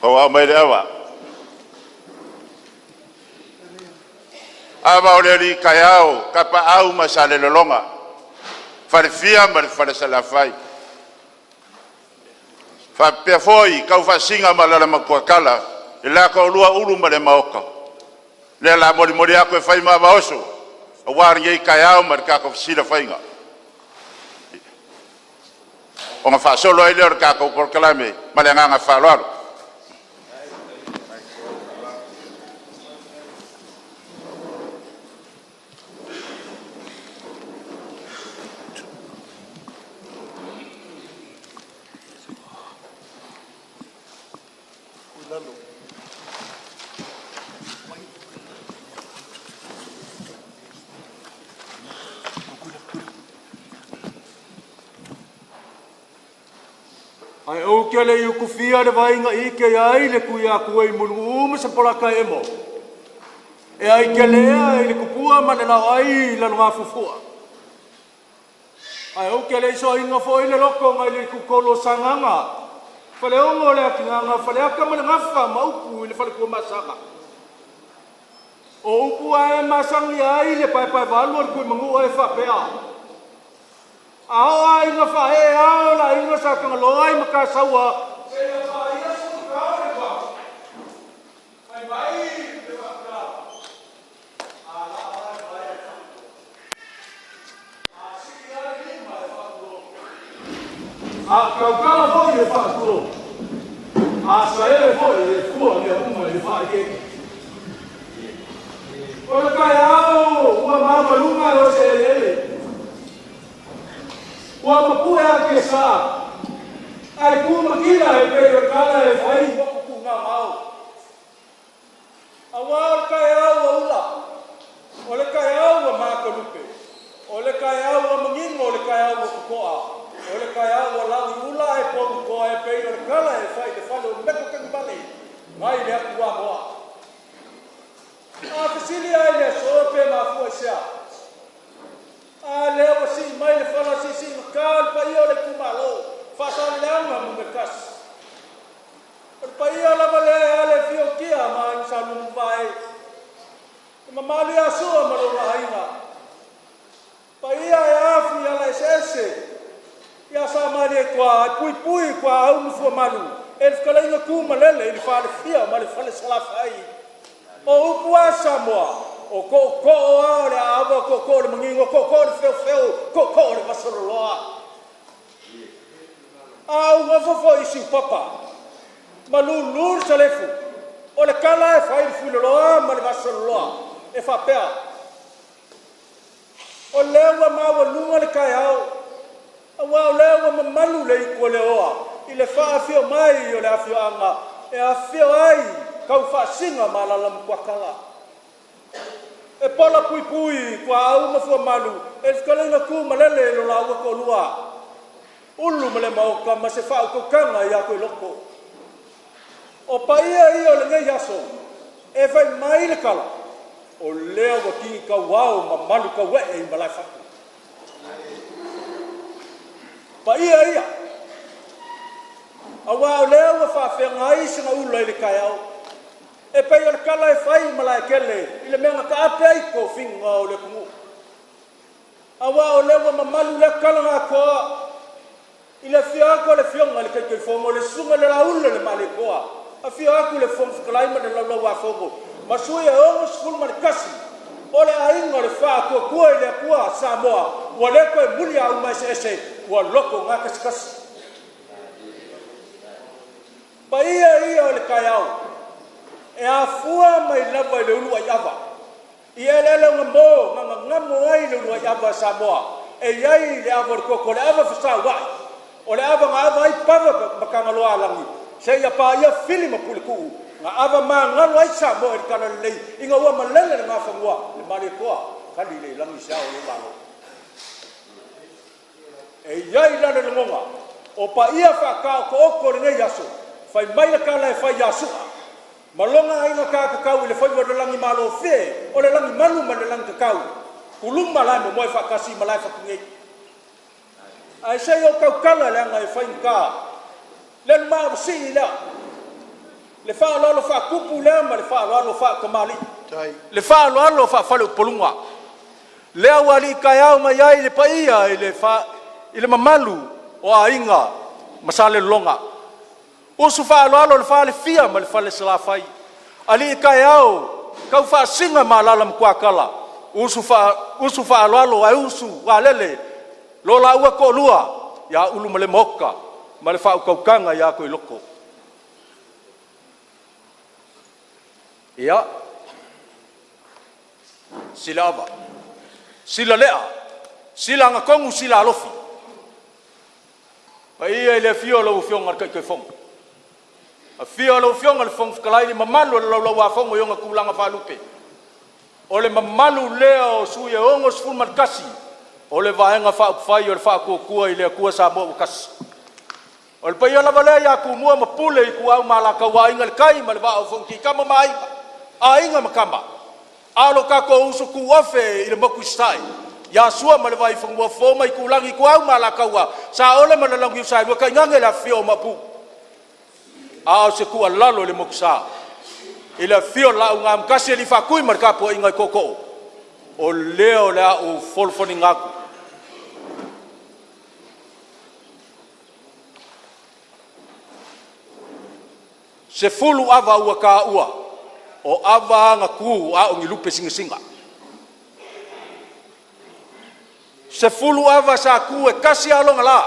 Tauaao mai le ava. Ava o le alii taeao, Tapaau ma Salelologa, Falefia ma le Falesalafai, faapea foi Taufaasisina ma Alaalamatuatala, le la toalua Ulu ma Lemaota. O lea o le a molimoli atu e fai ma ava oso aua lenei taeao ma le tatou fesilafaiga, ona faasolo ai lea o le tatou polokalame. Ma le agaga faaaloalo. Ae ou te le i utufia le vai na ike ai le Tuiatua i Mulinuu ma Sapalata e emo, e ai tele ea i le tupua ma le laoai i Lalogafuafua. Ae ou te le i soaina foi le loto nai le itutolu o Sagaga, Faleono o le atinaga, Faleata ma le Gafa ma upu i le Faletuamasaga. O upu lava e masani ai le paepaevalu o le Tuimanua e faapea, a oo lava ina faaee ao o le aiga Sa Tagaloa i Matasaua seia paia suluta o le vao, fai mai le faapea, a laa la le vai e faatuto, a sii lava le lima e faatulou, a tautala foi e faatulou, a saele foi e fua mea uma i le faaeteete. O le taeao ua malumaluga ae o se eleele, ua mapue tiasa ae tu matila e pei o le tala e fai i motu tuugao. Aua o le taeao ua ula, o le taeao ua matalupe, o le taeao ua manino, o le taeao ua totoa, o le taeao ua lauiula ae poutoa e pei o le tala e fai i le fale o Meto Tagale nai le atu Amoa. A fesili lava i le aso pe mafua i se a? A lea ua sii mai le fala siisiigata o le paia o le itumalo Faasaleleaga Nu.1. O le paia lava lea e ala i le afio o Tia ma Aiga Sa Lualuvae, le mamalu ia Sua ma lona Aiga, paia e afu i ala eseese ia Sa Malietoa ae puipui tuaau ma fuamalu e le fetalaiga Tumalele i le Falefia ma le Falesalafai. O upu a Samoa, o tootoo a o le aava, o tootoo o le manino, o tootoo o le feofeo, o tootoo o le vasaloloa. A ou nofo foi i Siupapa ma lulu le salefu, o le tala e fai i le Fuiloloa ma le Vasaloloa e faapea, o lea ua maualuga le taeao, aua o lea ua mamalu le itu a Leoa i le faafio mai o le afioaga e afifio ai Taufaasisina ma Alalamatuatala. E pola puipui tuaau ma fuamalu e le fetalaiga Tumalele i lo laua toalua, Ulu ma Lemaota ma se faautautaga ia Toiloto. O paia ia o lenei aso, e fai mai le tala, o lea ua tini tauao ma malu tauee i Malaefatu. Paia ia, aua o lea ua faafeagai segaula i le taeao, e pei o le tala e fai i Malaetele i le mea na taape ai tofiga o le atunuu. Aua o lea ua mamalu lea tala na atoa i le afio atu o le Afioga i le Taitaifono, le Susuga i le Laulalemalietoa, afio atu le Fofoga Fetalai ma le Laulau-a-Fono ma sui e 61 o le Aiga o le Faatuatua i le Atua Samoa ua le toe muliauma eseese ua loto gatasitasi. Paia ia o le taeao e afua mai lava i le uluai ava i eleele o gamo na gagamo ai le uluai ava a Samoa e i ai le ava o le toto, o le ava fesauai, o le ava na ava ai Pava ma Tagaloaalagi seia paia Fili ma Puletuu na ava magalo ai Samoa i le talalelei ina ua malele le Nafanua le Malietoa tali lea i lagi se ao o lou Malo. E i ai la le lagona o paia faataotooto o lenei aso, fai mai le tala e fai ia Sua ma lona aiga ta i le faiva o le lagimalofie o le lagimalu ma le lagitatau, kuluma la e momoe faatasi i malae nei. Ae se i ou tautala leaga e faigata le lumaavasii lea. Le faaaloalo faatupu lea ma le faaaloalo faatamalii, le faaaloalo faafaleupoluga. Lea ua alii taeao mai ai le paia i le mamalu o Aiga ma Salelologa, usu faaaloalo i le Falefia ma le Falesalafai, alii taeao Taufaasisina ma alala Matuatala, usu faaaloalo ae usu alele lo laua toalua ia Ulumalemaota ma le faautautaga ia Toiloto. Ia, Siliava, Silalea, Silagatonu, Silaalofi, paia i le afio o lau Afioga i le Taitaifono, afio lau Afioga i le Fofoga Fetalai ma le mamalu o le Laulau-a-Fono i ona tulaga faalupe. O le mamalu lea o sui e 61 o le Vaega Faaupufai o le Faatuatua i le Atua Samoa ua Tasi. O le paia lava lea ia Tumua ma Pule, Ituau ma Alataua, Aiga i le Tai ma le Vaa o Fonoti, Tama ma Aiga, Aiga ma Tama, a o lo tatou uso tuofe i le motu i Sasae ia Sua ma le Vaifanua, Fofo ma Aitulagi, Ituau ma Alataua, Saole ma le Launiu Saelua, tainane le afifio o Maopu. A o se tuualalo i le Motusa i le afio o le Laau na Amotasi, Alii Faatui ma le tapuaiga i Tootoo, o lea o le a ou folifoliina atu, 10 ava ua taua, o ava a na tu a o ni lupe sinasina. 10 ava sa tu e tasi lava lona la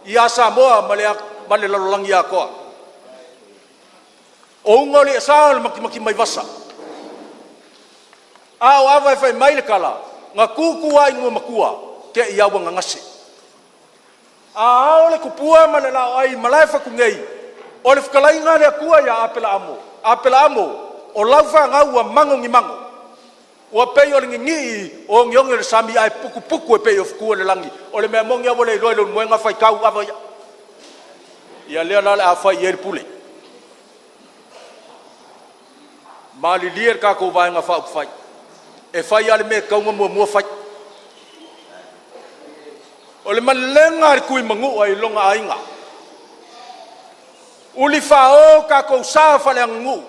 ia Samoa ma le lalolagi atoa. O uga o le i'asa o le matimati maivasa. A o ava e fai mai le tala, na tu tu lava i Nuamatua, te i lava ua gagase. A ao le tupua ma le laoai i Malaefotu nei, o le fetalaiga a le Atua ia Aperaamo, Aperaamo o lau fanau ua mago ni mago, ua pei o le ninii o oneone o le sami ae putuputu e pei o ftu o le lagi. O le mea moni lava ua le iloa e Leulumoega faitau ava ia. Ia lea la o le a fai i ai le pule. Malilie le tatou Vaega Faaupufai, e fai lava le mea e tatau ona muamua fai. O le malelega a le Tuimanua i lona aiga, ulifao tatou sa faaleaganuu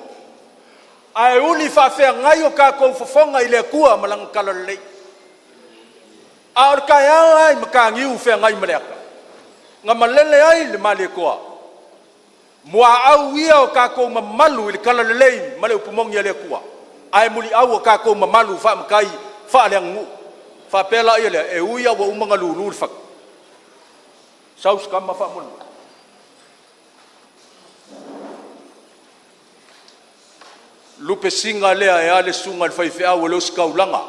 ae uli faafeagai o tatou fofoga i le Atua ma Lana talalelei. A o le taeao lava i Mataniu Feagaimaleata na malele ai le Malietoa, muaau ia o tatou mamalu i le talalelei ma le upu moni a le Atua, ae muliau o tatou mamalu faamatai faaleaganuu. Faapea laia lea, e ui lava ua uma ona lulu le fatu, sau si tama faamolemole. Lupe sina lea e a le susuga i le faifeau o le ositaulaga,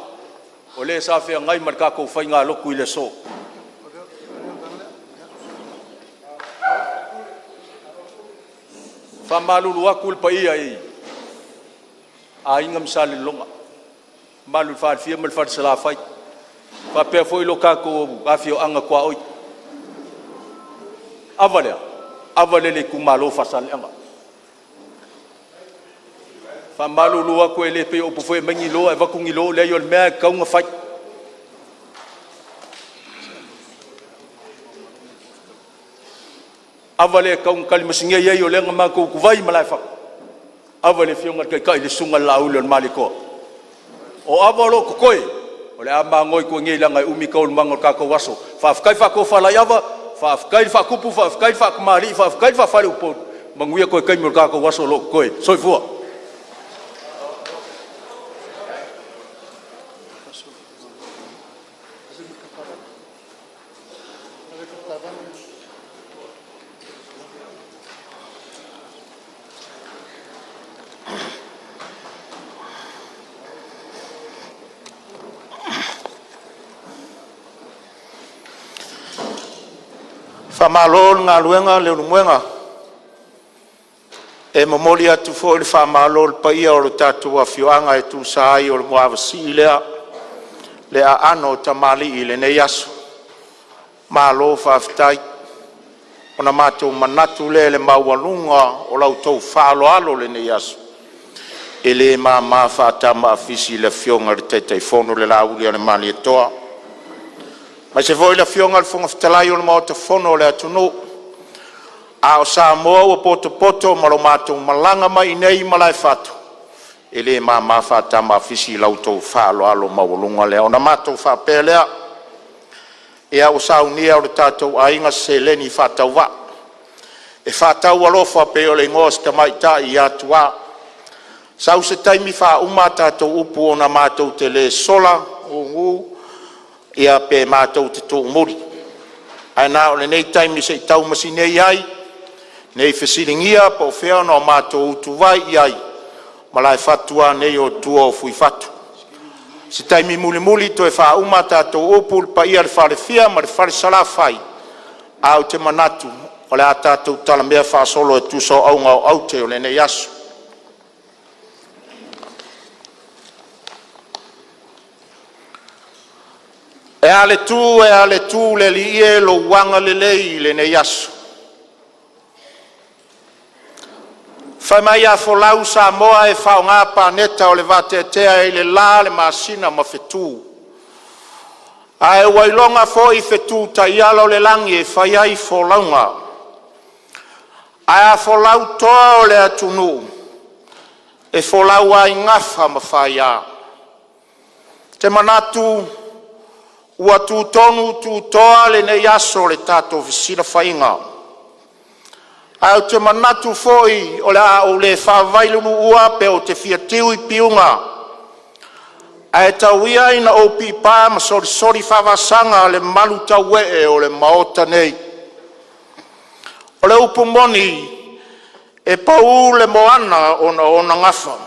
o le sa feagai ma le tatou faigalotu i le aso. E faamalulu atu i le paia i Aiga ma Salelologa, le mamalu i le Falefia ma le Falesalafai, faapea foi lo tatou afioaga tuaoi. Ava lea, ava lea i le itumalo o Faasaleleaga. E faamalulu atu e le pei o upu foi e aumai ni lo ae avatu ni lo, leai o le mea lava e tatau ona fai. Ava lea e tatau ona talimasinia i ai o lea na matou utuvai i malaefono, ava i le Afioga i le Taitai le Susuga i le Laauli o le Malietoa. O ava o lo o totoe, o le a mago i tua nei leaga e umi taualumaga o le tatou aso. Faafetai faatofalaiava, faafetai le faatupu, faafetai le faatamalii, faafetai le faafaleupolu. Manuia toe taimi o le tatou aso o lo o totoe. Soifua. Faamalo le galuega Leulumoega, e momoli atu foi le faamalo i le paia o le tatou afioaga e tusa ai o le muaava lea le aano o tamalii i lenei aso. Malo faafetai. Ona matou manatu lea i le maualuga o la outou faaaloalo i lenei aso, e le mama faatama a fisi i le Afioga i le Taitaifono le Lauli a le Malietoa, aemaise foi le Afioga i le Fofoga Fetalai o le Maota Fono o le atunuu. A o Samoa ua potopoto ma lo matou malaga mai i Malaefatu, e le mama faatama a Fisi i la outou faaaloalo maualuga. Lea ona matou faapea lea, ia ua saunia e lo tatou aiga se seleni faatauvaa e faataualofa e pei o le igoa o si tamaitai ia Atuā. Sau se taimi faauma a tatou upu ona matou te le sola gugu pe matou te tuumuli, ae na o lenei taimi se i tau masini ai nei fesiligia po o fea ona o matou utuvai i ai Malaefatu a nei o tua o Fuifatu. O se taimi mulimuli toe faauma a tatou upu i le paia i le Falefia ma le Falesalafai, ae ou te manatu o le a tatou talamea faasolo e tusa o auga o aute o lenei aso. E a le tu, e a le tu le alii e, i lou agalelei i lenei aso. Fai mai a folau Samoa e faaaoga paneta o le vateatea i le la, le masina ma fetu. Ae ua iloga foi fetu taiala o le lagi e fai ai folauga. Ae a folau toa o le atunuu, e folau lava i gafa ma faia. Ou te manatu ua tutonu tutoa lenei aso i le tatou fesilafaiga, ae ou te manatu foi o le a ou le faavailuluua pe ou te fia tiu i piuga, ae tau ia ina ou piipa ma solisoli faavasaga le malutauee o le Maota nei. O le upu moni, e pau le moana ona o ona gafa,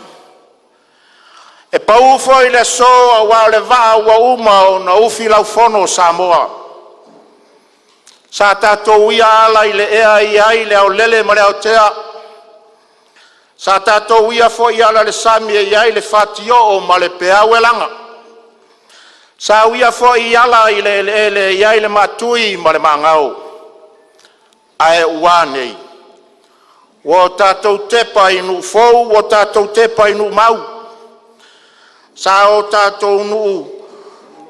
e pau foi le aso aua o le vaa ua uma ona ufi laufono o Samoa. Sa tatou uia ala i le ea e i ai le aolele ma le aotea, sa tatou uia foi ala i le sami e i ai le fatioo ma le peau e laga, sa uia foi ala i le eleele e i ai le maatui ma le maagao. Ae ua a nei? Ua tatou tepa i nuu fou, ua tatou tepa i nuu mau. Sa o tatou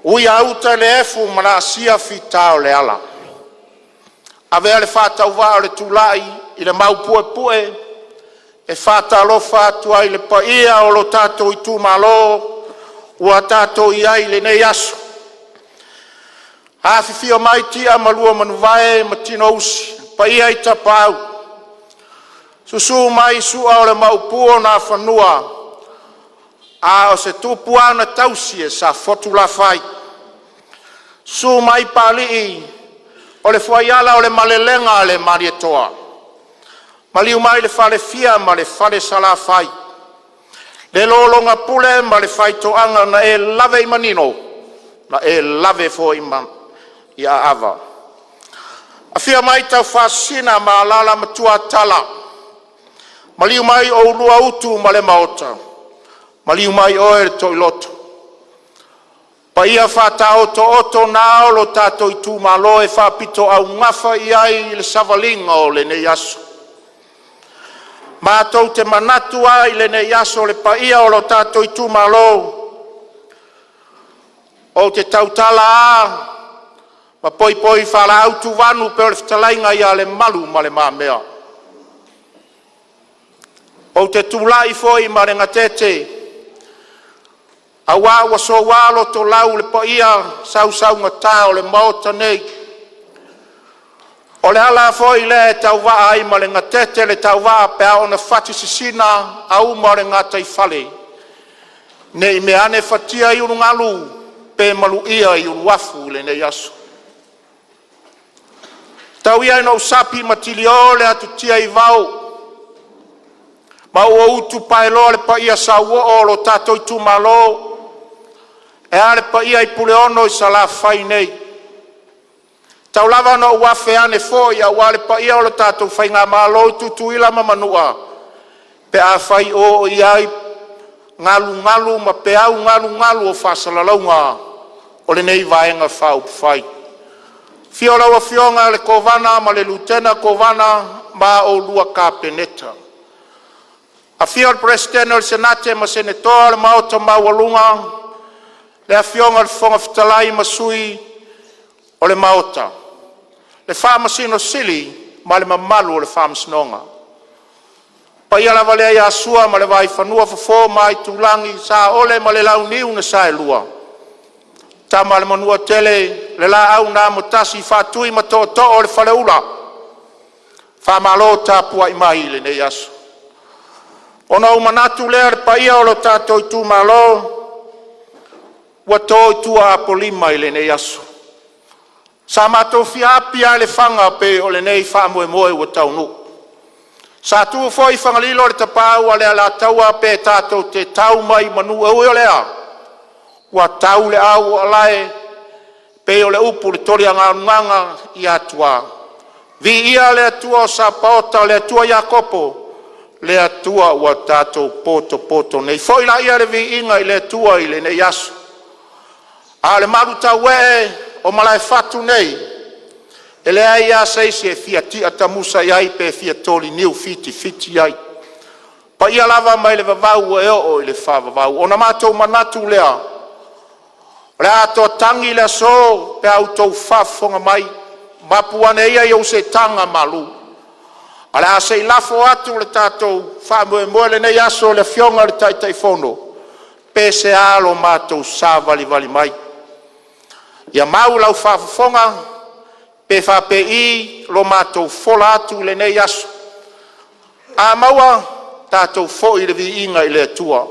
uiauta le efu ma laasia fita o le ala. Avea le faatauvaa o le tulai i le maupuepue e faatalofa atu ai i le paia o lo tatou itumalo ua tatou i ai i lenei aso. Afifio mai Tia ma lua Manuvae ma Tinousi, paia i Tapaau, susu mai Sua o le Maopu o Nafanua a o se tupu lava na tausi e Sa Fotu-lafai, susu mai Papalii o le fuaiala o le malelega a le Malietoa, maliu mai le Falefia ma le Falesalafai, le lologapule ma le faitoaga na e lave i manino na e lave foi i aava. Afio mai Taufaasisina ma alala Matuatala, maliu mai oulua Utu ma Lemaota, maliu mai oe le Toiloto. O paia faataotooto na o lo tatou itumalo e faapitoaugafa i ai le savaliga o lenei aso. Matou te manatu ai i lenei aso le paia o lo tatou itumalo, ou te tautala lava ma poipoi faalaau tuvanu e pei o le fetalaiga ia Lemalu ma Le Mamea. Ou te tulai foi ma le gatete aua ua soua lotolau le paia sausaugata o le Maota nei. O le ala foi lea e tauvaa ai ma le gatete le tauvaa pe a oo ina fati sisina auma o le gataifale, ne i meaane fatia i ulugalu pe maluia i uluafu i lenei aso. Tau ia ina ou sapi ma tilio le atutia i vao ma ou utupaeloa le paia sauoo o lo tatou itumalo, e a le paia i Puleono i Salafai nei. Tau lava ina ou afe ane foi aua le paia o le tatou faigamalo i Tutuila ma Manua, pe afai o oo i ai galugalu ma peau galugalu o faasalalauga o lenei Vaega Faaupufai. Afio lau Afioga i le Kovana ma le Lutena Kovana ma oulua Kapeneta, afio le Peresetene o le Senate ma Senatoa o le Maota maualuga, le Afioga i le Fofoga Fetalai ma Sui o le Maota, le Faamasino Sili ma le mamalu o le Faamasinoga. O le paia lava lea ia Sua ma le Vaifanua, Fofo ma Aitulagi, Saole ma le Launiu na Saelua, Tama a le Manuatele, le Laau na Amotasi, Faatui ma Tootoo o le Faleula. Faamalo le tapuai mai i lenei aso. Ona ou manatu lea, le paia o lo tatou itumalo ua to i tua Apolima i lenei aso, sa matou fia api a i le faga pei o lenei faamoemoe ua taunuu. Sa tu foi i Fagalilo le tapaau a le Alataua, pe tatou te tau mai i manu, ae ui o lea, ua tau le au o alae pei o le upu i le toliagalugaga ia Atua. Viia le Atua o Sapaota, le Atua o Iakopo, le Atua ua tatou potopoto nei. Foi laia le viiga i le Atua i lenei aso, a o le malutauee o Malaefatu nei, e leai lava se isi e fia tiatamusa i ai pe fia toliniu fitifiti i ai. O paia lava mai le vavau e oo i le faavavau. Ona matou manatu lea, o le a atoa tagi le aso pe a outou faafofoga mai, mapu ane ia i ou seetaga malu. Ae o le a se i lafo atu le tatou faamoemoe i lenei aso i le Afioga i le Taitaifono, pe sea lo matou savalivali mai. Ia mau i lau faafofoga pe faapei lo matou fola atu i lenei aso. A maua, tatou foi le viiga i le Atua.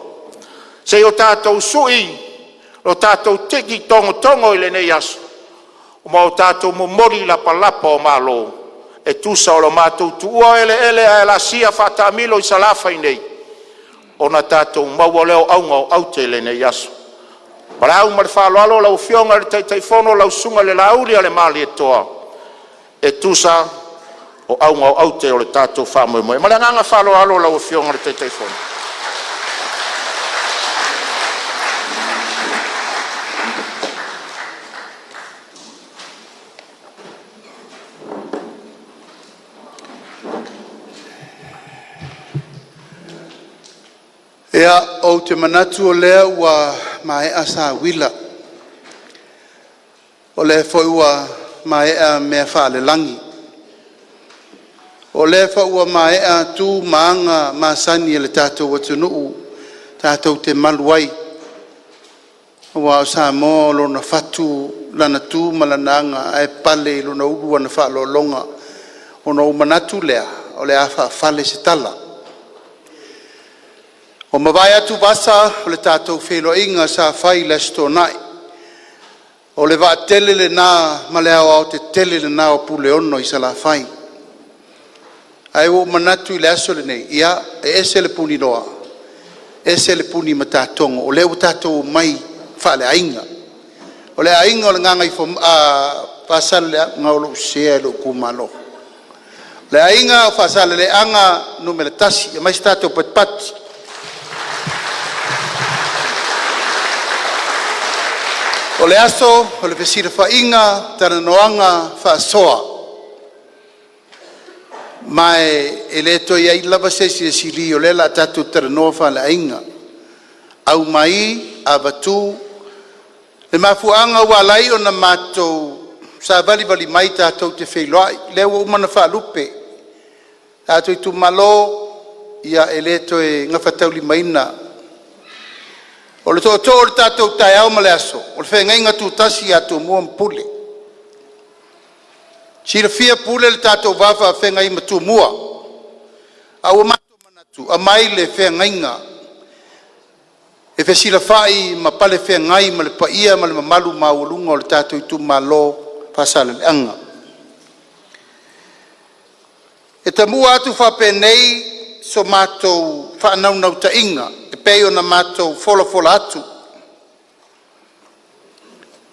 Se i o tatou usui lo tatou tiki togotogo i lenei aso ma o tatou momoli lapalapa o malo e tusa o lo matou tuua eleele ae laasia faataamilo i Salafai nei, ona tatou maua lea o auga o aute i lenei aso. Valaau ma le faaaloalo lau Afioga i le Taitaifono lau Susuga i le Laaulialemalietoa e tusa o auga o aute o le tatou faamoemoe. Ma le agaga faaaloalo lau Afioga i le Taitaifono. Ia, ou te manatu o lea ua maea sauila, o lea foi ua maea mea faalelagi, o lea foi ua maea tu ma aga masani a le tatou atunuu tatou te malu ai, aua o Samoa o lona fatu, lana tu ma lana aga ae pale i lona ulu ana faaaloaloga. Ona ou manatu lea, o le a faafaafale se tala. Ua mavae atu vasa o le tatou feiloaiga sa fai i le Aso Toonai, o le vaatele lena ma le aoaotetele lena o Puleono i Salafai. Ae ua ou manatu i le aso lenei, ia, e ese le puniloa ese le punimatatogo, o lea ua tatou omai faaleaiga. O le aiga o le Gagaifomauga o lou sese i lou itumalo. Le aiga o Faasaleleaga Nu.1, aumai se tatou patipati. O le aso o le fesilafaiga, talanoaga faasoa, ma e le toe i ai lava se isi e sili o lea o le a tatou talanoa faaleaiga, aumai avatu. Le mafuaaga ua ala ai ona matou savalivali mai tatou te feiloai, lea ua uma ona faalupe tatou itumalo, ia e le toe gafataulimaina. O le tootoo o le tatou taeao ma le aso, o le feagaiga tutasi a Tumua ma Pule. E silafia Pule le tatou va faafeagai ma Tumua, ae ua matou manatu aumai le feagaiga e fesilafai ma palefeagai ma le paia ma le mamalu maualuga o le tatou itumalo Faasaleleaga. E tamua atu faapenei so matou faanaunautaiga e pei ona matou folafola atu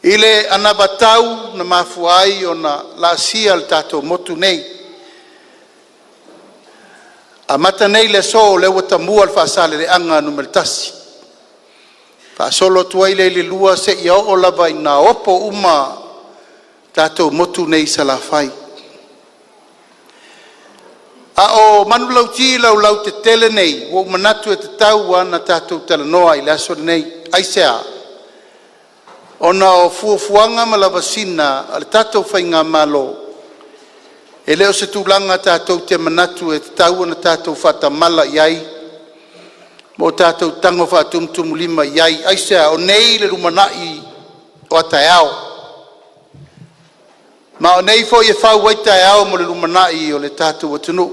i le anavatau na mafua ai ona laasia le tatou motu nei. Amata nei i le aso o lea ua tamua le Faasaleleaga Nu.1, faasolo atu ai lea i le 2 seia oo lava ina opo uma tatou motu nei i Salafai. A o manulauti laulautetele nei, ua ou manatu e tatau lava ona tatou talanoa i le aso lenei. Aisea? Ona o fuafuaga ma lavasiga a le tatou faigamalo E le o se tulaga tatou te manatu e tatau ona tatou faatamala i ai ma o tatou tago faatumutumulima i ai. Aisea? O nei le lumanai o a taeao, ma o nei foi e fau ai taeao mo le lumanai o le tatou atunuu.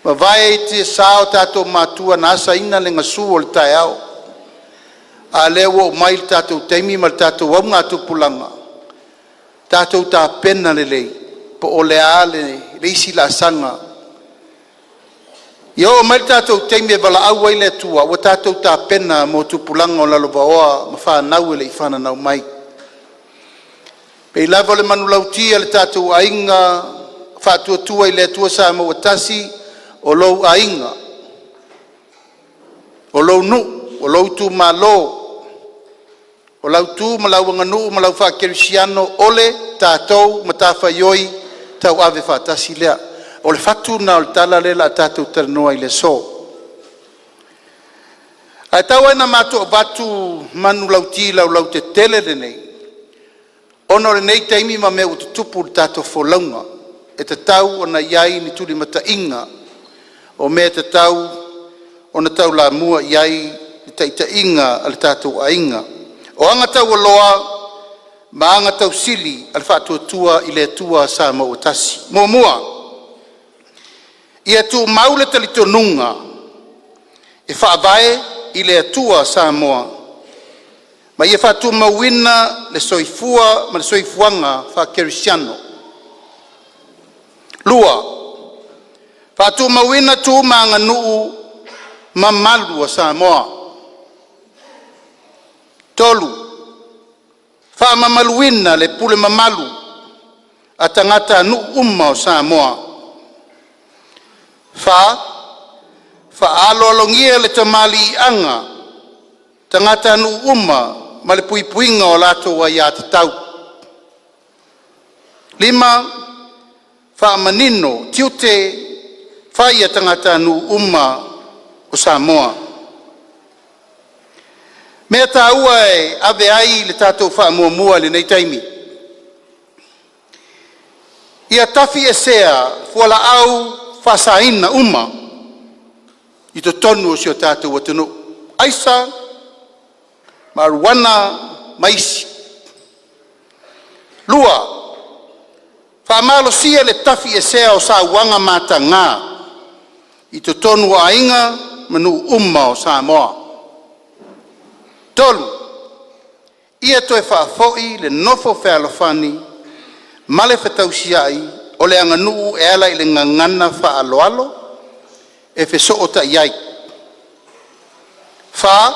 Ua mavae i tiasa o tatou matua na asaina le gasu o le taeao, a o lea ua oo mai le tatou taimi ma le tatou augatupulaga, tatou tapena lelei po o le a le isi laasaga. Ia oo mai le tatou taimi e valaau ai le Atua ua tatou tapena mo tupulaga o lalovaoa ma fanau e le i fananau mai. E pei lava o le manulauti a le tatou aiga Faatuatua i le Atua Samoa ua Tasi, o lou aiga, o lou nuu, o lou itumalo, o lau tu ma lau aganuu ma lau faakerisiano o le tatou matafaioi tauave faatasi lea. O le fatu lena o le tala lea o le a tatou talanoa ai i le aso. Ae tau lava ina matou avatu manulauti laulautetele lenei, ona o lenei taimi ma mea ua tutupu i le tatou folauga, e tatau ona i ai ni tulimataiga o mea e tatau ona taulamua i ai le taitaiga a le tatou aiga. O aga taualoa ma aga tausili a le Faatuatua i le Atua Samoa ua Tasi. 1. Ia tumau le talitonuga e faavae i le Atua Samoa ma ia faatumauina le soifua ma le soifuaga faakerisiano. 2. Faatumauina tu ma aganuu mamalu a Samoa. 3. Faamamaluina le pule mamalu a tagatanuu uma o Samoa. 4. Faaaloalogia le tamaliiaga o tagatanuu uma ma le puipuiga o latou aia tatau. 5. Faamanino tiute fai a tagatanuu uma o Samoa. Mea taua e ave ai le tatou faamuamua i lenei taimi: • Ia tafiesea fualaau faasaina uma i totonu o si o tatou atunuu, aisa, mariuana ma isi. ' Faamalosia le tafiesea o sauaga mataga i totonu o aiga ma nuu uma o Samoa. 3. Ia toe faafoi le nofo fealofani ma le fetausiai o le aganuu e ala i le gagana faaaloalo e fesootai ai. 4.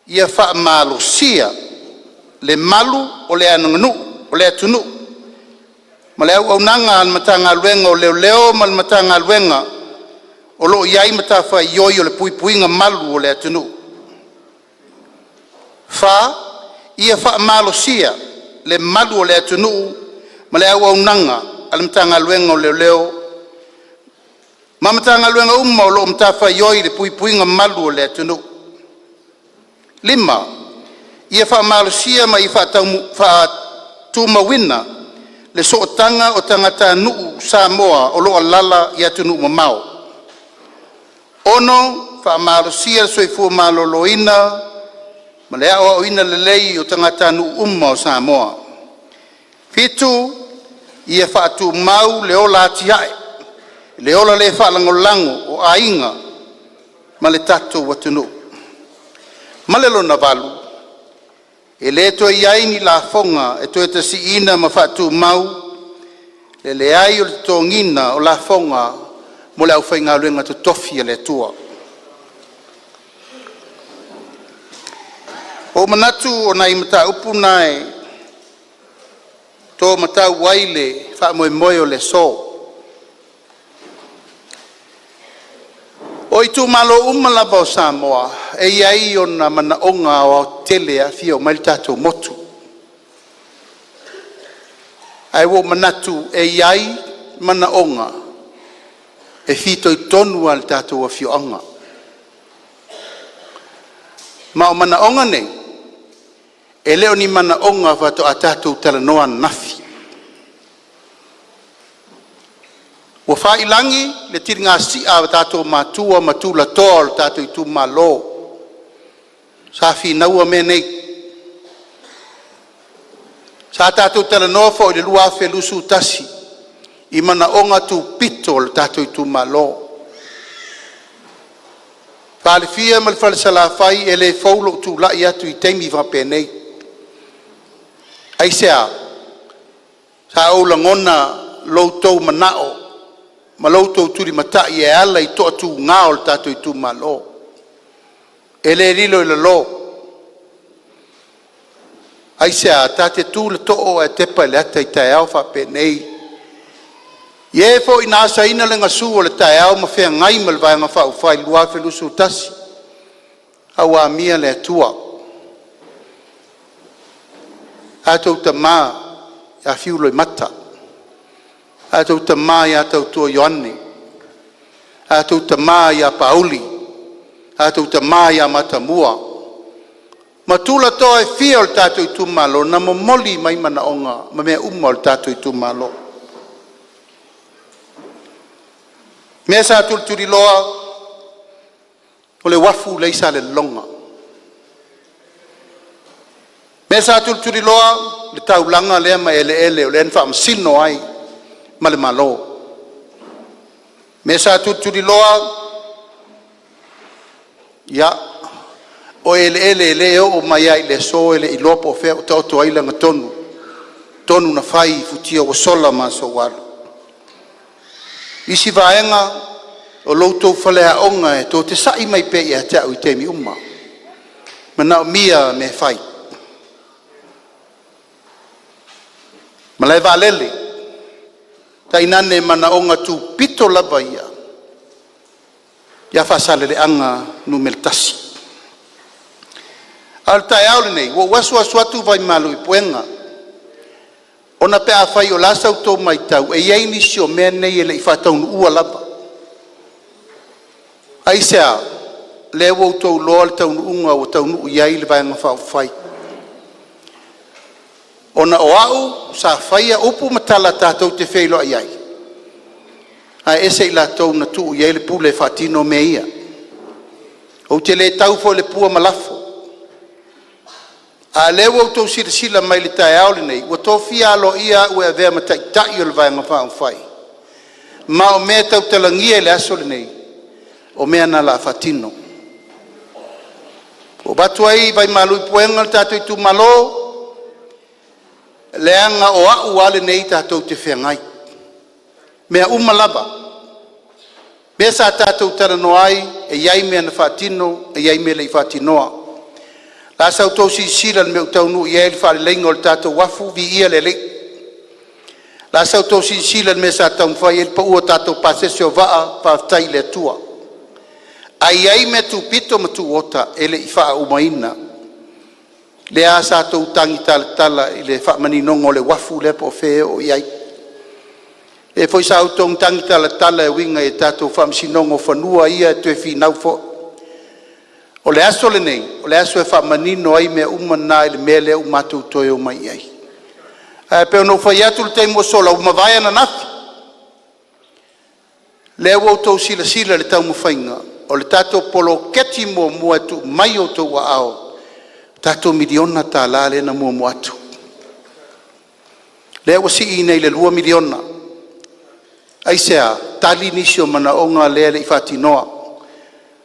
Ia faamalosia le malu o le atunuu ma le auaunaga a le Matagaluega o Leoleo ma le Matagaluega o lo o i ai matafaioi o le puipuiga malu o le atunuu. 5. Ia faamalosia le malu o le atunuu ma le auaunaga a le Matagaluega o Leoleo ma Matagaluega uma o lo o matafaioi i le puipuiga malu o le atunuu. 6. Ia faamalosia ma ia faatumauina le Sootaga o Tagatanuu Samoa o lo o alaala i atunuu mamao. 6. Faamalosia le soifua maloloina ma le aoaoina lelei o tagatanuu uma o Samoa. 7. Ia faatumau le ola atiae, le ola le faalagolago o aiga ma le tatou atunuu. 8. E le toe i ai ni lafoga e toe tasi'iina ma faatumau le leai o le totogiina o lafoga mo le aufaigaluega totofi a le Atua. Ua ou manatu o nai mataupu na e tolomatau ai le faamoemoe o le aso. O itumalo uma lava o Samoa e i ai ona manaoga aoaotetele e aafia uma ai lo tatou motu. Ae ua ou manatu e i ai manaoga e fitoitonu lava i le tatou afioaga. Ma o manaoga nei, e le o ni manaoga faatoa tatou talanoa ananafi. Ua faiilagi le taligasia a tatou matua ma tulatoa o le tatou itumalo sa finauina mea nei. Sa tatou talanoa foi i le 2021 i manaoga tupito o le tatou itumalo. Falefia ma le Fale Salafai, e le fou lou tulai atu i taimi faapenei. Aisea? Sa ou lagona lo outou manao ma lo outou tulimatai e ala i toatuga o le tatou itumalo. E le lilo i lalo. Aisea? Ta te tu i le too ae tepa i le ata i taeao faapenei i e foi na asaina le gasu o le taeao ma feagai ma le Vaega Faaupufai i le 2021, a ua amia e le Atua. Tatou tama ia Fiu Loimata, tatou tama ia Tautua Ioane, tatou tama ia Apauli, tatou tama ia Matamua ma tulatoa e fia o le tatou itumalo na momoli mai manaoga ma mea uma o le tatou itumalo. O mea sa tulituliloa o le uafu la e i Salelologa. O mea sa tulituliloa le taulaga lea ma eleele o lea na faamasino ai ma le Malo. O mea sa tulituliloa, ia, o eleele lea e oo mai lava i le aso e le i iloa po o fea o taoto ai le lagatonu, tonu na fai i futia ua sola ma aso ua alu. Isi vaega, o lo outou faleaoga e tou te sai mai pea ia te au i taimi uma, manaomia mea e fai. Malaevaalele, tainane manaoga tupito lava ia ia Faasaleleaga Nu.1. A o le taeao lenei, ua ou asu asu atu vai malu i puega ona pe afai o le a sa outou matau e i ai nisi o mea nei e le i faataunuua lava. Aisea? Lea ua outou iloa le taunuuga ua taunuu i ai le Vaega Faaupufai, ona o au sa faia upu ma tala tatou te feiloai ai, ae ese i latou na tuu i ai le pule e faatino mea ia. Ou te le tau foi i le pua ma lafo, a o lea ua outou silasila mai i le taeao lenei, ua tofia aloaia au e avea ma Taitai o le Vaega Faaupufai, ma o mea e tautalagia i le aso lenei, o mea na o le a faatino. Ua ou avatu ai vaimalu i puega lo tatou itumalo, leaga o au lava lenei tatou te feagai, mea uma lava. O mea sa tatou talanoa ai, e i ai mea na faatino e i ai mea e le i faatinoa. O le a sa outou silasila i le mea ua taunuu i ai le faaleleiga o le tatou uafu, viia le Alii. O le a sa outou silasila i le mea sa taumafai ai le pau o tatou pasese o vaa, faafetai i le Atua. Ae i ai mea tupito ma tuota e le i faaumaina. Lea sa outou tagitalatala i le faamaninoga o le uafu lea po o fea e oo i ai. Lea foi sa outou matagi talatala e uiga i tatou Faamasinoga o Fanua ia e toe finau foi. O le aso lenei, o le aso e faamanino ai mea uma na i le mea lea ua matou toe omai i ai. Ae pei ona ou fai atu i le taimi ua sola, ua mavae ananafi, lea ua outou silasila i le taumafaiga o le tatou poloketi muamua e tuu mai i outou aao, tatou $1 miliona lea na muamua atu, lea ua sii nei i le $2 miliona. Aisea? Tali nisi o manaoga lea e le i faatinoa,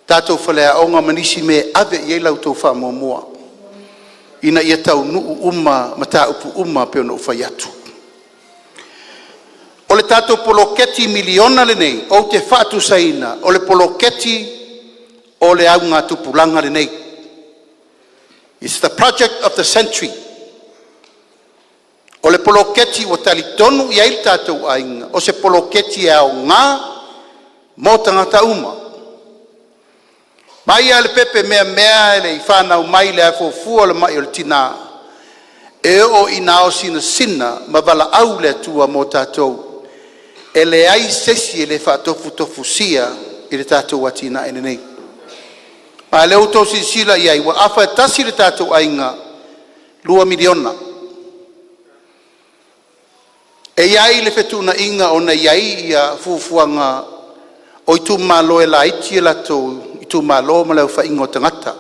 tatou faleaoga ma nisi mea e ave i ai la outou faamuamua, ina ia taunuu uma mataupu uma e pei ona ou fai atu. O le tatou poloketi miliona lenei, ou te faatusaina o le poloketi o le augatupulaga lenei. It's the project of the century. O le poloketi ua talitonu i ai lo tatou aiga, o se poloketi e aoga mo tagata uma, mai lava i le pepe meamea e le i fanau mai i le afuafua o le mai o le tina, e oo ina ao sinasina ma valaau le Atua mo tatou, e leai se isi e le faatofutofusia i le tatou atinae lenei. A o lea ua outou silasila i ai ua afa e tasi le tatou aiga $2 miliona. E i ai le fetuunaiga ona e i ai fuafuaga o itumalo e laiti a latou itumalo ma le aofaiga o tagata.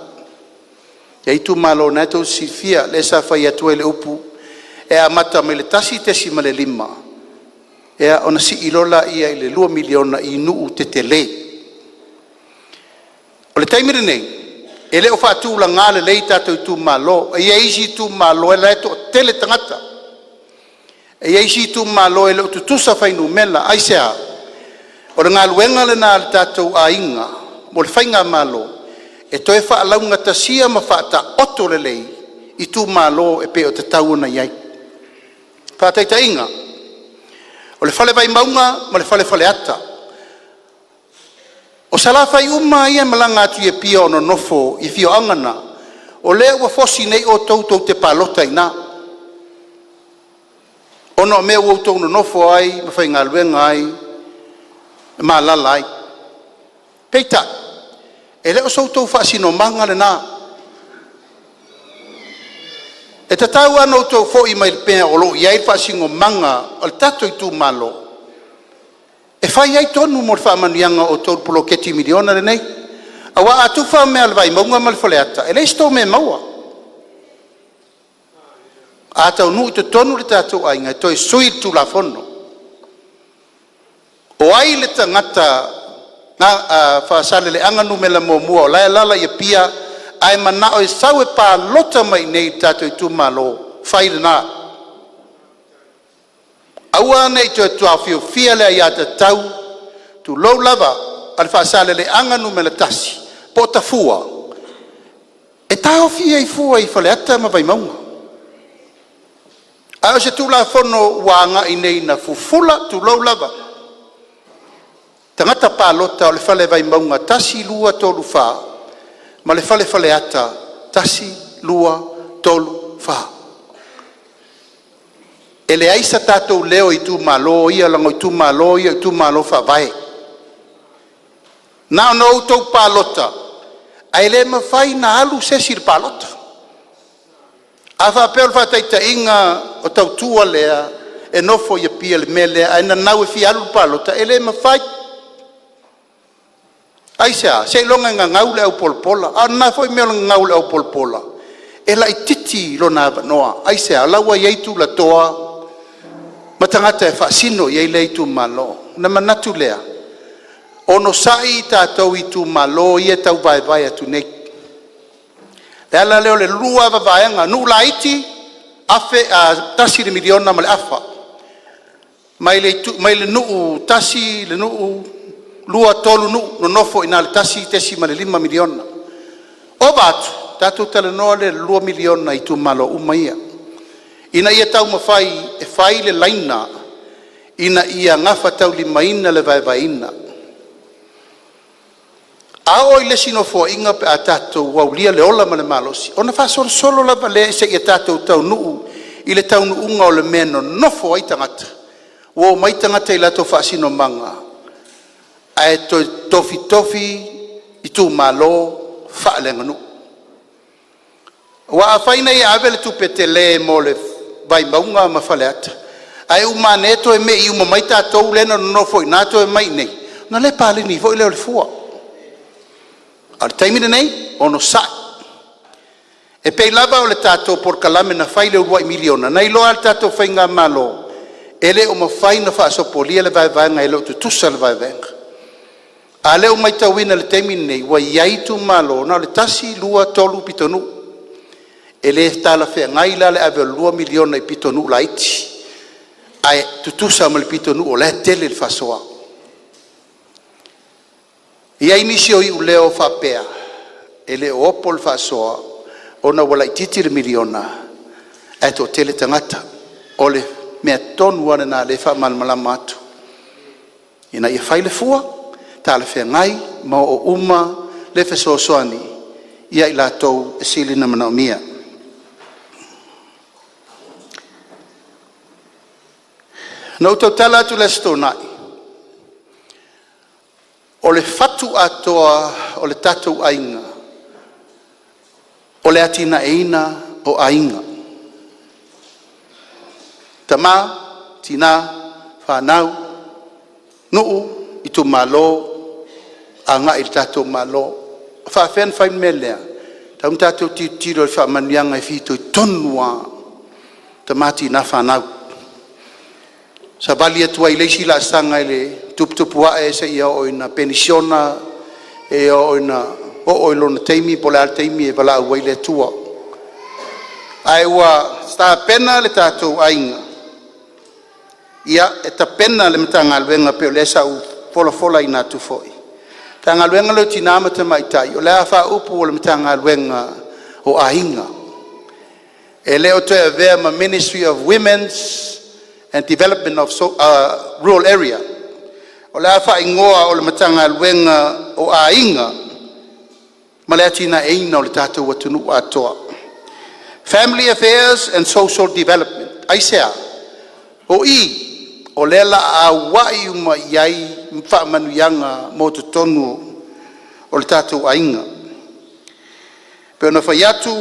E i ai itumalo o lena e tou te silafia lea sa fai atu ai le upu e amata mai le 1.5 ona sii loa lea i le $2 miliona i nuu tetele. O le taimi lenei, e le o faatulaga lelei tatou itumalo. E i ai isi itumalo o la e toatele tagata, e i ai isi itumalo e le o tutusa fuainumera. Aisea? O le galuega lena a le tatou aiga mo le faigamalo e toe faalaugatasia ma faataoto lelei itumalo e pei ona tatau ona i ai. Faataitaiga, o le Fale Vaimauga ma le Fale Faleata, o Salafai uma lava ia e malaga atu i Apia e nonofo i afioaga na, o lea ua fosi nei outou tou te palota i ina, ona o mea ua outou nonofo ai ma faigaluega ai ma alaala ai. Peitai, e le o so outou faasinomaga lena. E tatau lava ona outou foi mai i le mea o lo o i ai le faasinomaga o le tatou itumalo e fai ai tonu mo le faamanuiaga o outou i le poloketi miliona lenei. Aua a tufa mea a le Vaimauga ma le Faleata, e leai se tou mea e maua. A taunuu i totonu le tatou aiga e toe sui le Tulafono. O ai le tagata Faasaleleaga 1 o la e alaala i Apia ae manao e sau e palota mai i inei i le tatou itumalo, fai lena. Aua ne i toe taofiofia le aiatatau, tulou lava, a le Faasaleleaga 1 po o Tafua e taofi ai fua i Faleata ma Vaimauga. A o se Tulafono ua agai nei ina fufula, tulou lava, tagata palota o le Fale Vaimauga 1, 2, 3, 4 ma le Fale Faleata 1, 2, 3, 4. E leai so tatou leo i itumalo ia leaga o itumalo ia o itumalo faavae. Na ona outou palota ae le mafai ona alu se isi i le palota. A faapea o le faataitaiga o tautua lea e nofo i Apia i le mea lea ae nanau e fia alu i le palota, e le mafai. Aisea? Seiloga e gagau le aupolapola. A o lena foi mea o le gagau o le aupolapola, e laitiiti lona avanoa. Aisea? O la ua i ai tulatoa ma tagata e faasino i ai lea itumalo. Ona manatu lea, onosai tatou itumalo ia e tau vaevae atu nei. O le ala lea o le lua lava vaega, nuu laiti, $1 miliona ma le afa, mai le nuu tasi, le nuu lua, tolu nuu, nonofo i ina i le $1.5 miliona. Ova atu, tatou talanoa lea i le $2 miliona i itumalo uma ia, ina ia taumafai e fai le laina ina ia gafataulimaina le vaevaeina. A oo i le isi nofoaiga pe a tatou aulia le ola ma le malosi, ona faasolosolo lava lea seia tatou taunuu i le taunuuga o le mea e nonofo ai tagata, ua omai tagata i latou faasinomaga ae toe tofitofi itumalo faaleaganuu. Aua afai na ia ave le tupe tele mo le Vaimauga ma Faleata, ae uma ane toe mei uma mai tatou lea na nonofo i ina toe omai i inei, ona le paleni foi lea o le fua. A o le taimi lenei, onosai. E pei lava o le tatou polokalame na fai i le uluai miliona, na iloa lava e le tatou faigamalo e le o mafai ona faasopolia le vaevaega, e le o tutusa le vaevaega. A o lea ua matauina i le taimi lenei, ua i ai itumalo na o le 1, 2, 3 pitonuu. E le talafeagai la le ave o le $2 miliona i pitonuu laiti ae tutusa ma le pitonuu o la e tele le faasoa. E i ai nisi o iuleo o faapea, e le o opo le faasoa ona ua laitiiti le miliona ae toatele tagata. O le mea tonu lava lena o lea e faamalamalama atu, ina ia fai le fua talafeagai ma oo uma le fesoasoani ia i latou e sili ona manaomia. Na ou tautala atu i le Aso Toonai, o le fatu atoa o le tatou aiga, o le atinaeina o aiga. Tama, tina, fanau, nuu, itumalo, agai i le tatou Malo. E faapefea ona fai le mea lea? E tatau ona tatou tilotilo i faamanuiaga e fitoitonu lava i tama, tina, fanau. Savali atu ai i le isi laasaga i le tuputupuae seia oo ina penisiona seia oo ina oo i lona taimi po o le a le taimi e valaau ai le Atua. Ae ua tapena le tatou aiga, ia e tapena le Matagaluega pei o lea sa ou folafolaina atu foi, le Matagaluega lea o Tina ma Tamaitai, o le a faaupu o le Matagaluega o Aiga. E le o toe avea ma Ministry of Women and Development of Rural Area. O le a faaigoa o le Matagaluega o Aiga ma le Atinaeina o le tatou atunuu atoa. Family Affairs and Social Development. Aisea? O i o lea o le a auai uma i ai faamanuiaga mo totonu o tatou aiga. E pei ona fai atu,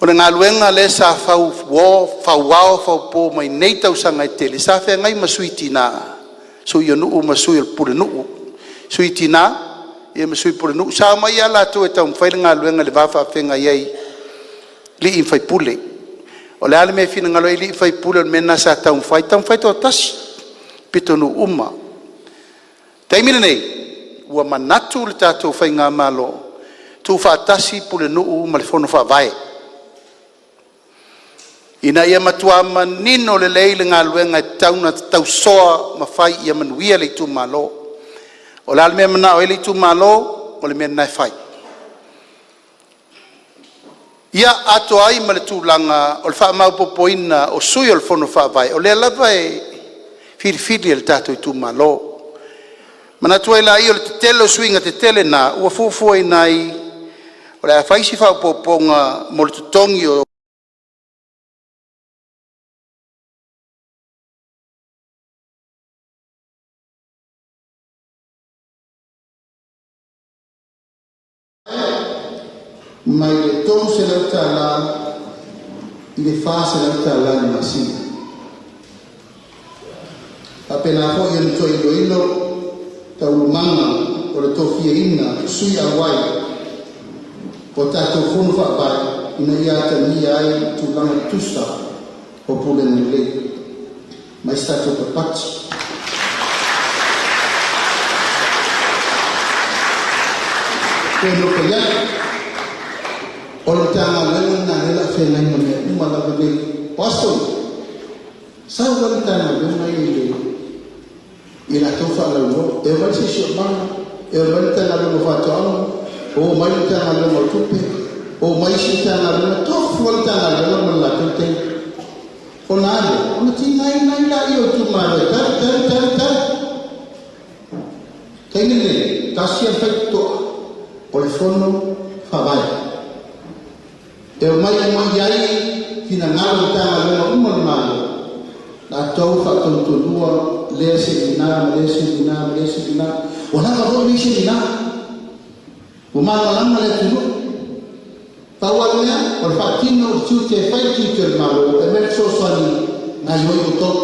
o le galuega lea sa fau uo, fau ao faupo mai nei tausaga e tele, sa feagai ma sui tina, sui o nuu ma sui o pulenuu, sui tina ma sui pulenuu. Sa omai lava latou e taumafai le galuega i le va faafeagai ai o alii ma faipule. O le a le mea e finagalo i ai alii ma faipule, o le mea lena sa taumafai, taumafai toatasi pitonuu uma. O le taimi lenei, ua manatu le tatou faigamalo, tuufaatasi pulenuu ma le fono faavae, ina ia matua manino lelei le galuega e tatau ona tausoa ma fai ia manuia le itumalo. O le a le mea e manao ai le itumalo, o le mea lena e fai. Ia atoa ai ma le tulaga o le faamaopoopoina o sui o le Fono Faavae, o lea lava e filifili e le tatou itumalo. Ona manatu ai lea o le tetele o suiga tetele na ua fuafuaina ai, o le a fai se faaopoopoga mo le totogi o mai le $300 i le $400 i le masina. E faapena foi ona toe iloilo taualumaga o le tofiaina o sui auai o tatou Fono Faavae ina ia atagia ai tulaga tutusa o pulega lelei ma se tatou tapati. O le Matagaluega lena o lea o le a feagai ma mea uma lava nei. O aso ia, sau lava le Matagaluega ia i le latou faalauiloa, e omai le Siosiomaga, e omai le Matagaluega o Faatoaga, omai le Matagaluega o Tupe, omai isi Matagaluega, tofu lava le Matagaluega ma le latou taimi. Ona a lea? Ona tigaina ai lea o itumalo e tali, tali, tali, tali. O le taimi lenei, tasi lava le faitotoa, o le Fono Faavae. E omai uma i ai finagalo o Matagaluega uma a le Malo, latou faatonutonuina lea semina ma lea semina ma lea semina. Ua lava foi nei semina, ua malamalama le atunuu. Pau lava le mea, o le faatino o le tiute e fai le tiute o le Malo e aumai le fesoasoani e gaoioi outou.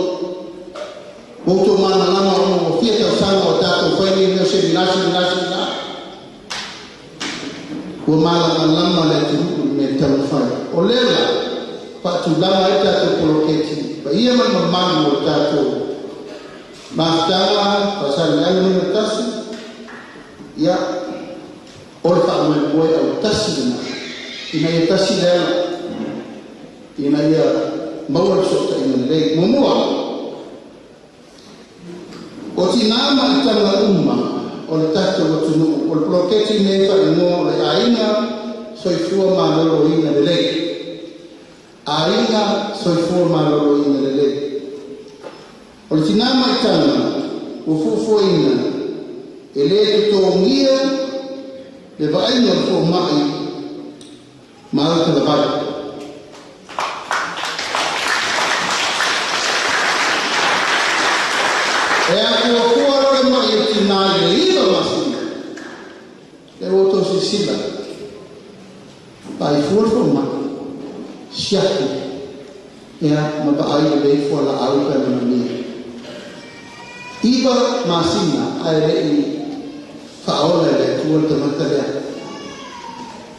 Ua outou malamalama ona ua fia tausaga o tatou fai nei mea o semina, semina, semina. Ua malamalama le atunuu i le mea e tatau ona fai. O lea la ua faatulaga ai le tatou poloketi, le paia ma le mamalu o le tatou Mafutaga Faasaleleaga Nu.1, ia, o le faamoemoe autasi lena, ina ia tasi le ala, ina ia maua le fesootaiga lelei. Muamua, o tina ma tama uma o le tatou atunuu, o le poloketi lenei e faaigoa o le Aiga Soifua Maloloina Lelei. Aiga Soifua Maloloina Lelei. O le tina maitaga ua fuafuaina e le totogia le vaaiga o le fomai ma autalavai. E afuafua loa le mai o le tina i le 9 masina, lea ua outou silasila, vaai fua le fomai, siaki. Ia ma vaai lelei fualaau pe a manaomia. 9 masina ae le'i faaola e le Atua le tagata lea.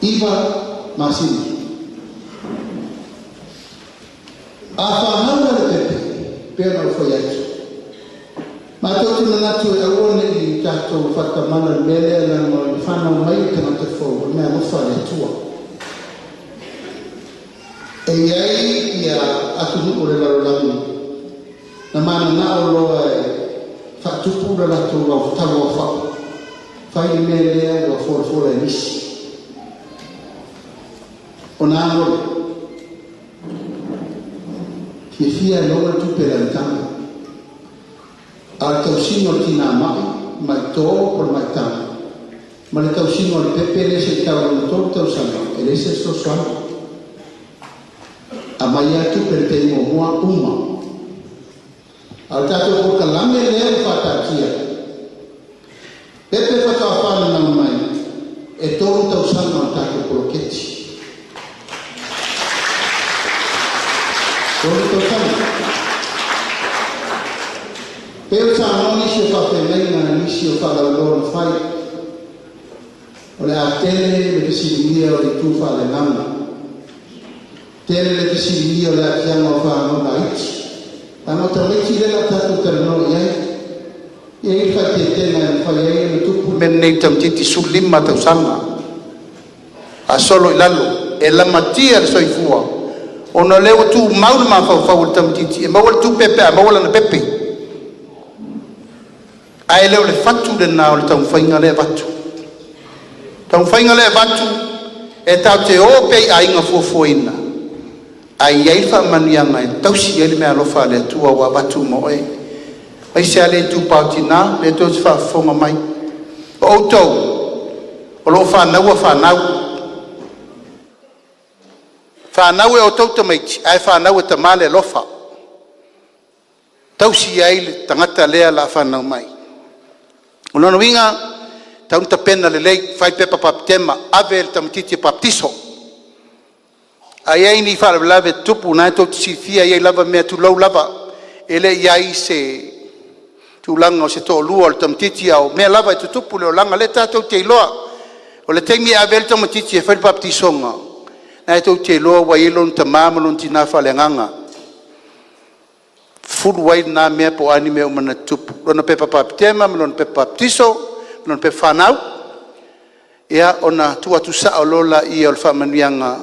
9 masina. A fanau la le pepe, pe ona ou fai atu. Matou te manatu e aua nei tatou faatamala i le mea lea leaga o le fanau mai o le tagata fou o le meaalofa a le Atua. E i ai ia atunuu o le lalolagi na mananao loa e faatupu le latou tauaofai, fai le mea lea ua folafola e nisi. Ona a fiafia e maua le tupe i le amataga, a o le tausiga o le tinamai, ma'i to po o le maitaga ma le tausiga o le pepe lea seia tau i lona 3 tausaga e leai se fesoasoani. Aumai lava tupe i le taimi muamua uma. A o le tatou polokalame lea ua faataatia, pepe faatoa fananau mai e 3 tausaga o le tatou poloketi. 3 tausaga. Pe o saunoa nisi o faafeagaiga, nisi o faalauiloa na fai, o le a tele le fesiligia o le itu faaleagaga, tele le fesiligia o le aafiaga o fanau laiti. Leaga o tamaiti lea o le a tatou talanoa i ai. E i ai le faaeteetega e mafai ai ona tupu le mea lenei i le tamaititi 15 tausaga faasolo i lalo, e lamatia le soifua ona o lea ua tumau le mafaufau o le tamaititi e maua le tupe pe a maua lana pepe. Ae le o le fatu lena o le taumafaiga lea e avatu. O le taumafaiga lea e avatu, e tatou te o pea i aiga fuafuaina, ae i ai faamanuiaga e tausi ai le meaalofa a le Atua ua avatu mo oe. Aemaise lava le itupa o tina lea tou te faafofoga mai, o outou o lo o fanauina fanau, fanau e outou tamaiti ae fanau e tama le alofa, tausi ai le tagata lea o le a fanau mai. O lona uiga, e tatau ona tapena lelei, fai le pepa patema, ave le tamaititi e papatiso. A i ai ni faalavelave e tutupu, o lena tou te silafia e i ai lava mea, tulou lava, e le i i ai se tulaga o se toalua o le tamaitiiti, a o mea lava e tutupu i le olaga, o lea tatou te iloa. O le taimi e ave ai le tamaitiiti e fai le papatisoga, o lena tou te iloa ua i ai lona tama ma lona tina faaleagaga, fufulu ai lena mea po o a ni mea uma na tutupu, lona pepa patema ma lona pepa papatiso ma lona pepa fanau, ia ona tuu atu sao loa lea o le faamanuiaga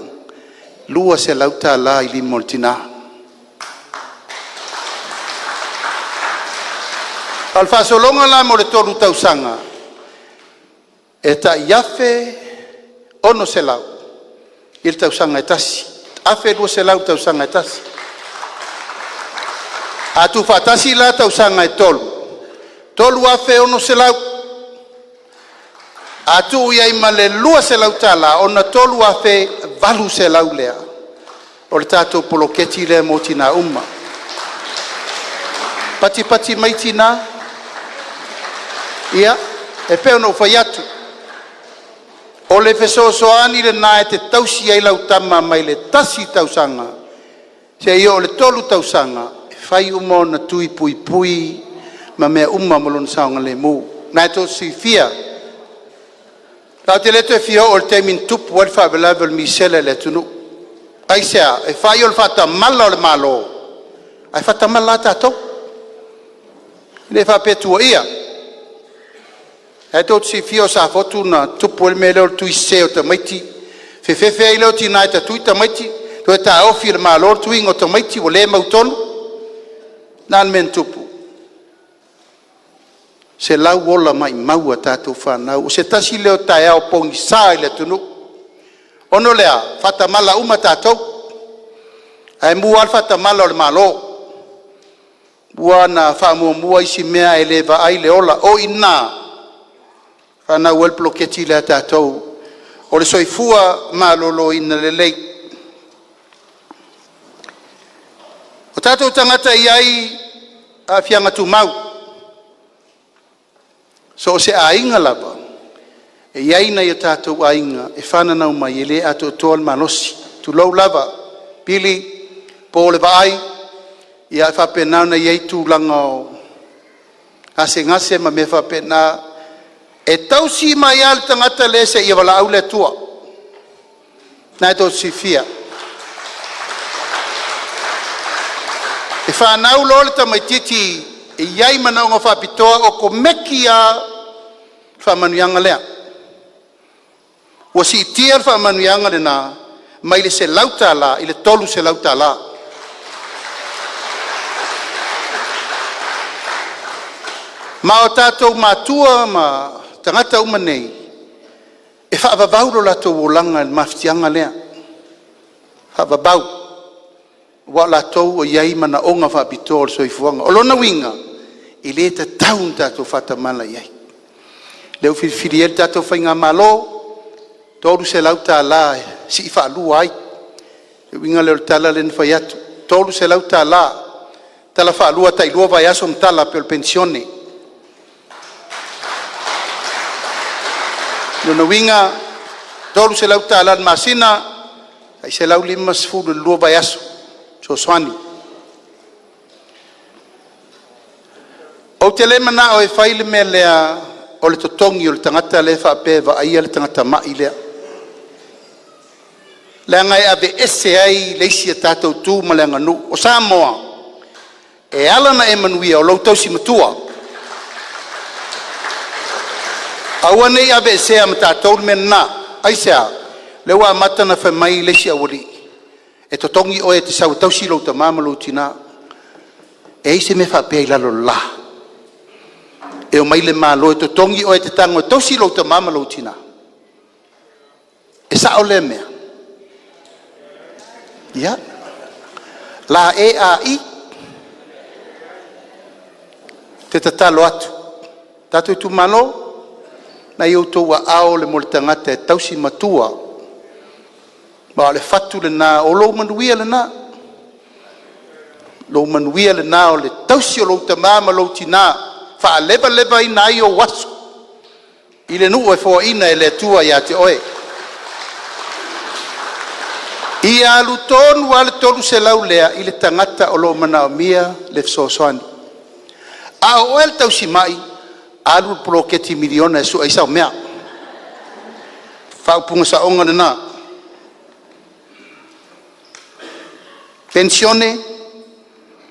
e $200 i lima o le tina. A o le faasologa la mo le 3 tausaga, e tai $1,600 i le tausaga e tasi, $1,200 i le tausaga e tasi. A tuufaatasi la tausaga e 3, $3,600. A tuu i ai ma le $200 ona $3,800 lea. O le tatou poloketi lea mo tina uma. Patipati mai tina, ia e pei ona ou fai atu, o le fesoasoani lena e te tausi ai lau tama mai le 1 tausaga seia oo i le 3 tausaga, e fai uma ona tui puipui ma mea uma mo lona saogalemu. O lena tou te silafia, tatou te le toe fia oo i le taimi na tupu ai le faalavelave o le misela i le atunuu. Aisea? E fai o le faatamala o le Malo, ae faatamala lava tatou, e le faapea e tuuaia. O lena tou te silafia o Safotu na tupu ai le mea lea o le tui sese o tamaiti, fefefe ai lea o tina e tatui tamaiti, toe taofi e le Malo le tuiga o tamaiti ua le mautonu. O le a le mea na tupu? 100 ola maumau e a tatou fanau. O se tasi lea o taeao pogisa i le atunuu. Ona o le a? E faatamala uma tatou, ae mua lava le faatamala o le Malo, ua na faamuamua isi mea ae le vaai le ola. O i ina na fanau ai le poloketi lea a tatou o le soifua maloloina lelei. O tatou tagata e i ai aafiaga tumau, so o se aiga lava, e i ai nai o tatou aiga e fananau mai e le atoatoa le malosi, tulou lava. Pili, Po le vaai, e faapena ona i ai tulaga o gasegase ma mea faapena, e tausi mai lava le tagata lea seia valaau le Atua. O lena tou te silafia. E fanau loa le tamaitiiti e i ai manaoga faapitoa, e okomeki lava le faamanuiaga lea. Ua siitia le faamanuiaga lena mai le $100 i le $300. Ma o tatou matua ma tagata uma nei, e faavavau lo latou olaga i le mafatiaga lea, e faavavau, aua o latou ua i ai manaoga faapitoa o le soifuaga. O lona uiga, e le tatau ona tatou faatamala i ai. O lea ua filifili ai le tatou faigamalo, e $300 e sii faalua ai. O le uiga lea o le tala lea na fai atu, e $300, tala faalua tai lua vaiaso ma tala e pei o le penisione. O lona uiga e $300 i le masina, tai $150 i le lua vaiaso e fesoasoani. Ou te le manao e fai le mea lea o le totogi o le tagata lea e faapea e vaaia le tagata mai lea, leaga e aveese ai le isi a tatou tu ma le aganuu. O Samoa, e ala ona e manuia o lou tausi matua. Aua ne i aveesea ma tatou le mea lena. Aisea? O lea ua amata ona fai mai le isi aualii, e totogi oe e te sau e tausi lou tama ma lou tina. E i ai se mea faapea i lalo o le la? E omai le Malo e totogi oe e te tago e tausi lou tama ma lou tina? E sao lea mea? Ia, la e a i, ou te tatalo atu, tatou itumalo, o lena e i outou aao le tagata e tausi matua, ma o le fatu lena o lou manuia lena, lou manuia lena o le tausi o lou tama ma lou tina, faalevalevaina ai ou aso i le nuu e foaina e le Atua ia te oe. Ia alu tonu lava le $300 lea i le tagata o lo o manaomia le fesoasoani. A o oe o le tausimai, alu le poloketi miliona e sue ai sau mea. Faaupuga saoga lena. Penisione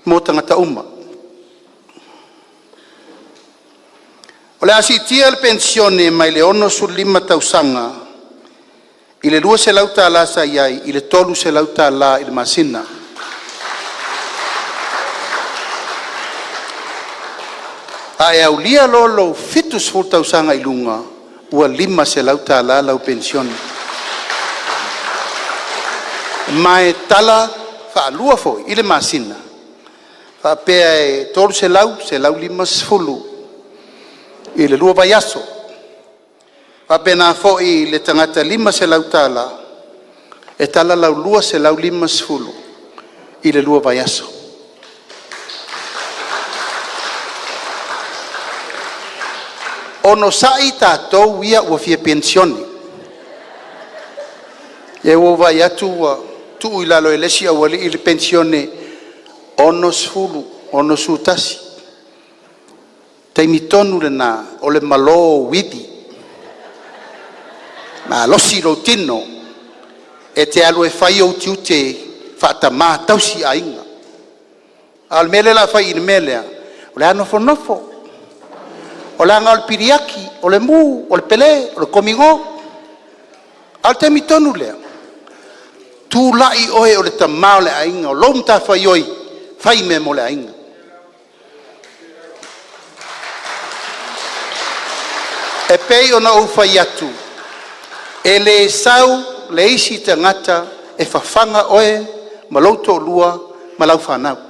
mo tagata uma. O le a siitia le penisione mai le 65 tausaga i le $200 sa i ai i le $300 i le masina. A e aulia loa lou 70 tausaga i luga, ua $500 lau penisione. Ma e tala faalua foi i le masina, faapea e $300, $150 i le lua vaiaso. E faapena foi i le tagata e $500, e tala lau $250 i le lua vaiaso. Onosai tatou ia ua fia penisione, lea ua ou vaai atu ua tuu i lalo e le isi aualii le penisione e 60, 61. O le taimi tonu lena o le malo ou ivi, malosi lou tino e te alu e fai ou tiute faatama tausi aiga. A o le mea lea o le a fai i i le mea lea, o le a nofonofo, leaga o le piliaki, o le mu, o le pele, o le komino. A o le taimi tonu lea, tulai oe o le tama o le aiga, o lou matafaioi, fai mea mo le aiga. E pei ona ou fai atu, e le sau le isi tagata e fafaga oe ma lou toalua ma lau fanau. E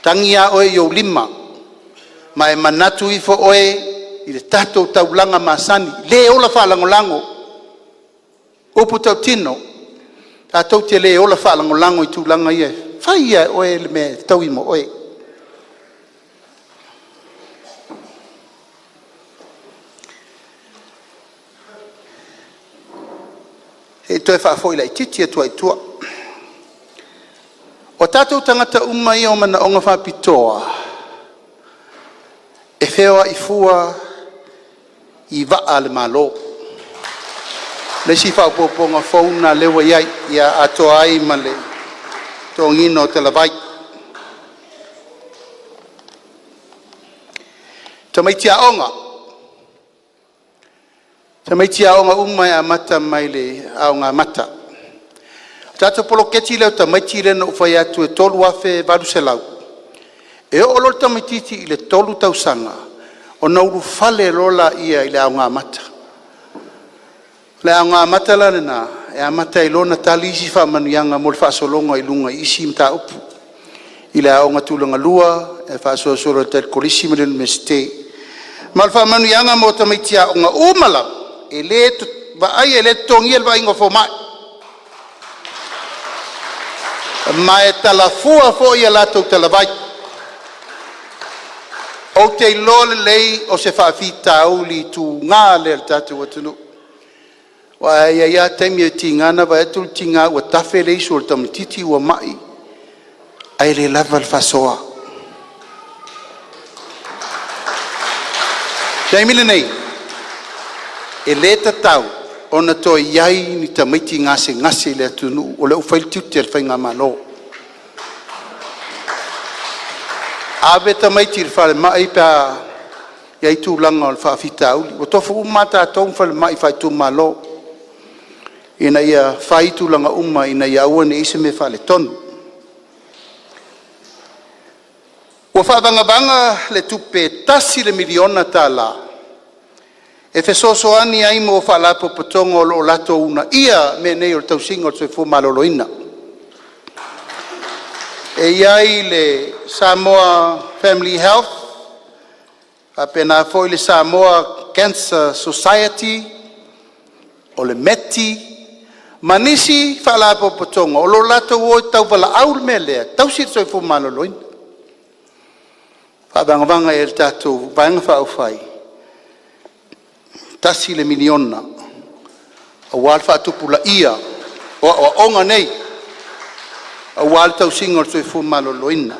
tagi lava oe i ou lima ma e manatu ifo oe i le tatou taulaga masani, le ola faalagolago. O upu tautino, tatou te le ola faalagolago i tulaga ia, e fai lava e oe le mea e fetaui ma oe. Se i toe faafoi laititi atu lava i tua. O tatou tagata uma ia o manaoga faapitoa, e feoai fua i vaa a le Malo. O le isi faaopoopoga fou lena o lea ua i ai, ia atoa ai ma le totogiina o talavai. O tamaiti aoga, o tamaiti aoga uma e amata mai i le Aoga Amata. O le tatou poloketi lea o tamaiti lea na ou fai atu e 3,800, e oo loa le tamaitiiti i le 3 tausaga ona ulufale loa lea i le Aoga Amata. O le Aoga Amata la lena, e amata ai loa ona tali isi faamanuiaga mo le faasologa i luga i isi mataupu i le aoga tulagalua, e faasolosolo atu ai i le Kolisi ma le Iunivesite. Ma o le faamanuiaga mo tamaiti aoga uma lava, e le totogia le vaaiga a fomai, ma e talafua foi a latou talavai. Ou te iloa lelei o se faafitauli tuga lea i le tatou atunuu, aua e i ai lava taimi e tiga ona vaai atu le tina ua tafe le isu a le tamaitiiti ua mai ae le lava le faasoa. O le taimi lenei, e le tatau ona toe i ai ni tamaiti gasegase i le atunuu, o lea ua fai le tiute o le faigamalo. Ave tamaiti i le falemai pe a i ai tulaga o le faafitauli. Ua tofu uma lava tatou ma falemai faaitumalo ina ia fai tulaga uma ina ia aua ne i i ai se mea faaletonu. Ua faavagavaga le tupe e $1 miliona e fesoasoani ai mo faalapotopotoga o lo o latou uunaia mea nei o le tausiga o le soifua maloloina. E i ai le Samoa Family Help, faapena foi le Samoa Cancer Society, o le METI ma nisi faalapotopotoga o lo o latou o e tauvalaau le mea lea e tausi le soifua maloloina. E faavagavaga i ai e le tatou Vaega Faaupufai $1 miliona aua le faatupulaia o aoaoga nei aua le tausiga o le soifua maloloina.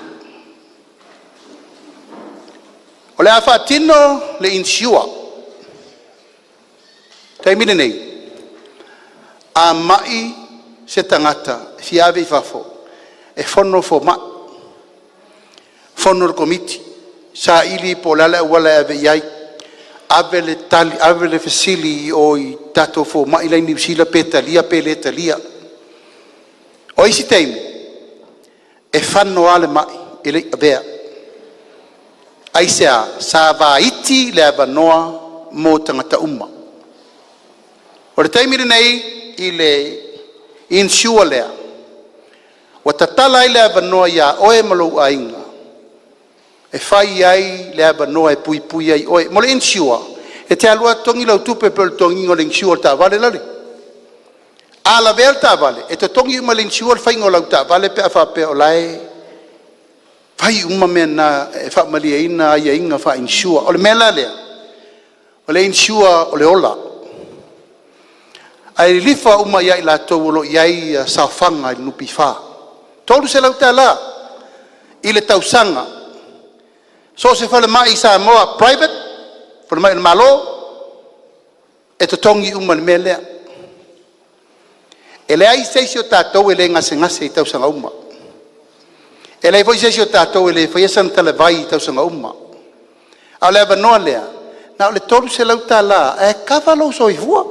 O le a faatino le insure. O le taimi lenei, a mai se tagata e fia ave i fafo, e fono fomai, fono le komiti, saili po o le a le auala e ave i ai, ave le tali, ave le fesili i o i tatou fomai la e i Niu Sila pe talia pe le talia. O isi taimi, e fano lava le mai e le i avea. Aisea? Sa vaiti le avanoa mo tagata uma. O le taimi lenei i le insure lea, ua tatala ai le avanoa ia oe ma lou aiga e fai ai le avanoa e puipui ai oe. Mo le insure, e te alu lava totogi lau tupe pei o le totogiina o le insure o le taavale lale. A lavea le taavale, e totogi uma e le insure le faiga o lau taavale pe a faapea o la e fai uma mea na e faamalieina aiaiga faa-insure. O le mea la lea, o le insure o le ola, ae lilifa uma ia i latou o lo o i ai saofaga i le NPF. E $300 i le tausaga, so o se falemai i Samoa, private, falemai o le Malo, e totogi uma i le mea lea. E leai se isi o tatou e le gasegase i tausaga uma. E leai foi se isi o tatou e le faia sana talavai i tausaga uma. A o le avanoa lea, na o le $300 lava ae kava lou soifua.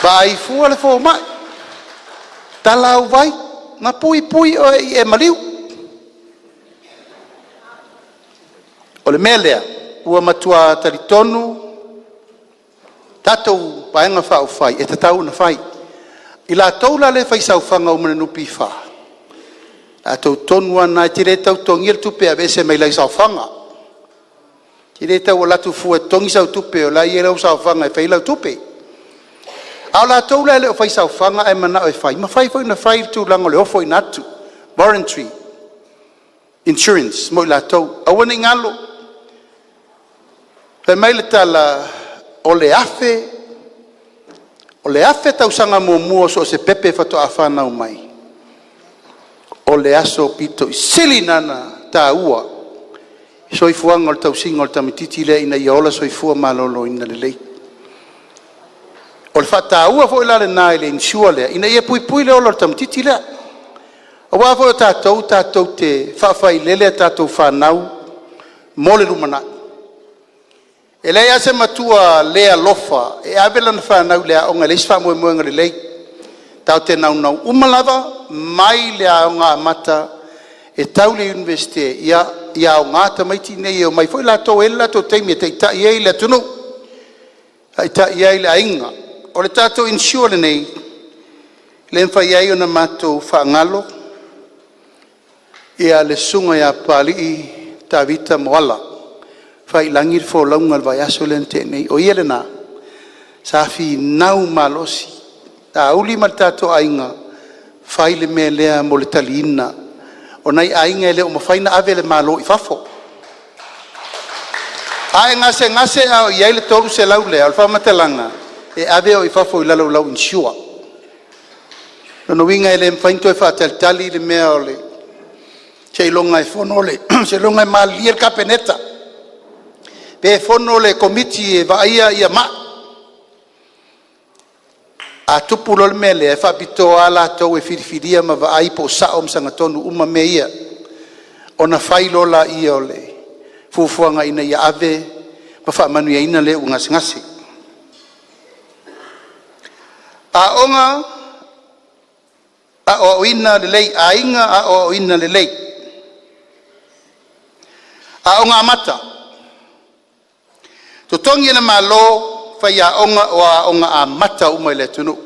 Vaai fua le fomai, tala au vai ma puipui oe i e maliu. O le mea lea, ua matua talitonu tatou Vaega Faaupufai e tatau ona fai. I latou la ia e fai saofaga uma i le NPF, o latou tonu lava na, e te le tau totogia le tupe e aveese mai lau saofaga. E te le tau alu atu fua e totogi sau tupe o la e i ai lau saofaga e fai ai lau tupe. A o latou la e le o faisaofaga ae mananao e fai, e mafai foi ona fai le tulaga o le ofoina atu, voluntary insurance mo i latou. Aua ne i galo, fai mai le tala, o le 1,000 O le 1000 tausaga muamua o so o se pepe faatoa fanau mai, o le aso aupito sili lena ona taua i le soifuaga o le tausiga o le tamaitiiti lea ina ia ola soifua maloloina lelei. O le faataua foi la lena i le insure lea ina ia puipui le ola o le tamaitiiti lea. Aua foi o tatou tatou te faafailele a tatou fanau mo le lumanai. E leai lava se matua le alofa e ave lana fanau i le aoga e leai se faamoemoega lelei. Tatou te naunau uma lava mai le aoga amata e tau i le Iunivesite, ia aoga tamaiti nei e omai foi latou e i ai le latou taimi e taitai ai le atunuu, taitai ai le aiga. O le tatou insure lenei, e le mafai ai ona matou faagalo le Susuga ia Papalii Tavita Moala na faiilagi le folauga i le vaiaso lea na tea nei. O ia lena sa finau malosi, sauni ma le tatou aiga, fai le mea lea mo le taliina o nai aiga e le o mafai ona ave e le Malo i fafo. A e gasegase a o i ai le $300 lea, o le faamatalaga, e ave au i fafo i lalo o lau insure. O lona uiga e le mafai ona toe faatalitali le mea o le seiloga e malilie le Kapeneta pe fono le Komiti e vaaia mai. A tupu loa le mea lea, e faapitoa lava latou e filifilia ma vaai po o sao ma sagatonu uma mea ia, ona fai loa lea o le fuafuaga ina ia ave ma faamanuiaina le ua gasegase. Aoga Aoaoina Lelei, Aiga Aoaoina Lelei, Aoga Amata. E totogi e le Malo faiaoga o aoga amata uma i le atunuu.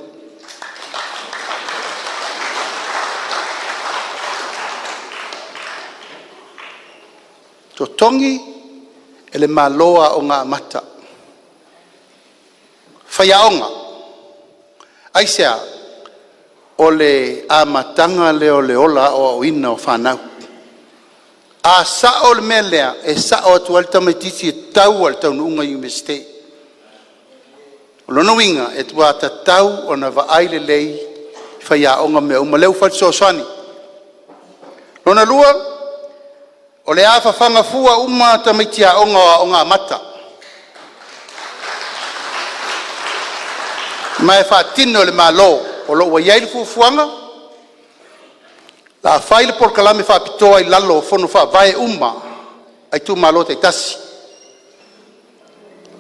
Totogi e le Malo aoga amata, faiaoga. Aisea? O le amataga lea o le ola aoaoina o fanau. A sao le mea lea, e sao atu ai le tamaitiiti e tau lava i le taunuuga i le Iunivesite. O lona uiga e tatau ona vaai lelei i faiaoga ma mea uma, o lea ua fai le fesoasoani. Lona lua, o le a fafaga fua uma tamaiti aoga o aoga amata ma e faatino e le Malo o lo o ua i ai le fuafuaga. O le a fai le polokalame faapitoa i lalo o fono faavae uma a itumalo taitasi,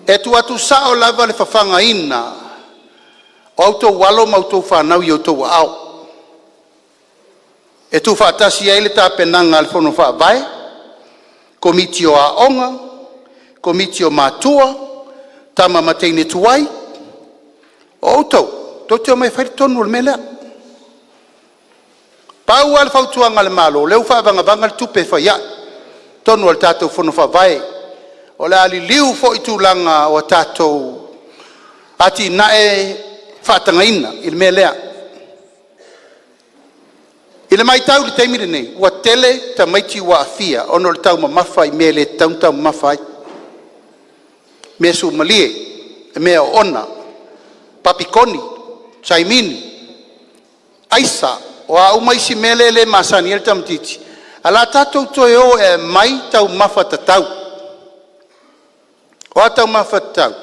e tuu atu sao lava le fafagaina o a outou alo ma a outou fanau i o outou aao, e tuufaatasi ai le tapenaga a le Fono Faavae, Komiti o Aoga, Komiti o Matua, Tama ma Teine tuai. O outou tou te omai e fai le tonu o le mea lea. Pau lava le fautuaga a le Malo, o lea ua faavagavaga le tupe e fai ai i totonu o le tatou Fono Faavae. O le a liliu foi tulaga o tatou atinae faatagaina i le mea lea. I le matau i le taimi lenei, ua tele tamaiti ua aafia ona o le taumamafa i mea e le tatau ona taumamafa ai, mea suamalie, mea oona, papikoni, saimini, aisa, o a uma isi mea ia e le masani ai le tamaitiiti, ae o le a tatou toe o e aumai taumafa tatau. O a taumafa tatau?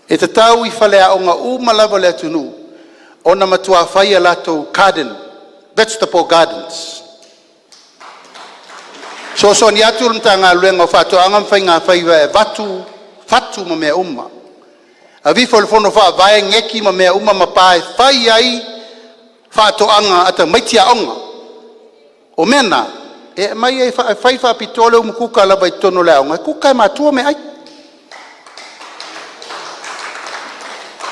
E tatau i faleaoga uma lava o le atunuu ona matua fai a latou garden, vegetable gardens. E fesoasoani atu le Matagaluega o Faatoaga ma Faiga Faiva e avatu fatu ma mea uma, aveifo e le Fono Faavae gneki ma mea uma ma pa e fai ai faatoaga a tamaiti aoga. O mea na e aumai e fai faapitoa le umukuka lava i totonu o le aoga e kuka e matua meaai.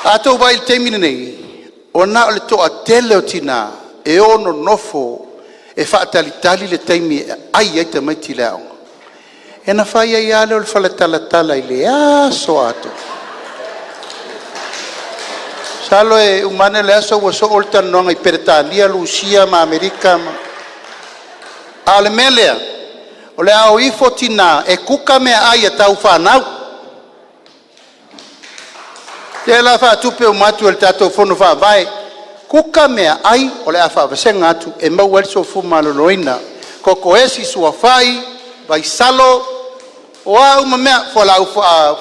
A outou vaai i le taimi lenei, ua na o le toatele o tina e o nonofo e faatalitali le taimi e aai ai tamaiti i le aoga, ia ona fai ai lava lea o le faletalatala i le aso atoa. Masalo e uma ane le aso ua soo le talanoaga i Peretania, Lusia ma Amerika ma... A o le mea lea, o le a o ifo tina e kuka meaai a tau fanau. Lea la faatupe uma atu e le tatou Fono Faavae, kuka meaai o le a faavasega atu e maua ai le soifua maloloina, koko esi, suafai, vaisalo, o a uma mea, fualaau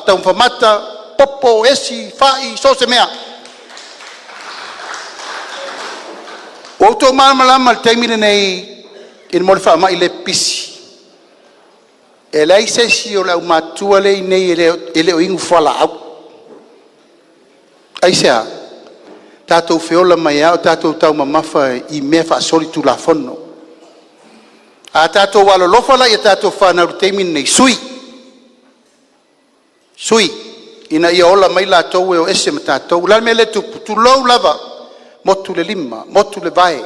taumafa mata, popo, esi, fai, so o se mea. Ua outou malamalama i le taimi lenei i le faamai le pipisi, e leai se isi o le aumatutua lea e i inei e le o inu fualaau. Aisea? Tatou feola mai a o tatou taumamafa i mea faasolitulafono. A tatou alolofa la i a tatou fanau i le taimi lenei, sui, sui ina ia ola mai latou e o ese ma tatou. O le a le mea lea e tupu? Tulou lava, motu le lima, motu le vae,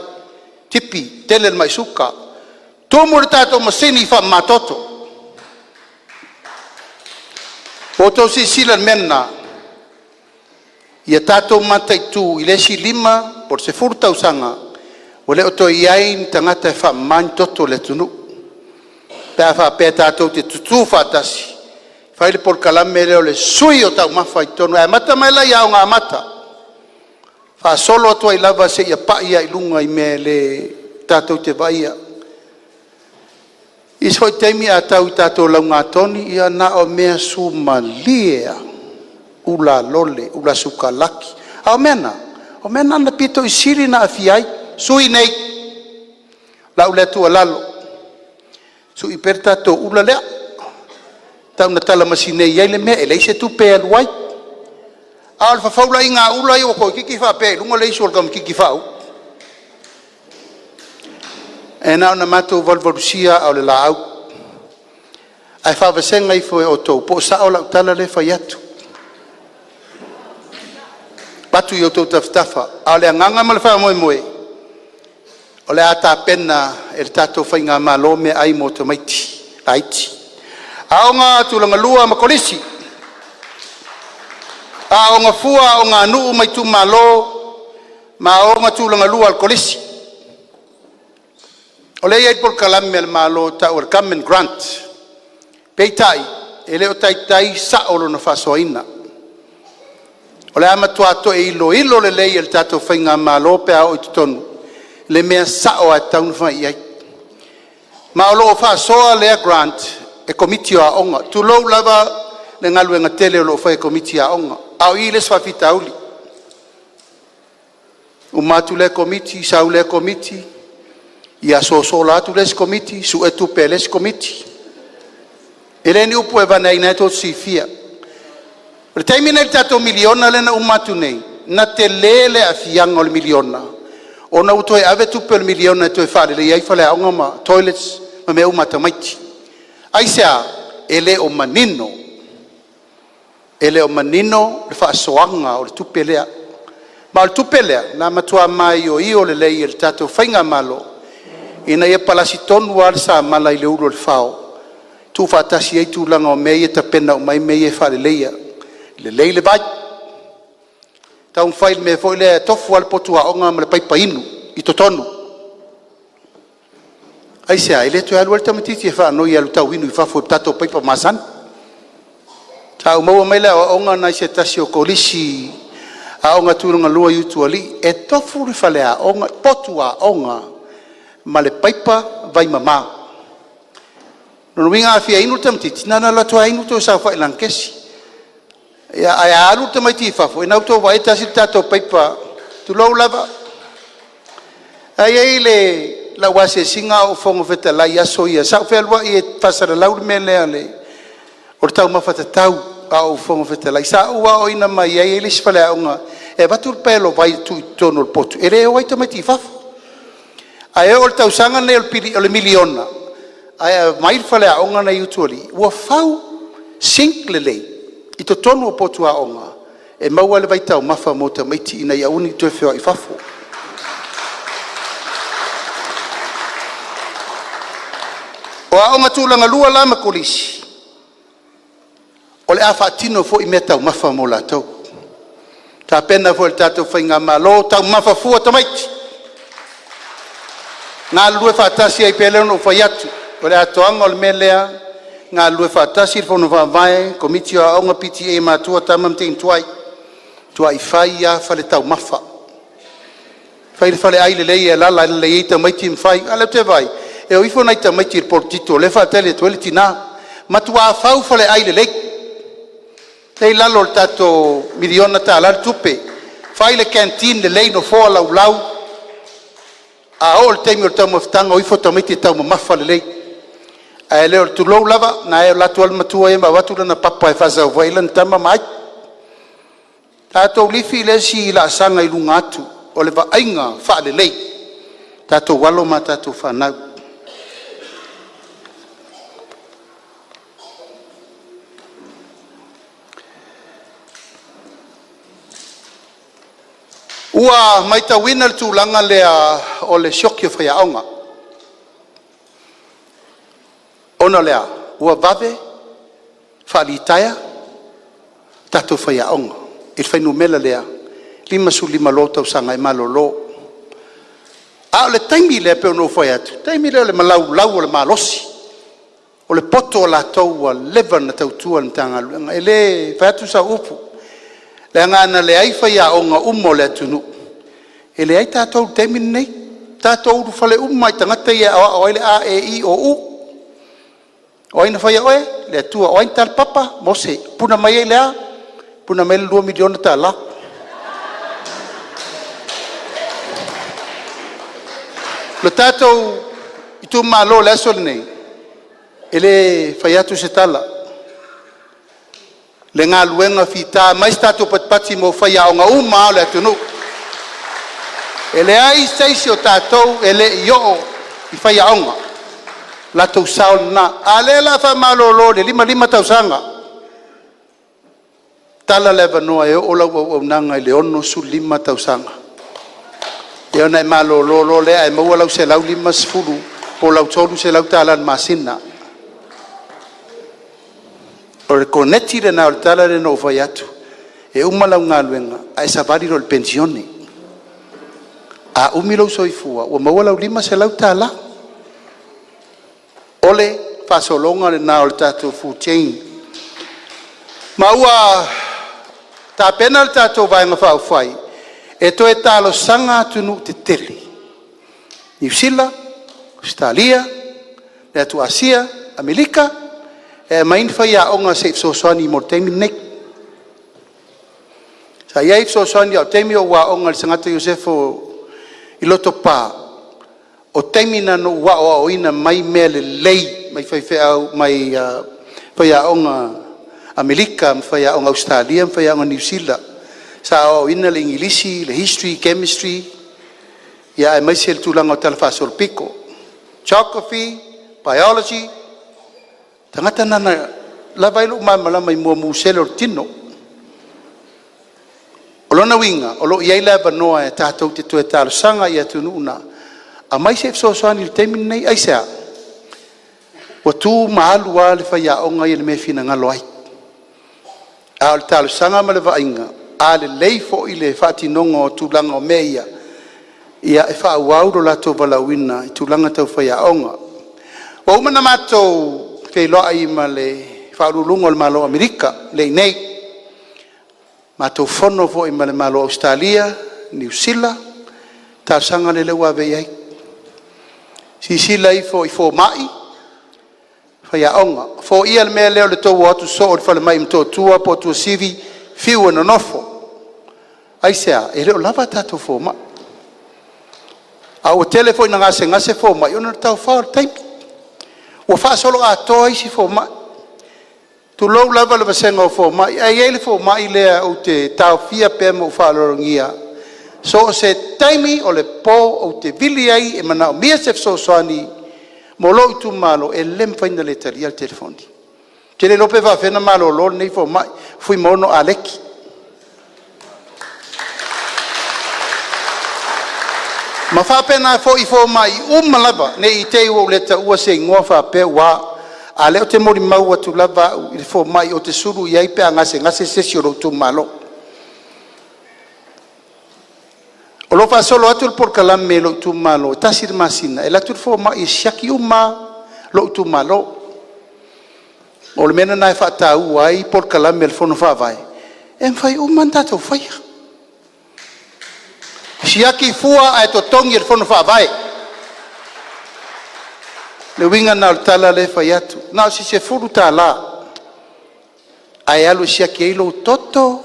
tipi, tele le mai suka, tumu le tatou masini faamamatoto. Ua outou silasila i le mea lena? Ia tatou mataitu i le isi 5 po o le 10 tausaga ua le o toe i ai ni tagata e faamama ni toto i le atunuu pe a faapea tatou te tutu faatasi, fai le polokalame lea o le sui o taumafa i totonu e amata mai lava i Aoga Amata faasolo atu ai lava seia pai i luga i mea le tatou te vaaia. Isi foi taimi a tau i tatou laugatoni, ia na o mea sumalie lava, ula lole, ula sukalaki. A o mea na, o mea na na aupito sili ona aafia ai sui usufono nei. O lau lea tuualalo, sui pea le tatou ula lea, tau ina talamasinei ai le mea e leai se tupe e alu ai. A o le fafaulaiga lava o ula ia ua toeitiiti faapea i luga le isu a le tamaitiiti faauu. Ae na ona matou valuvalusia aa o le laau ae faavasega ifo e outou po o sao lau tala lea e fai atu. Avatu i outou tafatafa, a o le agaga ma le faamoemoe, o le a tapena e le tatou faigamalo meaai mo tamaiti laiti. Aoga Tulagalua ma Kolisi, Aoga Fua Aoga a Nuu ma Itumalo ma Aoga Tulagalua a le Kolisi. O lea e i ai le polokalame a le Malo e tau o le Government Grant, peitai e le o taitai sao lona faasoaina. O le a matua toe iloilo lelei e le tatou faigamalo pe a oo i totonu le mea sao lava e tatau ona fai i ai. Ma o lo o faasoa lea grant e Komiti o Aoga, tulou lava le galuega tele o lo o fai e Komiti o Aoga, a o i le isi faafitauli. Uma atu lea komiti sau lea komiti, ia sosola atu le isi komiti sue tupe a le isi komiti. E le o ni upu e aveane ai, o lena tou te silafia. O le taimi lenei i le tatou miliona lea na uma atu nei, na tele le aafiaga o le miliona ona ua toe ave tupe o le miliona e toe faaleleia ai faleaoga ma toilets ma mea uma a tamaiti. Aisea? E le o manino, e le o manino le faasoaga o le tupe lea. Ma o le tupe lea na matua maioio lelei e le tatou faigamalo ina ia palasi tonu lava le samala i le ulu o le fao, tuufaatasi ai tulaga o mea ia e tapena uma ai mea ia e faaleleia, lelei le vai, taumafai i le mea foi lea e tofu lava le potu aoga ma le paipa inu i totonu. Aisea? E le toe alu ai le tamaitiiti e faanoi e alu e tau inu i fafo i tatou paipa masani. Sa ou maua mai le aoaoga lena i se tasi o Kolisi Aoga Tulagalua i Utualii, e tofu le faleaoga, potu aoga ma le paipa vaimama. O lona uiga a fia inu le tamaitiiti, na ona alu atu lava inu toe saofai i lana kesi. Ae a alu le tamaiti i fafo, ia lena ua outou vaai e tasi le tatou paipa, tulou lava. Ae i ai lau asiasiga a o ou Fofoga Fetalai i aso ia, sa ou fealuai e faasalalau le mea lea o le taumafa tatau a o ou Fofoga Fetalai. Sa ou aoaina mai ai e i ai le isi faleaoga e avatu le paelo vai e tuu i totonu o le potu e le o ai tamaiti i fafo. Ae oo i le tausaga lenei o le miliona ae aumai le faleaoga lenei i Utualii ua fau, sink lelei i totonu o potu aoga e maua ai le vaitaumafa mo tamaiti ina ia aua ne i toe feoai i fafo. O aoga tulagalua la ma kolisi, o le a faatino foi meataumafa mo latou. Ua tapena foi e le tatou faigamalo taumafa fua o tamaiti, galulue faatasi ai e pei ona ou fai atu, o le atoaga o le mea lea, galulue faatasi le Fono Faavae, Komiti o Aoga, PTA, matua, tama ma teine tuai. Matuai fai lava fale taumafa, fai le faleai lelei e alaala lelei ai tamaiti ma fai. A o lea ou te vaai, e o ifo nai tamaiti i le poletito o lea e faatali atu ai le tina. Matua fau faleai lelei, lea e i lalo o le tatou $1 miliona le tupe. Fai le canteen lelei, nofoa laulau, a oo i le taimi o le taumafataga o ifo tamaiti e taumamafa lelei. Ae le o le tulou lava, o lena e alu atu lava le matua ia ma avatu lana papa e faasau ai lana tama ma ai. Tatou lifi le isi laasaga i luga atu o le vaaiga faalelei o tatou alo ma tatou fanau. Ua matauina le tulaga lea o le sioki o faiaoga, ona o le a? Ua vave faalitaia tatou faiaoga i le fuainumera lea 55 loa tausaga e malolo. A o le taimi lea pei ona ou fai atu, o le taimi lea o le malaulau o le malosi, o le poto o latou ua leva ona tautua i le Matagaluega. E le fai atu sau upu, leaga ana leai faiaoga uma o le atunuu, e leai tatou i le taimi lenei. Ua tatou ulufale uma lava i tagata ia e aoao ai le a, e, i, o, u. O ai na faia oe? Le Atua. O ai na ta le papa? Mose. Puna mai ai le a? Puna mai ai le $2 miliona. O le tatou itumalo i le aso lenei, e le fai atu se tala, i le galuega fita, aumai se tatou patipati mo faiaoga uma lava o le atunuu. E leai se isi o tatou e le i oo i faiaoga, o latou sao lena. A o lea o le a faamalolo i le 55 tausaga, tatala le avanoa e oo lau auaunaga i le 65 tausaga, ia ona e malolo loa lea ae maua lau $150 po o lau $300 i le masina. O le koneti lena o le tala lea na ou fai atu, e uma lau galuega ae savali loa i le penisione. A umi lou soifua ua maua lau $500. O le faasologa lena o le tatou food chain. Ma ua tapena le tatou Vaega Faaupufai e toe talosaga atunuu tetele, Niu Sila, Ausetalia, le atu Asia, Amerika e aumai ni faiaoga se i fesoasoani mo le taimi lenei. Sa i ai fesoasoani a o le taimi a o ou aoga i le Sagieta Iosefo i Lotopa, o taimi na na ou aoaoina mai mea lelei mai faifeau mai faiaoga Amerika ma faiaoga Ausetalia ma faiaoga Niu Sila. Sa aoaoina le Igilisi, le History, Chemistry aemaise le tulaga o le talafaasolopito, Geography, Biology, tagata na na lava ai lou malamalama i muamu sele o le tino. O lona uiga o lo o i ai le avanoa tatou te toe talosaga i atunuu na, aumai se fesoasoani i le taimi lenei. Aisea? Ua tu ma alu lava le faiaoga ia i le mea e finagalo ai. A o le talosaga ma le vaaiga, a lelei foi le faatinoga o tulaga o mea ia, ia e faaauau lo latou valaauina i tulaga tau faiaoga. Ua uma ona matou feiloai ma le faauluuluga o le Malo o Amerika, e le i inei. Matou fono foi ma le Malo o Ausetalia, Niu Sila, talosaga lea ua ave i ai. Silasila ifo i fomai, faiaoga. Foia le mea lea o le tou o atu soo i le falemai i Motootua po o Tuasivi, fiu e nonofo. Aisea? E le o lava a tatou fomai. A ua tele foi ina gasegase fomai ona o le taofa o le taimi. Ua faasoloatoa isi fomai, tulou lava le vasega o fomai, ae i ai le fomai lea ou te taofia pea ma ou faaaloalogia, so o se taimi o le po ou te vili ai e manaomia se fesoasoani mo lou itumalo, e le mafai ona le talia le telefoni. Ou te le iloa pe faapefea ona malolo lenei fomai, Fuimaono Aleki. Ma faapena foi i fomai uma lava, ne i te i ua ou le taua se igoa faapea ua a, a o lea ou te molimau atu lava au i le fomai ou te sulu i ai pe a gasegase se isi o lou itumalo. O lo o faasolo atu le polokalame i lou itumalo, e tasi le masina e alu atu le fomai e siaki uma lava lou itumalo. O le mea lena e faataua ai polokalame a le Fono Faavae, e mafai uma ona tatou faia. Siaki fua ae totogi e le Fono Faavae. Le uiga lena o le tala lea e fai atu, na o si $10 ae alu e siaki ai lou toto,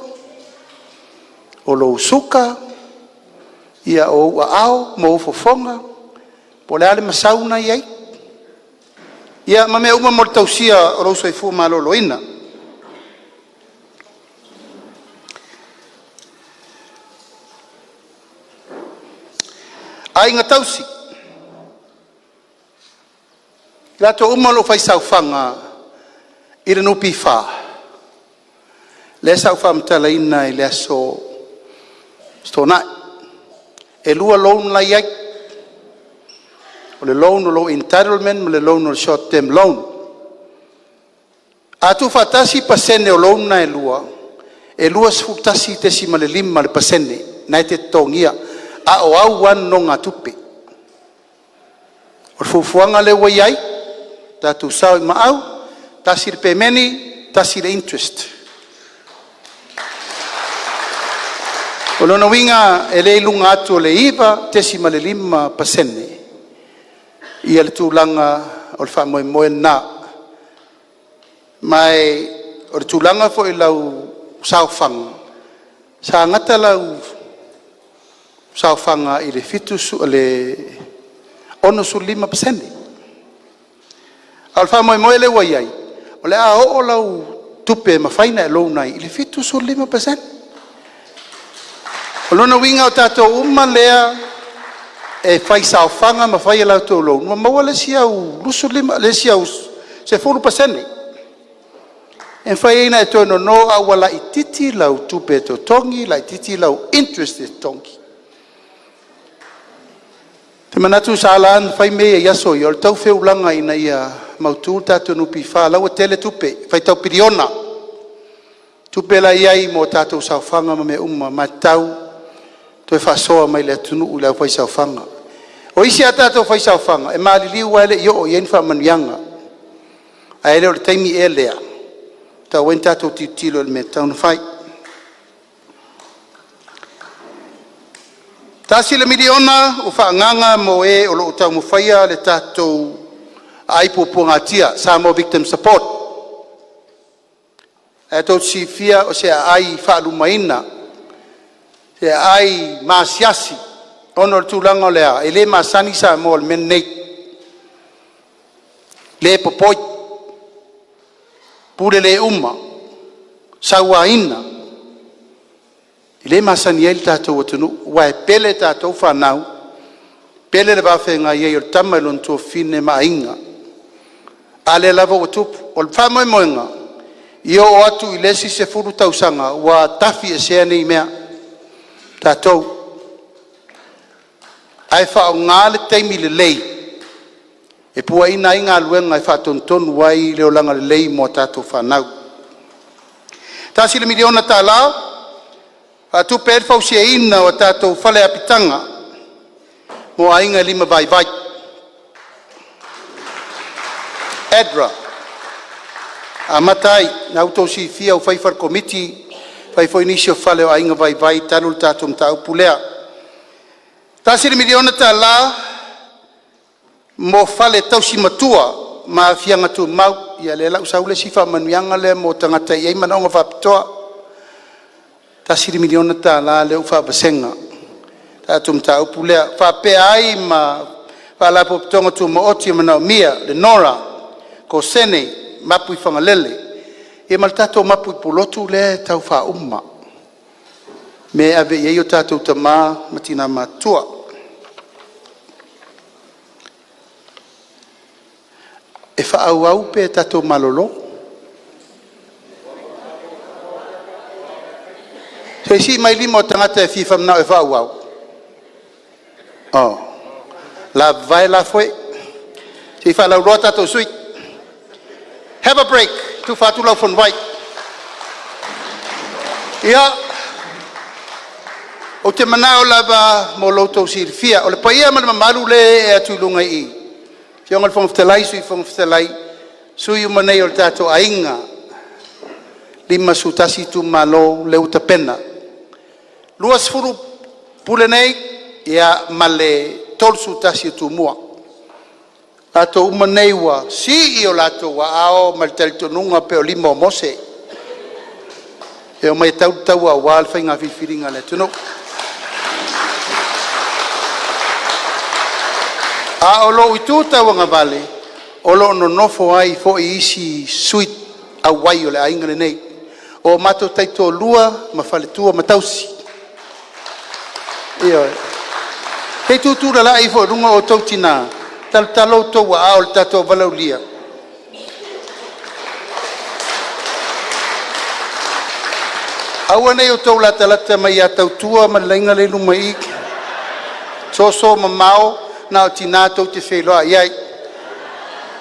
o lou suka, o ou aao ma ou fofoga po o le a le masau na e i ai, ia ma mea uma mo le tausia o lou soifua maloloina. Aiga tausi, i latou uma o lo o fai saofaga i le NPF, lea sa ou faamatalaina i le aso Toonai, e 2 loan la e i ai, o le loan o lou entitlement ma le loan o le short term loan. A tuufaatasi pasene o loan na e lua, e 21.5% lena e te totogia, a o au lava nonogatupe. O le fuafuaga lea ua i ai, tatou sao i maau, tasi le pemeni tasi le interest. O lona uiga e le i luga atu o le 9.5% ia le tulaga o le faamoemoe lena. Ma o le tulaga foi i lau saofaga, sa gata lau saofaga i le 65%. A o le faamoemoe lea ua i ai, o le a oo lau tupe e mafai ona e loan ai i le 75%. O lona uiga o tatou uma lea e fai saofaga ma fai a latou loan, ua maua le isi au 25, le isi au 10% e mafai ai ona e toe nono a ua laitiiti lau tupe e totogi, laitiiti lau interest e totogi. Ou te manatu sa ala ona fai mea ia i aso ia, o le tau feulaga ina ia mautu le tatou NPF la ua tele tupe, faitau piliona tupe la e i ai mo tatou saofaga ma mea uma, ma e tatau ona toe faasoa mai i le atunuu i le aufaisaofaga. O isi a tatou fai saofaga, e maliliu a e le i oo i ai ni faamanuiaga. Ae le o le taimi ea lea e tatau ai ona tatou tilotilo i le mea e tatau ona fai. $1 miliona ua faaagaaga mo e o lo o taumafaia le tatou aai puapuagatia Samoa Victim Support. E tou te silafia o se aai faalumaina, se aai maasiasi ona o le tulaga o le a? E le masani Samoa i le mea lenei, le popoi, pule le uma, sauaina. E le masani ai lo tatou atunuu aua e pele tatou fanau, pele le va feagai ai o le tama i lona tuafafine ma aiga. A lea lava ua tupu. O le faamoemoega, ia oo atu i le isi 10 tausaga ua tafiesea nei mea tatou, ae faaaoga le taimi lelei e puaina ai galuega e faatonutonu ai le olaga lelei mo a tatou fanau. $1 miliona e faatupe ai le fausiaina o tatou fale apitaga mo aiga e limavaivai. EDRA amata ai, lena ua outou silafia ua fai fale komiti, fai foi nisi o fale o aiga vaivai talu le tatou mataupu lea. $1 miliona mo fale tausi matua ma aafiaga tumau. Ia lea la ua sau le isi faamanuiaga lea mo tagata e i ai manaoga faapitoa. $1 miliona lea ua faavasega le tatou mataupu lea, faapea ai ma Faalapotopotoga Tumaoti o manaomia, le NORA, Kosene ma Mapuifagalele. Ia ma le tatou mapu i Pulotu lea e tau faauma, mea e ave i ai o tatou tama ma tina matutua. E faaauau pe tatou malolo? Se i sii mai le lima o tagata e fia e faaauau. Ua lava foe, se i faalauloa tatou sui. Have a break, tufa atu lau fonovoa. Ia, ou te manao lava mo lo outou silafia, o le paia ma le mamalu lea e ee atu i luga i i, Afioga i le Fofoga Fetalai, Sui Fofoga Fetalai, sui uma nei o le tatou aiga, 51 itumalo lea ua tapena. 20 pule nei ia ma le 31 o Tumua. O latou uma nei ua sii o latou aao ma le talitonuga pei o lima o Mose e omai e tau le taua aua le faiga filifiliga a le atunuu. A o lou itu tauagavale, o lo o nonofo ai foi isi sui auai o le aiga lenei. O matou taitoalua ma faletua ma tausi, ioe. Se i tutulala'i ifo i luga outou tinã, talotalo outou aao i le tatou valaaulia. Aua ne i outou latalata mai ia Tautua ma le laina lea e i luma i i, soso mamao na o tina tou te feiloai ai.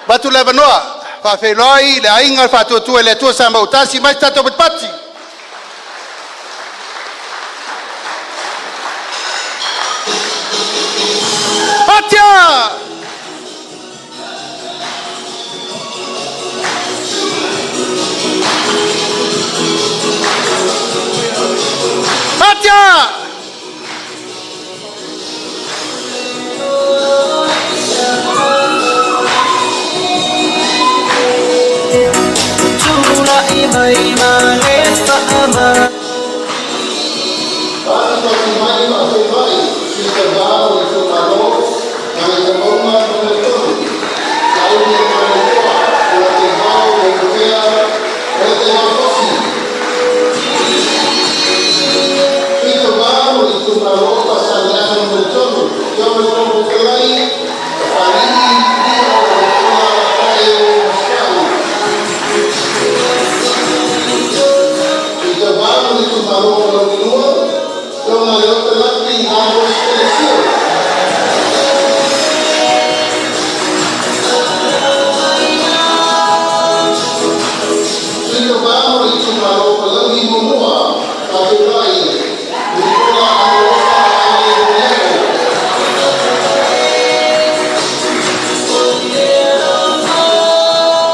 Avatu le avanoa e faafeiloai le Aiga Faatuatua i le Atua Samoa ua Tasi mai se tatou patipati. Patia! Faatulai mai faafeiloai Sui Tauva o le Itumalo Gagaifomauga Nu.3, Laaulialemalietoa Polataivao Lotofaga Polataivao Fosi. Sui Tauva o le Itumalo Faasaleleaga Nu.3, Afioga i le Fofoga Fetalai Papalii Lio Olotola Taeo Masefau. Sui Tauva o le Itumalo Palauli 2, Afioga Leota Laki Amos Telesia. Sui Tauva o le Itumalo Palauli 1, Faafeiloai Mulipola Anarosa Ale Moliaco.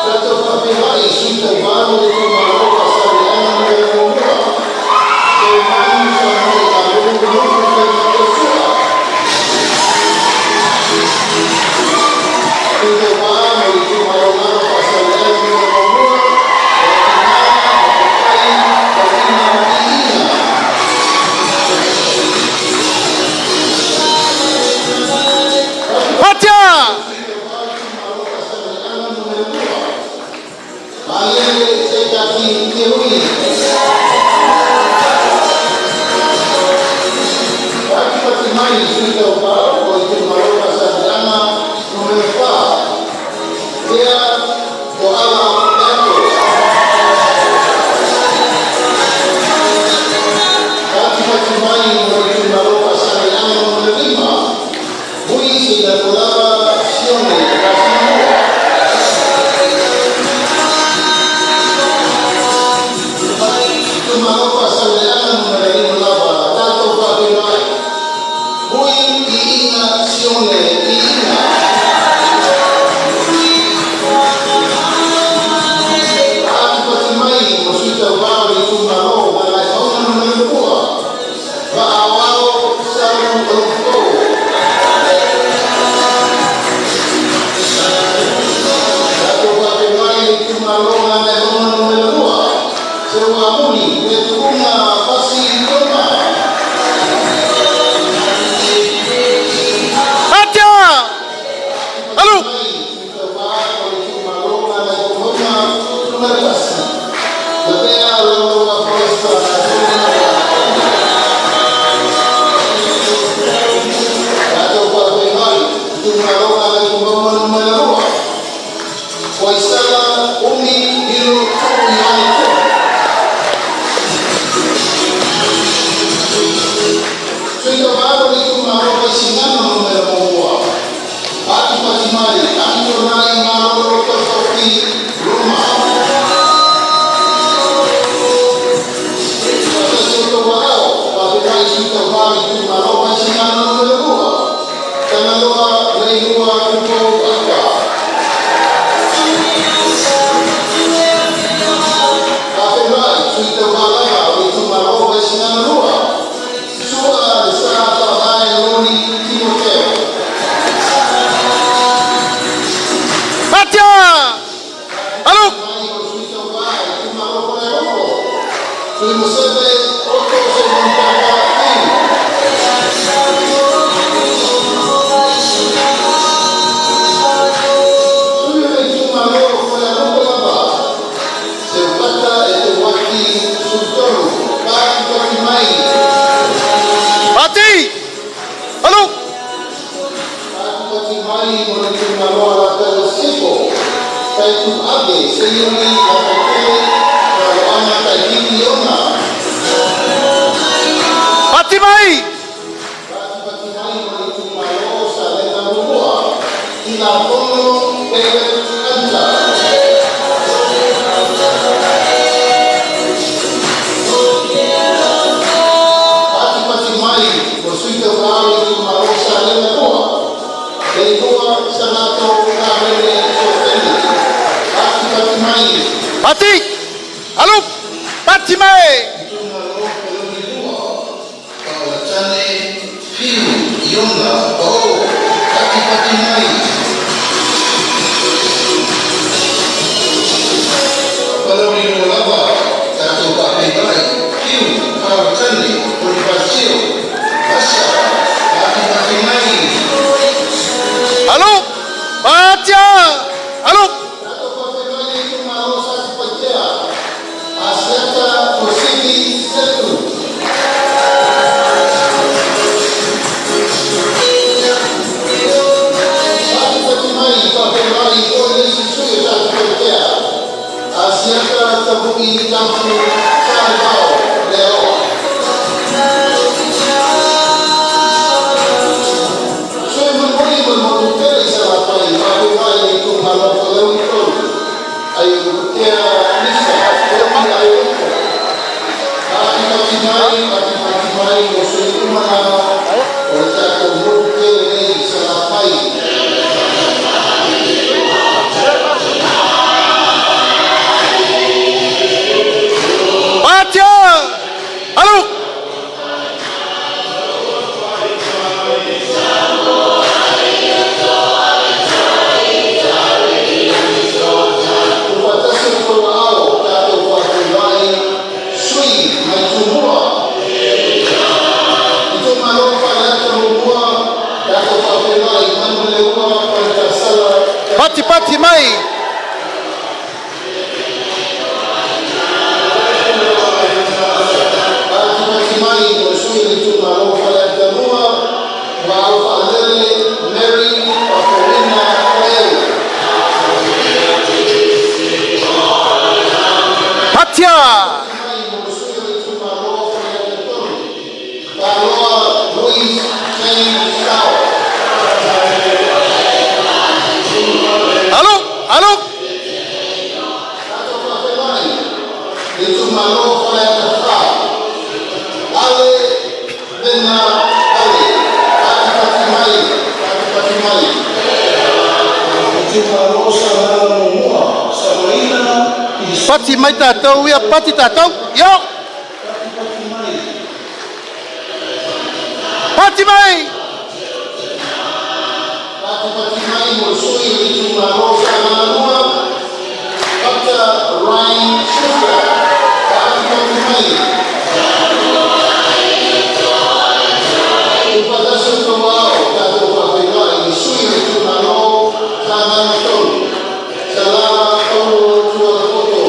Tatou faafeiloai Sui Tauva o le Itumalo Faasaleleaga 1, Seumanu Faimalotoa Lotofaimatausua. Sui Tauva mo le Itumalo lava Faasaleleaga 1, le Tina ma Popowai Lovina Iina. Patia! Maliele Seitasi Tieruli. Patipati mai le Sui Tauva o le Itumalo Faasaleleaga Nu.4, Tea Tooala Peato. Patipati mai mo le Itumalo Faasaleleaga Nu.5, Vui Seiafolava Sione Tasimua. Itumalo Faasaleleaga Nu.5 lava, tatou faafeiloai, Vui Iina Sione Iina. Patipati mai mo Sui Tauva o le Itumalo Gagaifomauga Nu.2, Vaa Aoao Salu Olopo. Tatou faafeiloai le Itumalo Gagaemauga Nu.2, Seuamuli Fetuunga Fasi Toma. Patia! Alu! Mai Sui Tauva o le Itumalo Gagaifomauga Nu.1, Lavea Laulau Foresta. Tatou faafeiloai Itumalo Gagaifomauga Nu.2, Foisala Umi Lilo Tuuioane. Tuimaseve Otto Seumanutafa Fiu. Sui o le Itumalo Falealupo lava, Seupata Eteuati Sulutonu, patipati mai. Pati! Alu! Patipati mai mo le Itumalo Alataua Sisifo, Taituave Seiuli Lafautele Aloaga Taitini Iona. Pati mai! Patipati mai mo le Itumalo Salega Muamua, Tilafono David Hunter. Patipati mai mo le Sui Tauvao o le Itumalo Salega 2, Leitoa Sanato Kalele Sofeni. Patipati mai. Pati! Alu! Pati mai! Itumalo Palauli 2, Paolatane Fiu Iona Pao. Patipati mai. Palauli 2 lava, tatou faafeiloai Fiu Paolatane Ponifasio Masa. Patipati mai. Alu! Patia! Alu! Tatou faafeiloai le itumalo Satupaitea, Asiata Fosili Setu. Patipati mai faafeiloai foi le isi sui o Satupaitea, Asiata Tavu'i Tapu Salevao Lealoa. Sui mulimuli mo le motu tele i Salafai, faafeiloai le itumalo Palauli 3, Aiolupotea Misa Kopi Aiolupo. Patipati mai, patipati mai mo sui uma na o le tatou motu tele nei i Salafai. Patia! Alu! Tuufaatasi o outou aao, tatou faafeiloai sui mai Tumua. Itumalo Faleata 1, tatou faafeiloai Manuleleua Faletasala. Pati pati mai! Patipati mai mo le sui o le Itumalo Faleata 2, Maau Faalele Mary Pafolina Faeu. Patia! Mai mo le sui o le Itumalo Faleata 3, Taloa Louis James Sao. Alu! Alu! Tatou faafeiloai le Itumalo Faleata 4, Ale Mena Ale. Patipati mai, patipati mai. Itumalo Sagaga 1, Savaina Pati mai tatou ia, pati tatou! Yo! Patipati mai. Pati mai! Patipati mai mo le sui o le Itumalo Sagaga 2, Dr. Ryan Schuster. Patipati mai. Tuufaatasi o outou aao, tatou faafeiloai le sui o le Itumalo Sagaga 3, Salala Paulo Tualapoto.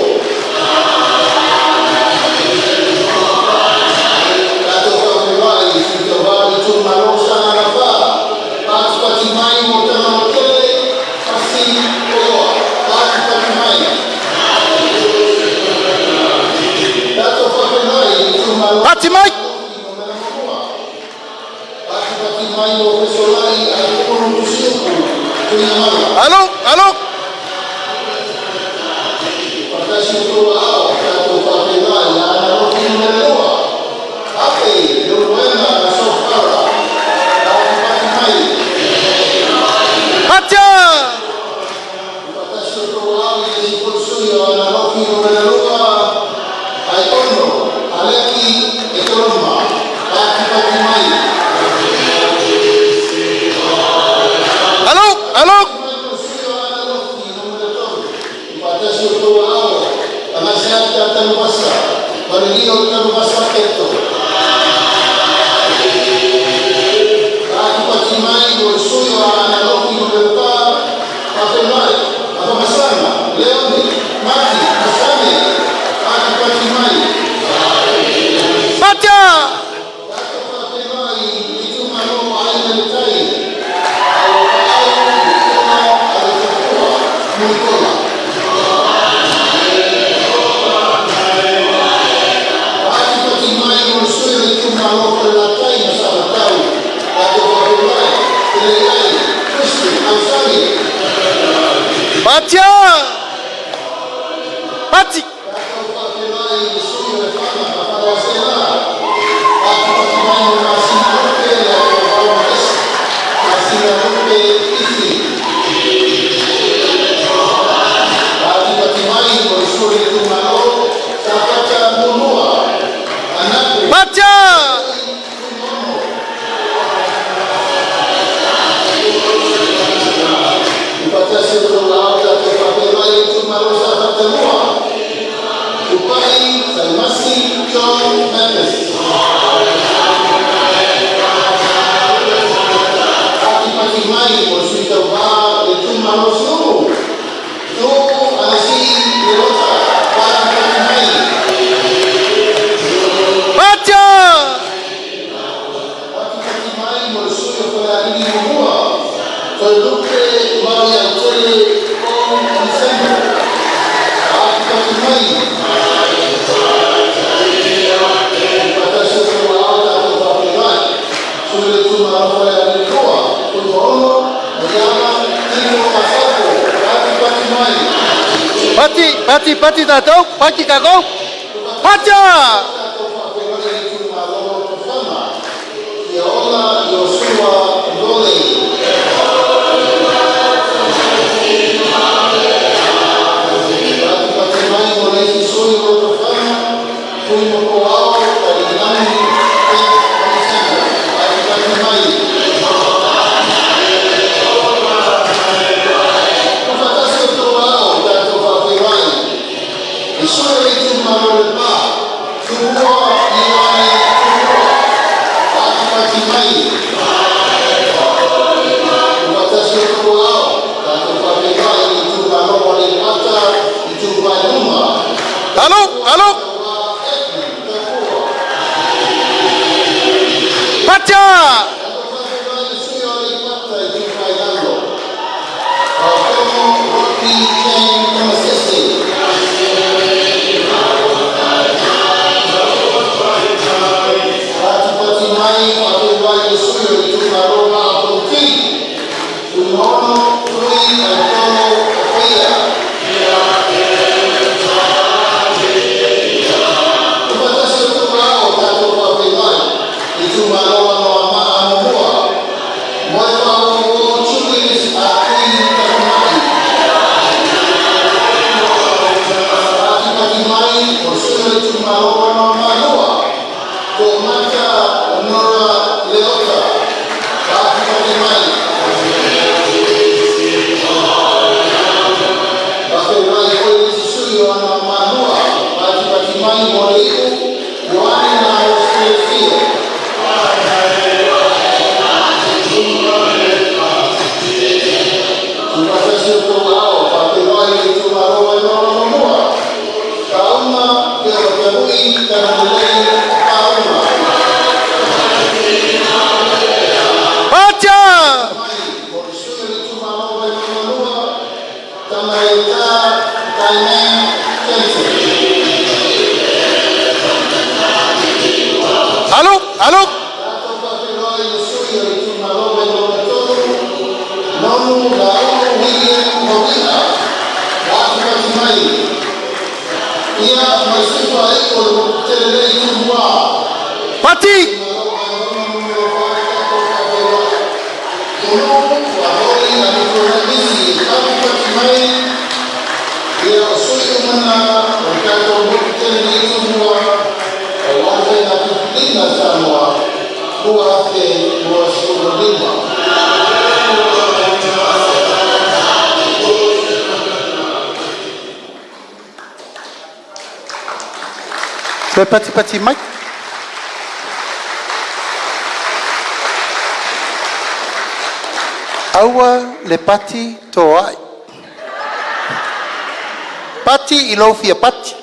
Tatou faafeiloai le Sui Tauva o le Itumalo Sagaga 4, patipati mai mo Tagaloatele Pasi Koloa. Patipati mai. Tatou faafeiloai le Itumalo Pati mai! Patipati mai mo Fesolai Aitonu Tusiupu Tuigamala. Alu! Alu! Faatasi o outou aao, tatou faafeiloai Aana Alofi 2, Ape Leulumoega Nasofala. Patipati mai. Patia! Faatasi o outou aao i le isi foi sui o Aana Alofi 2, Aiono Aleki Ekeroma. Patipati mai. Alu! Alu! Mai mo le sui o Aana Alofi 3, Faatasi o outou aao, Malilio Tanuvasa Kento. Patipati mai mo le sui o Aana Alofi Nu.4, faafeiloai Afamasaga Leone Mati Masame. Patipati mai. Patia! Tatou faafeiloai i le Itumalo Aiga i le Tai, Auapaau Mulipola Alofafu'a Mulipola. Patipati mai mo le sui o le Itumalo Falelatai ma Samatau, tatou faafeiloai Teleiai Tristen Tausagi. Patia! Pati! Tatou faafeiloai i le sui o Lefaga ma Faleaseela, patipati mai mo le masina Lupe Leatuavao Maesi, Masina Lupe Ifi. Patipati mai mo le sui o le Itumalo Safata 1, Anapu Patia! Fuimaono. Faatasi o outou aao, tatou faafeiloai i le Itumalo Safata 2, Tupai Saimasi John Mathis. Patipati mai mo le sui tauvā le Itumalo Siumu, Tuuu Anasii Leota. Patipati mai. Patia! Patipati mai mo le sui o Falealili 1, Toelupe Maoiautele Paul Alexander. Patipati mai. Faatasi o outou aao, tatou faafeiloai sui o le Itumalo Falealili 2, Fuimaono Maiava Tino Asafo. Patipati mai. Pati, pati, pati tatou, pati tatou. Patia! Tatou faafeiloai le Itumalo Lotofaga, Fiaola Iosua Lole. Patipati mai mo le isi sui o Lotofaga, Fuimotoao Talilagi Ted Alexander. Patipati mai. Faatasi o outou aao, tatou faafeiloai i sui o le Itumalo Lepa, Tumua Ioane Tumua. Patipati mai. Faatasi o outou aao, tatou faafeiloai i le Itumalo o Aleipata Itupa i Luga. Alo, alo! Tafua. Patia! Tatou faafeiloai i le sui o Aleipata Itupa i Lalo, Faautogo Rodney Jane Tamasese. Patipati mai, faafeiloai le sui o le Itumalo Vaa o Fonoti, Fuimaono Tui Aitolo Afaia. Faatasi o outou aao, tatou faafeiloai Itumalo Anoamaa 1, Moefaauouo Julius Atui Tafamai. Patipati mai o le sui o le Itumalo Anoamaa 2, Toomata Nora Leota. Patipati mai. Faafeiloai foi le isi sui o Anoamaa 2, patipati mai mo le iu, Ioane Naos Filifio. Faatasi o outou aao, faafeiloai le Itumalo Vaimauga 1, Kauma Tevaterui Talalelei Pauma. Patia! Mai mo le sui o le Itumalo Vaimauga 2, Tamaita Taimen Jensen. Alo, alo! Tatou faafeiloai le sui o le Itumalo Vaimauga 3, Nonu Laulu William Maui'a. Patipati mai. Ia ma le sui faaiu o le motu tele nei Tumua. Pati! Tonu Fa'aholi Aliko Misi. Patipati mai. Ia o sui uma na o le tatou motu tele nei Tumua aua le faiga filifiliga a Samoa 2025. Toe patipati mai. Aua le pati toai, pati i lou fia pati.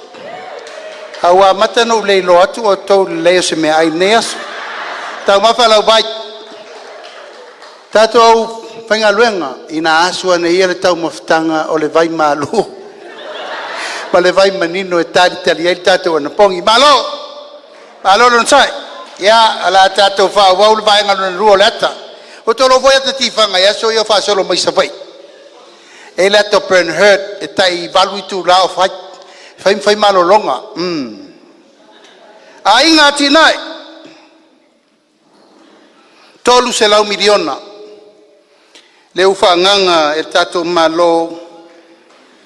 Ae ua amata ona ou le iloa atu outou i le lelei o se meaai i lenei aso. Taumafa lau vai. Tatou faigaluega, ina asu ane ia le taumafataga o le vaimalu ma le vaimanino e talitali ai le tatou anapogi. Malo, malo le onosai. Ia, o le a tatou faaauau le vaega lona lua o le ata. Ua outou iloa foi ata tifaga i aso ia o faasolo mai Savaii. E i ai le ata o Bernhard e tai 8 itula o fai, fai ma fai malologa. Aiga Atinae, $300 miliona lea ua faaagaaga e le tatou Malo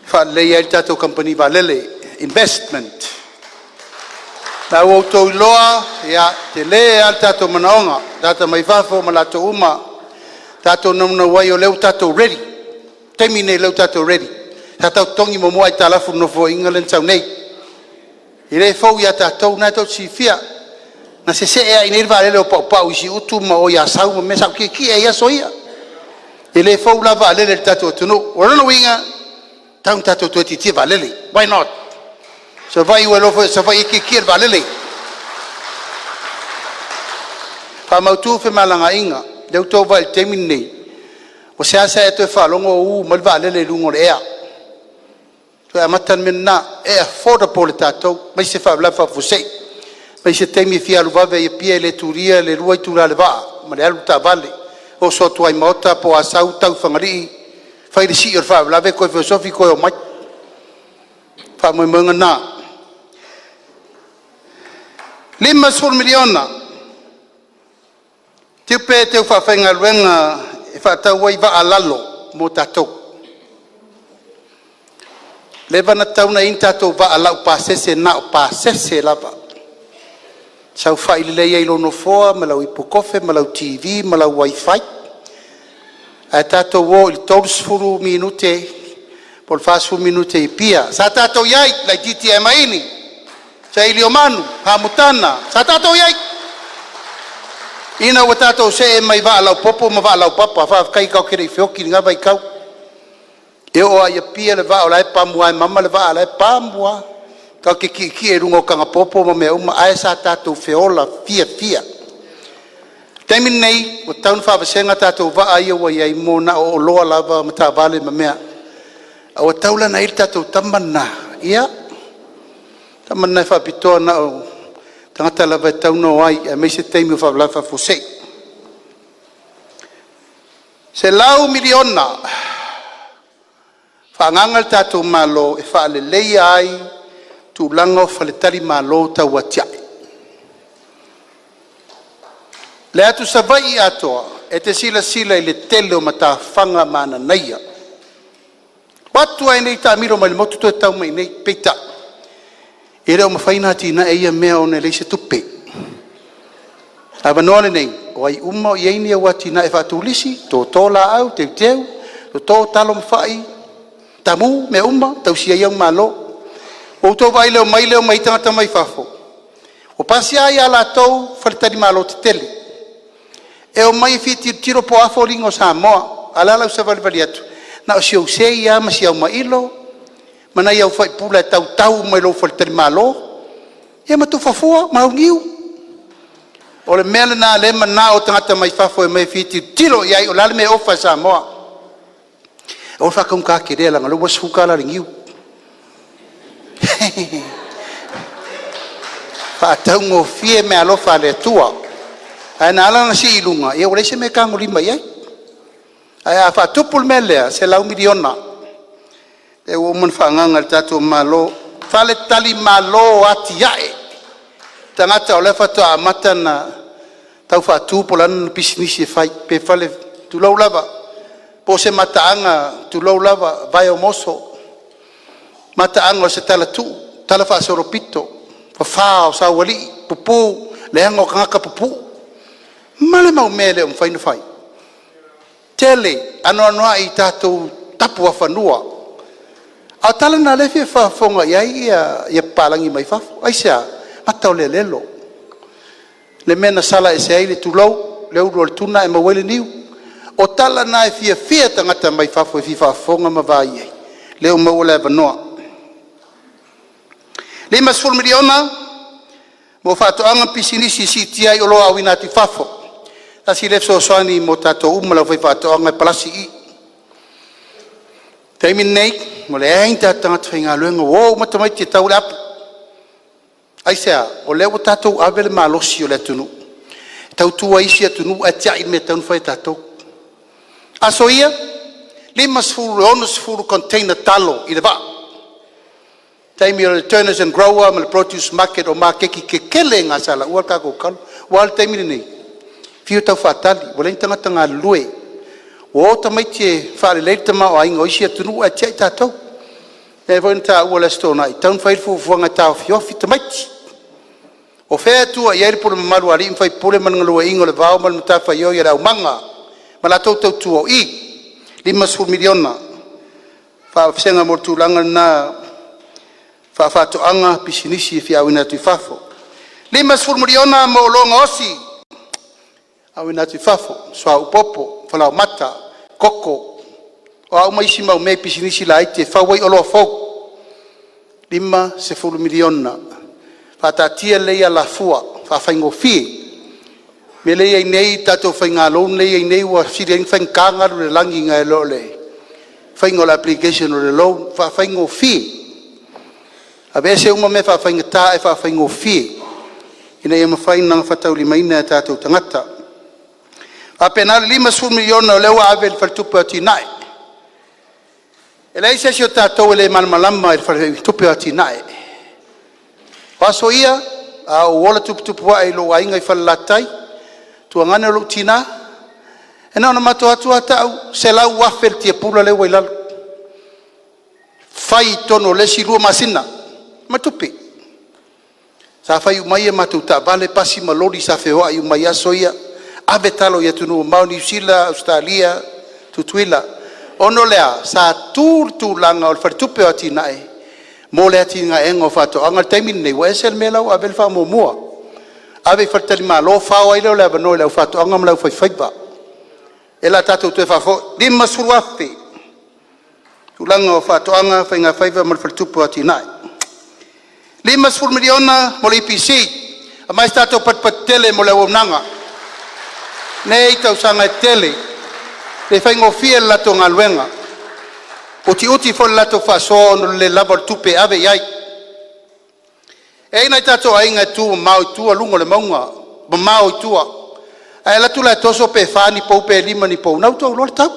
e faaleleia ai le tatou kamupani vaalele, investment. O lena ua outou iloa, e tele lava lo tatou manaoga, tagata mai fafo ma latou uma. Ua tatou naunau ai o lea ua tatou ready, o le taimi lenei o lea ua tatou ready. Sa tatou totogi muamua aitalafu i le Nofoaiga lea na sau nei. E le fou ia tatou, o lena tou te silafia. Na sese'e lava i inei le vaalele o Paupau i Siutu ma o i Asau ma mea, sa ou tietie ai i aso ia. E le fou la vaalele i le tatou atunuu. O lona uiga, e tatau ona tatou toe tietie i vaalele, why not? Savaii ua iloa foi e Savaii e tietie i le vaalele. Faamautu femalagaaiga, lea ua outou vaai i le taimi lenei, ua seasea e toe faalogo o uu mai le vaalele i luga o le ea. Ua toe amata le mea lena, e affordable e tatou, aemaise faalavelave faafuasei. Aemaise taimi e fia alu vave ai i Apia e le tulia le 2 itula o le vaa ma le alu taavale, oso atu lava i Maota po o Asau tau i Fagalii, fai le sii o le faalavelave toe feosofi toe omai. O le faamoemoega lena. $50 miliona tupe e teu faafaigaluega e faatau ai vaa alalo mo tatou. Leva ona tatau ona i ai ni tatou vaa laupasese na o pasese lava, saofai lelei ai i lou nofoa ma lau ipukofe ma lau TV ma lau WiFi, ae tatou o i le 30 minute po o le 40 minute i Apia. Sa tatou i ai laitiiti ia Emaili, Sailiomanu, Hamutana, sa tatou i ai ina ua tatou see mai vaa laupapa ma vaa laupapa. Faafetai tatou te le i feoti i lena vaitau. E oo lava i Apia le vaa o la e pamu lava e mama le vaa o la e pamu lava. Tatou te tietie i luga o tagpopo ma mea uma, ae sa tatou feola fiafia. O le taimi lenei, ua tatau ona faavasega tatou vaa ia ua i ai mo na o oloa lava ma taavale ma mea. Ae ua tatau la ona i ai le tatou tama lena, ia, le tama lena e faapitoa na o tagata lava e tatau ona o ai aemaise taimi o faalavelave faafuasei. $100 miliona faaagaaga le tatou Malo e faaleleia ai tulaga o faletalimalo tauatiae. O le atu Savaii atoa, e te silasila i le tele o matafaga ma nanaia. O atu lava i inei taamilo mai le motu toe tau mai i inei, peitai, e le o mafai ona atinae ia mea ona e leai se tupe. O le avanoa lenei, o ai uma o i ai ni au atinae faaturisi, toto laau, teuteu, toto talo ma fai, taamu, mea uma, tausia ai au malo. Ua outou vaai i le omai le omai tagata mai fafo, ua pasi lava a latou faletalimalo tetele, e omai e fia tilotilo po o a foliga o Samoa. A o le a lau savalivali atu? Na o si ou sei lava ma si au mailo ma nai au faipula e tautau uma i lou faletalimalo, ia ma tufafua ma au niu. O le mea lena o lea e manao tagata mai fafo e omai e fia tilotilo i ai o le a le mea e ofa e Samoa. Aua le faataugata telea leaga o lea ua $10 le niu. Faataugofie meaalofa a le Atua. Ae na ala ona sii i luga, ia ua leai se mea e tagolima i ai. Ae a faatupu le mea lea, $100 miliona lea ua uma ona faaagaaga e le tatou Malo, faletalimalo atiae, tagata o lea faatoa amata ona tau faatu po o le a lana pisinisi e fai, pe fale, tulou lava, po o se mataaga tulou lava, vaeomoso, mataaga o se talatuu, talafaasolopito, fafa o saualii, pupu, leaga o tagata pupuu, ma le mau mea e le o mafai ona fai. Tele, anoanoai i tatou tapuafanua. A o tala na o lea e fia faafofoga i ai papalagi mai fafo. Aisea? mata o le alelo, le mea na sala ese ai le tulou, le ulu o le tuna ae maua ai le niu. O tala na e fiafia tagata mai fafo e fia faafofoga ma vaai i ai, lea ua maua le avanoa. $50 miliona mo faatoaga ma pisinisi e siitia ai oloa auina atu i fafo. Tasi lea fesoasoani mo tatou uma le aufaifaatoaga e palasi i i. O le taimi lenei, ua leai ni tatou tagata faigaluega, ua o uma tamaiti e tau le apu. Aisea? O lea ua tatou ave le malosi o le atunuu e tautua isi atunuu ae tiai le mea e tatau ona fai e tatou. Aso ia, e 50 i le 60 container talo i le vaa, taimi o le Turners and Growers ma le Produce Market o maketi tetele na sa lauina le tatou talo. Ua a le taimi lenei? Fiu e taufaatali ua leai ni tagata galulue, ua o tamaiti e faalelei le tamaoaiga o isi atunuu ae tiai tatou. Lea foi na taua i le Aso Toonai, e tatau ona fai le fuafuaga e taofiofi tamaiti. O fea e tua i ai le pule mamalu a alii ma faipule ma le galueaiina o le vao ma le matafaioi a le aumaga ma latou tautua? O i. $50 miliona faavasega mo le tulaga lena faafaatoaga, pisinisi e fia auina atu i fafo. $50 miliona mo oloa gaosi auina atu i fafo, suauu popo, falaoamata, koko, o a uma isi mau mea i pisinisi laiti e fau ai oloa fou. $50 miliona. Faataatia lelei alafua faafaigofie. O le mea lea e i ai nei le tatou faiga loan lea e i ai nei ua sili ai ona faigata ona alu i le lagi nai lo le faiga o le application o le loan, faafaigofie. Aveese uma mea faafaigata ae faafaigofie ina ia mafai ona gafataulimaina e o tatou tagata. E faapena le $50 miliona o lea ua ave i le Faletupe o Atinae. E leai se isi o tatou e le malamalama i le Faletupe o Atinae. O aso ia a o ou ola tuputupuae i lou aiga i Falelatai, tuagane lou tina, e na ona matou o atu lava tau $100,000 le tiapula lea ua i lalo, fai i totonu o le isi 2 masina ma tupe. Sa fai uma ai a matou taavale, pasi ma loli sa feoai uma ai i aso ia, ave talo i atunuu mamao, Niu Sila, Ausetalia, Tutuila. Ona o le a? Sa tu le tulaga o le Faletupe o Atinae mo le atinaeina o faatoaga. O le taimi lenei, ua ese le mea la ua ave i ai le faamuamua, ave i faletalimalo fao ai lea o le avanoa i le aufaatoaga ma le aufaifaiva. O lea o le a tatou toe faafoi. $50,000 tulaga o Faatoaga, Faigafaiva ma le Faletupe o Atinae. $50 miliona mo le EPC. Aumai se tatou patupatu tele mo le auaunaga nei tausaga e tele, e le faigofie le latou galuega, utiuti foi le latou faasoa ona o le le lava o le tupe e ave i ai. E i ai nai o tatou aiga e tumamao i tua luga o le mauga, mamao i tua, ae alu atu la e toso pe 4 ni pou pe 5 ni pou, lena ua outou iloa le tau.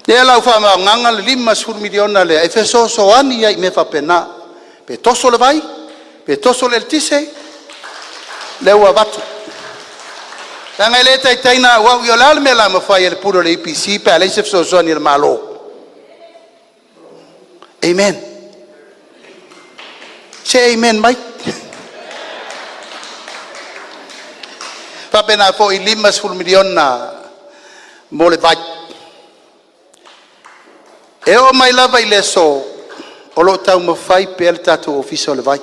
O lea o le a ou faaaogaina le $50 miliona lea e fesoasoani ai i mea faapena, pe toso le vai, pe toso le eletise, o lea ua avatu. Leaga e le taitai ona auau. Ia o le a le mea o le a mafai e le Pule o le EPC pe a leai se fesoasoani a le Malo? Amen. Se amen mai. E faapena foi i le $50 miliona mo le vai. E oo mai lava i le aso o lo o taumafai pea le tatou Ofisa o le Vai.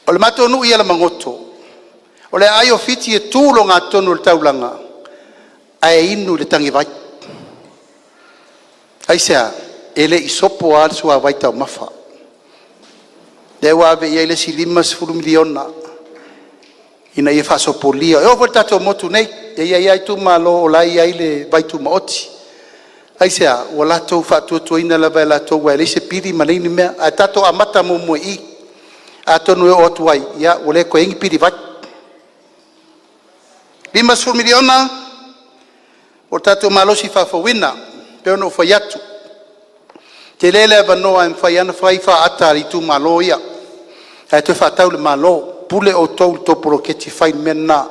O le matou nuu i Alamagoto, o le aai o Fiti e tu i le ogatotonu o le taulaga ae inu i le tagivai. Aisea? E le i sopo lava le suavai taumafa. O lea ua ave i ai le isi $50 miliona ina ia faasopolia. E oo foi i le tatou motu nei, e i ai lava itumalo o la e i ai le vaitumaoti. Aisea? Ua latou faatuatuaina lava e latou aua e leai se pili ma leai ni mea, ae tatou amata muamua i i, atonu e oo atu ai ua le toe i ai ni pili vai. $50 miliona o le tatou malosi faafouina. E pei ona ou fai atu, e tele le avanoa e mafai lava ona fai faata a le itumalo ia ae toe faatau i le Malo. Pule outou i le tou poloketi e fai i le mea lena.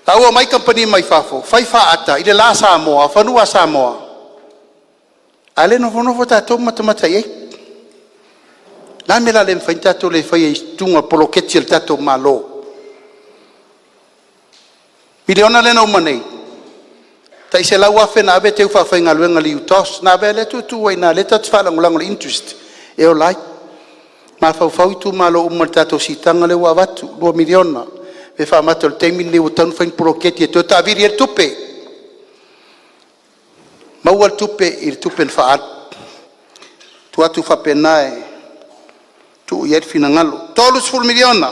A ua omai kamupani mai fafo fai faata i le la Samoa, fanua Samoa, a o lea e nofonofo tatou ma matamata i ai. O le a le mea o le a le mafai ona tatou le faia i luga o poloketi a le tatou Malo? O le miliona lea na uma nei, tai $100,000 na ave teu faafaigaluega i le UTOS, ona ave lava lea tuutuu ai i ina o lea tatou te faalagolago i le interest e ola ai. Mafaufau itumalo uma i le tatou siitaga lea ua avatu $2 miliona pe faamata o le taimi lenei ua tatau ona fai ni poloketi e toe taavili ai le tupe, maua le tupe i le tupe na faaalu, tuu atu faapena e tuu i ai le finagalo. $30 miliona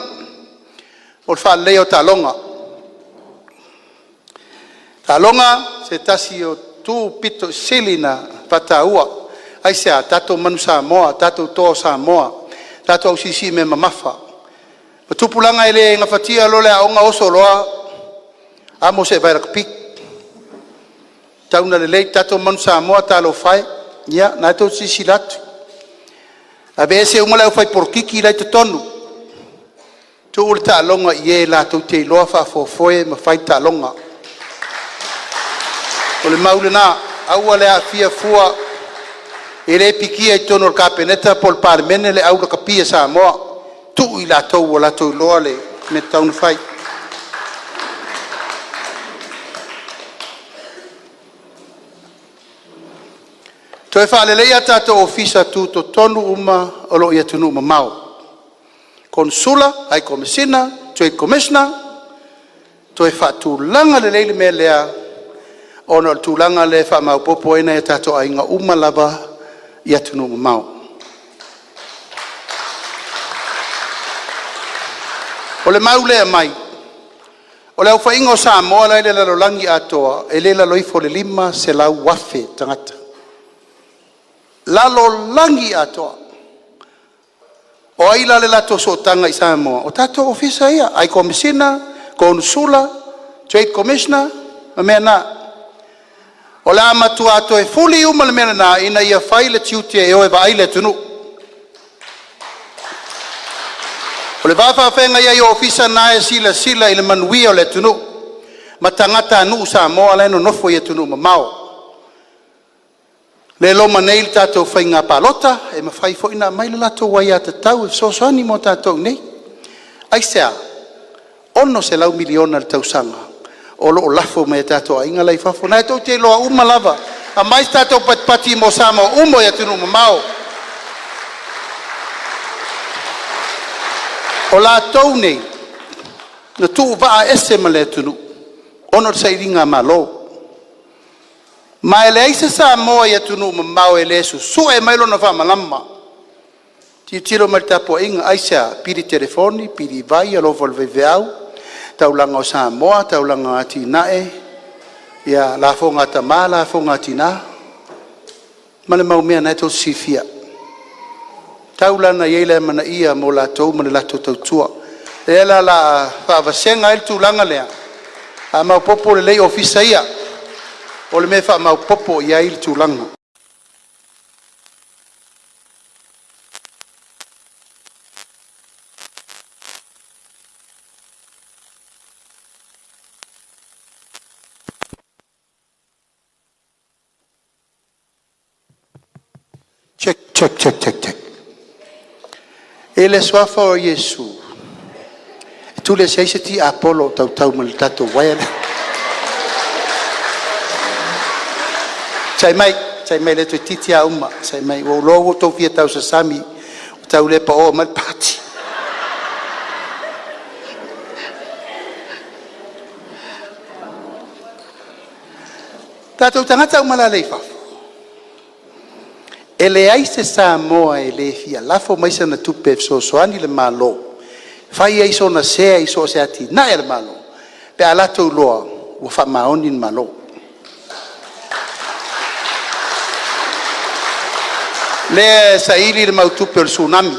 mo le faaleleia o taaloga. O taaloga o se tasi o itu aupito sili ona faataua. Aisea? Tatou manu Samoa, tatou toa o Samoa, tatou ausii mea mamafa o tupulaga e le gafatia loa le aoga oso loa amo se vae lakapi. E tatau ona lelei tatou manu Samoa talofa e, ia o lena tou te silasila atu, aveese uma le aufai polokiki la e i totonu, tuu le taaloga i e latou te iloa faafoefoe ma fai taaloga. O le mau lena, aua le aafia fua, e le pikia i totonu o le Kapeneta po o le Palemene le au lakapi a Samoa, tuu i latou ua latou iloa le mea e tatau ona fai. Toe faaleleia tatou Ofisa Tutotonu uma o lo o i atunuu mamao, Konesula, High Komesina, Trade Commissioner, toe faatulaga lelei le mea lea ona o le tulaga lea e faamaopoopo ai nai o tatou aiga uma lava i atunuu mamao. O le mau lea e aumai, o le aofaiga o Samoa la e i le lalolagi atoa, e le i lalo ifo o le 500,000 tagata. Lalolagi atoa. O ai la le latou sootaga i Samoa? O tatou ofisa ia, High Komesina, Konesula, Trade Commissioner ma mea na. O le a matua toe fuli uma le mea lena ina ia fai le tiute e o e vaai le atunuu. O le va faafeagai ai o ofisa na e silasila i le manuia o le atunuu ma tagatanuu Samoa la e nonofo i atunuu mamao. Lea e loma nei le tatou faiga palota, e mafai foi ona aumai le latou aiatatau e fesoasoani mo tatou i inei. Aisea? $600 miliona i le tausaga o lo o lafo mai e tatou aiga la e i fafo. O lena tou te iloa uma lava, aumai se tatou patipati mo Samoa uma i atunuu mamao. O latou nei na tuuvaa ese ma le atunuu ona o le sailigamalo. Ma e leai se Samoa i atunuu mamao e le susue mai lona faamalama, tilotilo mai i le tapuaiga. Aisea? Pili telefoni, pili vai, alofa i le faifeau, taulaga o Samoa, taulaga o atinae, ia lafoga a tama, lafoga a tina, ma le mau mea o lena tou te silafia. E tatau la ona i ai le amanaia mo latou ma le latou tautua. O lea la o le a faavasega ai le tulaga lea, faamaopoopo lelei ofisa ia, o le mea e faamaopoopo i ai le tulaga. Check check check check. I le suafa o Iesu, e tuli ese ai se tiapolo o tautau ma le tatou uaea lea. Onosai mai, onosai mai o lea toeitiiti lava uma. Onosai mai, ua ou iloa ua outou fia tausasami ua tau le paoa mai le pati. O tatou tagata uma la lea e i fafo, e leai se Samoa e le fia lafo mai sana tupe e fesoasoani i le Malo e fai ai sona sea i so o se atinae a le Malo pe a latou iloa ua faamaoni le Malo. Lea e saili le mau tupe o le Tsunami,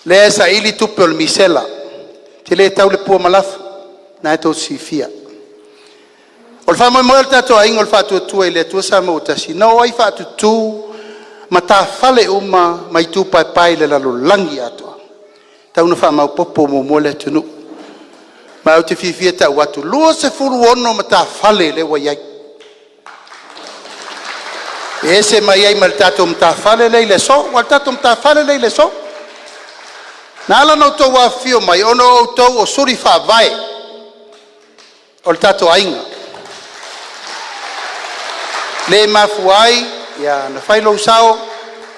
lea e saili tupe o le misela, ou te le tau le pua ma lafo, o lena tou te silafia. O le faamoemoe o le tatou aiga o le Faatuatua i le Atua Samoa ua Tasi, na o ai faatutu matafale uma ma itu paepae i le lalolagi atoa. E tatau ona faamaopoopo muamua le atunuu. Ma ou te fiafia e tau atu, e 26 matafale lea ua i ai, e ese mai ai ma le tatou matafale lea e i le aso. Aua o le tatou matafale lea e i le aso. Na ala ona outou afifio mai, ona o outou o suli faavae o le tatou aiga, lea e mafua ai ona fai lou sao,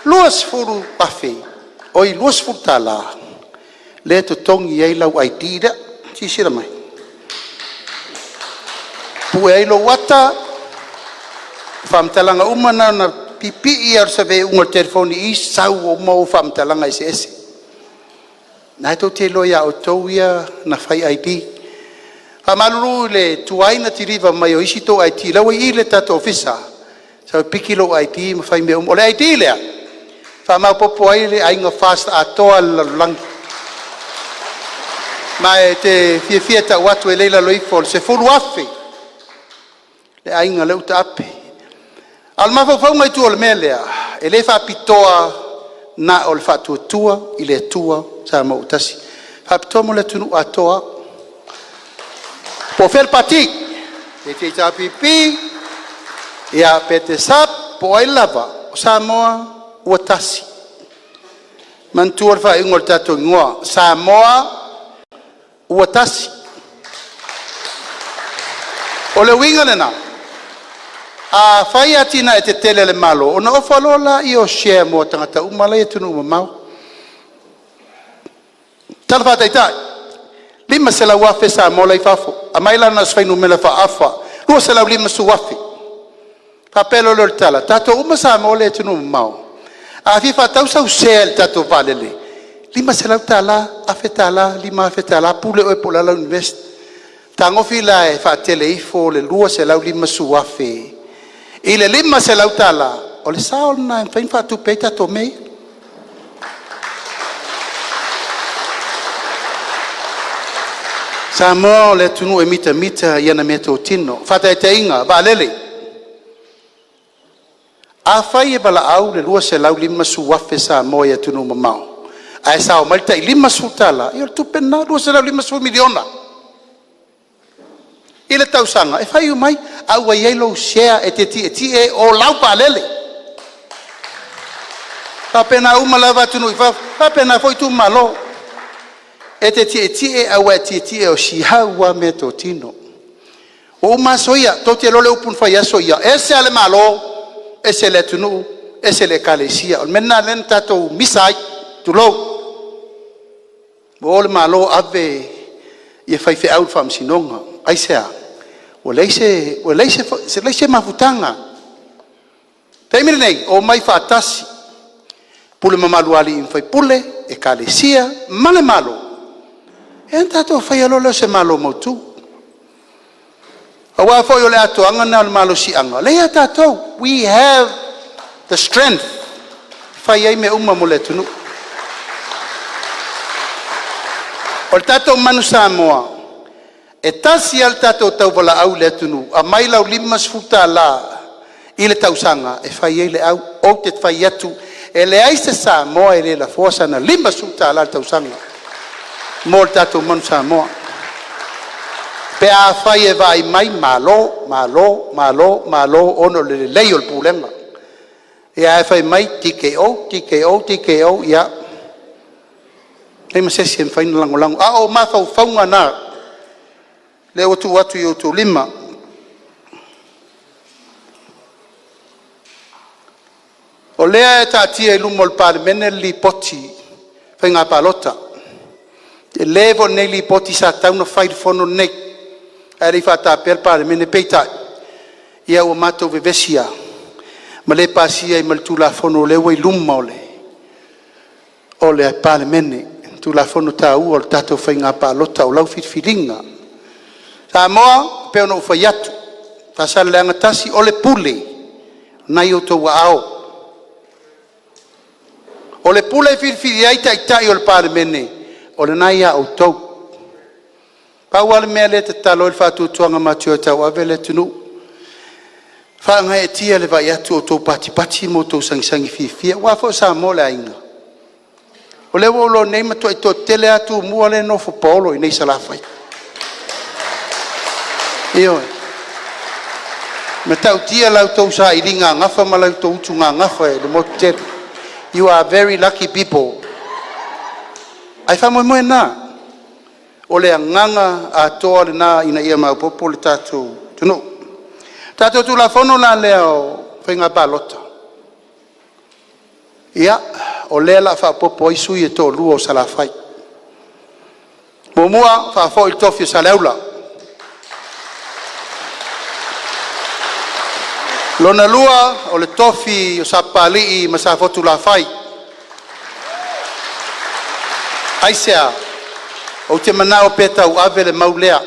20,000. Oi, $20 lea e totogi ai lau ID lea. Silasila mai? Pue ai lou ata, o faamatalaga uma na, na ona pipii lava o le saveai o le telefoni i i sau uma ou faamatalaga eseese. O lena tou te iloa ia outou ia na fai ID. E faamalulu i le tuai ona kiliva mai o isi tou ID, o la ua i i le tatou ofisa, sau e piki lou ID ma fai mea uma. O le ID lea e faamaopoopo ai le aiga FAST atoa lava i le lalolagi. Ma e te fiafia e tau atu e le i lalo ifo o le 10,000 le aiga o lea ua taape. A o le mafaufauga i tua o le mea lea, e le faapitoa na o le Faatuatua i le Atua Samoa ua Tasi, e faapitoa mo le atunuu atoa lava. Po o fea le Pati, pe e te HRPP, pe e te SUPP po o ai lava, o Samoa ua tasi. Manatua le faaiuga o le tatou igoa, Samoa ua Tasi. O le uiga lena, a fai atinae tetele a le Malo, ona ofa loa lea o share mo tagata uma la e i atunuu mamao. Tala Faataitai, 500,000 Samoa la e i fafo, aumai la na o se fuainumera faaafa, 250,000. Faapea loa lea o le tala, tatou uma Samoa ia e i atunuu mamao, a fia faatau sau sea i le tatou vaalele, e $500, $1,000, $5,000, pule oe po o le a lau invest. Fetagofi la e faatele ifo le $250,000 i le $500, o le sao lena e mafai ona faatupe ai tatou mea ia. Samoa o le atunuu e mitamita i ana meatotino. Faataitaiga, vaalele. Afai e valaau le 250,000 Samoa i atunuu mamao ae sao mai le tai $50, ia o le tupe lena, $250 miliona i le tausaga e fai uma ai, ae ua i ai lou share e te tietie o lau vaalele. E faapena uma lava atunuu i fafo, faapena foi itumalo. E te tietie ae ua e tietie o si au lava meatotino. Ua uma aso ia, tou te iloa le upu na fai i aso ia? E ese lava le Malo, ese le atunuu, ese le Ekalesia. O le mea lena o lea na tatou misa ai, tulou. Ua o le Malo ave faifeau i le faamasinoga. Aisea? Ua leai se mafutaga. O le taimi lenei, omai faatasi pule mamalu a alii ma faipule, ekalesia ma le Malo, ia ona tatou faia loa lea o se Malo mautu. Aua foi o le atoaga lena o le malosiaga o lea e ia tatou, we have the strength e fai ai mea uma mo le atunuu. O le tatou manu Samoa, e tasi lava le tatou tauvalaau i le atunuu, aumai lau $50 i le tausaga e fai ai le au. Ou te fai atu, e leai se Samoa e le lafoa sana $50 i le tausaga mo le tatou manu Samoa, pe afai e vaai mai, malo, malo, malo, malo ona o le lelei o le pulega. Ae fai mai TKO, TKO, TKO, ia e leai ma se isi e mafai ona lagolago. A o mafaufauga na o lea ua tuu atu i outou lima. O lea e taatia i luma o le Palemene le Lipoti o Faiga Palota. E tele foi lenei Lipoti sa tatau ona fai i le fono lenei ae le i faatapea le Palemene. Peitai, ia ua matou vevesi lava ma le pasia ai ma le Tulafono o lea ua i luma o le Palemene, le Tulafono taua o le tatou Faiga Palota, o lau filifiliga. Samoa e pei ona ou fai atu, Faasaleleaga 1, o le pule, o lena e i outou aao. O le pule e filifili ai Taitai o le Palemene, o lena e ia outou. Pau lava le mea lea e tatalo ai le Faatuatuaga Matua e Tauave le atunuu, faagaeetia i le vaai atu o outou patipati ma outou sagisagi fiafia, aua foi o Samoa o le aiga. O lea ua ou iloa nei, e matuai toatele lava Tumua lea e nofo paolo i inei i Salafai. Ioe. E matautia la outou sailiga gafa ma la outou utuga gafa i le motu tele. You are very lucky people. Ae faamoemoe lena, o le agaga atoa lena ina ia maopoopo le tatou atunuu. O le tatou Tulafono la lea o Faiga Palota, ia, o lea o le a faaopoopo ai sui e toalua o Salafai. 1. Faafoi le tofi o Saleaula. Lona lua, o le tofi o Sapapalii ma Safotulafai. Aisea? Ou te manao pea tauave le mau lea,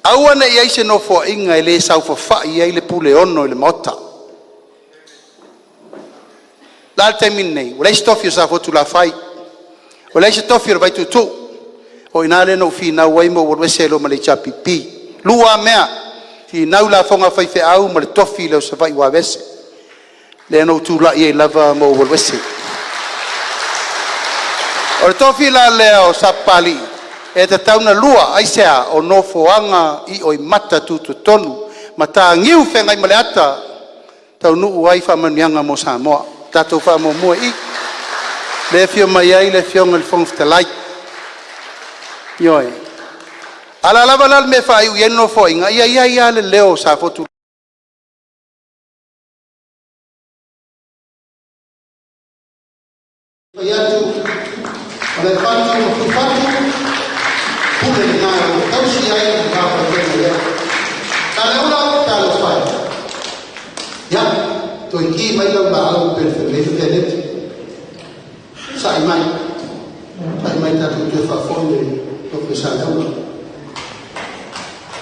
aua ne i i ai se Nofoaiga e le saofafai ai le Puleono i le Maota. O le a le taimi lenei? Ua leai se tofi o Safotulafai, ua leai se tofi o le Vaituutuu. O i ina lea na ou finau ai ma ou alu ese ai loa ma le HRPP. E 2 lava mea, finau i lafoga a faifeau ma le tofi lea o Savaii ua aveese, lea na ou tulai ai lava ma ou alu ese. O le tofi la lea o Sapapalii, e tatau ona lua. Aisea? O nofoaga ioimata tutotonu, mataniu feagaimaleata, e taunuu ai faamanuiaga mo Samoa. Tatou faamuamua i i, lea e afio mai ai le Afioga i le Fofoga Fetalai. Ioe. A o le a lava la le mea e faaiu i ai le Nofoaiga, ia i ai lava le leo o Saleaula.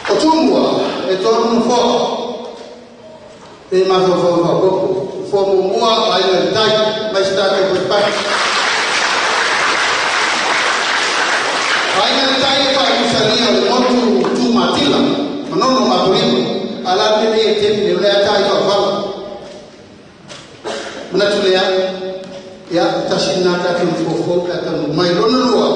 O Tumua, e tolu nofoa, e le mafaufau e faaopoopo. Nofoa muamua, Aiga i le Tai, fai ma se tatou patipati. Aiga i le Tai e faainusalia o le motu Tumatila ma Manono Apolima. A o le a le mea lea e i ai i le taimi lenei? O lea lava e ta faafala. Manatu lea, ia tasi lena tatou nofoa fou pe a taunuu mai. Lona lua,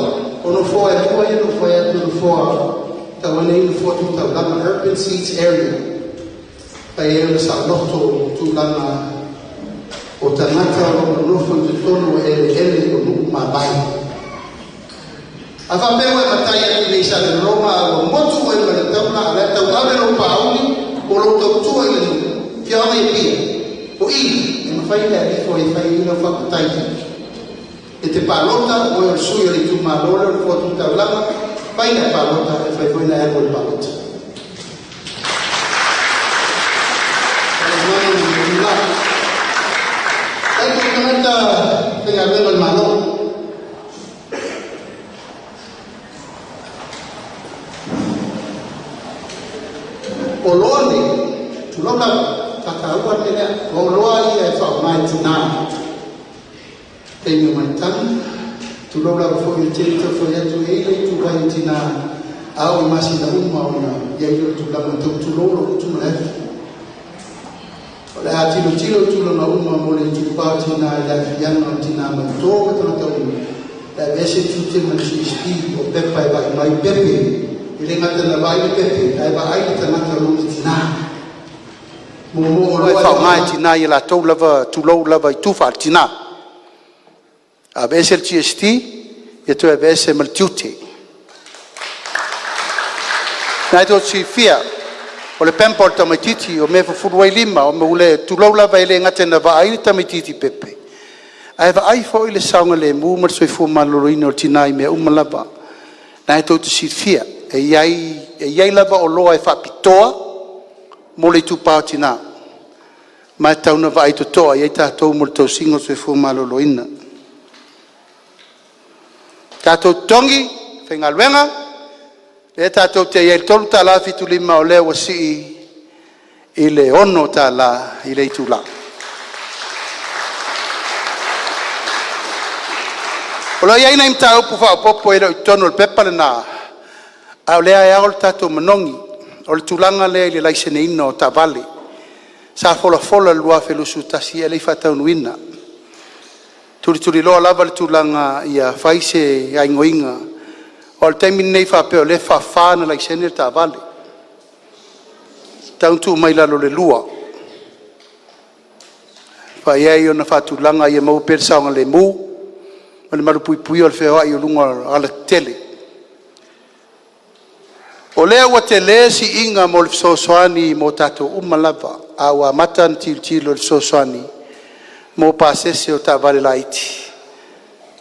o nofoa e lua ia na ou fai atu o nofoa tau ai nofoa tu taulaga, urban seats area. E fai ai ona saoloto tulaga o tagata o lo o nonofo i totonu o eleele o nuu ma malae. A faapea ua e matai atu i inei i Salelologa ae ua motu oe ma le taula a o la e tauave lou paauni po o lou tautua i le nuu, afioaga i Apia, o i e mafai ona e alu ifo e fai ai lau faamatai e te palota, o oe o le sui o le itumalo lea o le Nofoa Tu Taulaga, fai lau palota, e mafai foi ona e alu e palota. O tagata faigaluega a le Malo. O oloa nei, tulou lava, faataua le mea lea, o oloa ia e faaaoga e tina i taimi o maitaga, tulou lava foi, ou te le tau fai atu, e i ai le ituvai o tina, a oo i masina uma ona i ai lea o le tulaga tau tulou lou gutu ma le afi. O le a tilotilo i tulaga uma mo le itupa o tina i le aafiaga o tina ma to ma tagata uma, e aveese le tiute ma le GST o pepa e vaai mai pepe. E le gata ina vaai le pepe, ae vaai le tagata lona tina. Mo e faaaoga e tina ia latou lava tulou lava i tu faale-tina. Aveese le GST, ia toe aveese ma le tiute. O lena tou te silafia, o le pamper o le tamaitiiti, o mea e fufulu ai lima, tulou lava, e le gata ina vaai le tamaitiiti i pepe, ae vaai foi le saogalemu ma le soifua maloloina o le tina i mea uma lava. O lena tou te silafia, e i ai lava oloa e faapitoa mo le itupa o tina, ma e tatau ona vaai totoa i ai tatou mo le tausiga o le soifua maloloina. Tatou totogi, faigaluega, lea tatou te i ai i le $3.75 o lea ua sii i le $6 i le itula. O lo o i ai nai mataupu faaopoopo e le o i totonu o le pepa lena, a o lea e ao lo tatou manogi. O le tulaga lea i le laiseneina o taavale, sa folafola i le 2021 ae le i faataunuuina. E tulituliloa lava le tulaga ia fai se gaoioiga. Aua o le taimi lenei faapea o lea e faafa ona laisene le taavale, e tatau ona tuu mai i lalo o le 2, e mafai ai ona faatulaga ia maua pea le saogalemu ma le malupuipuia o le feoai i luga o aualatetele. O lea ua tele le siiga mo le fesoasoani mo tatou uma lava, a ua amata ona tilotilo i le fesoasoani mo pasese o taavale laiti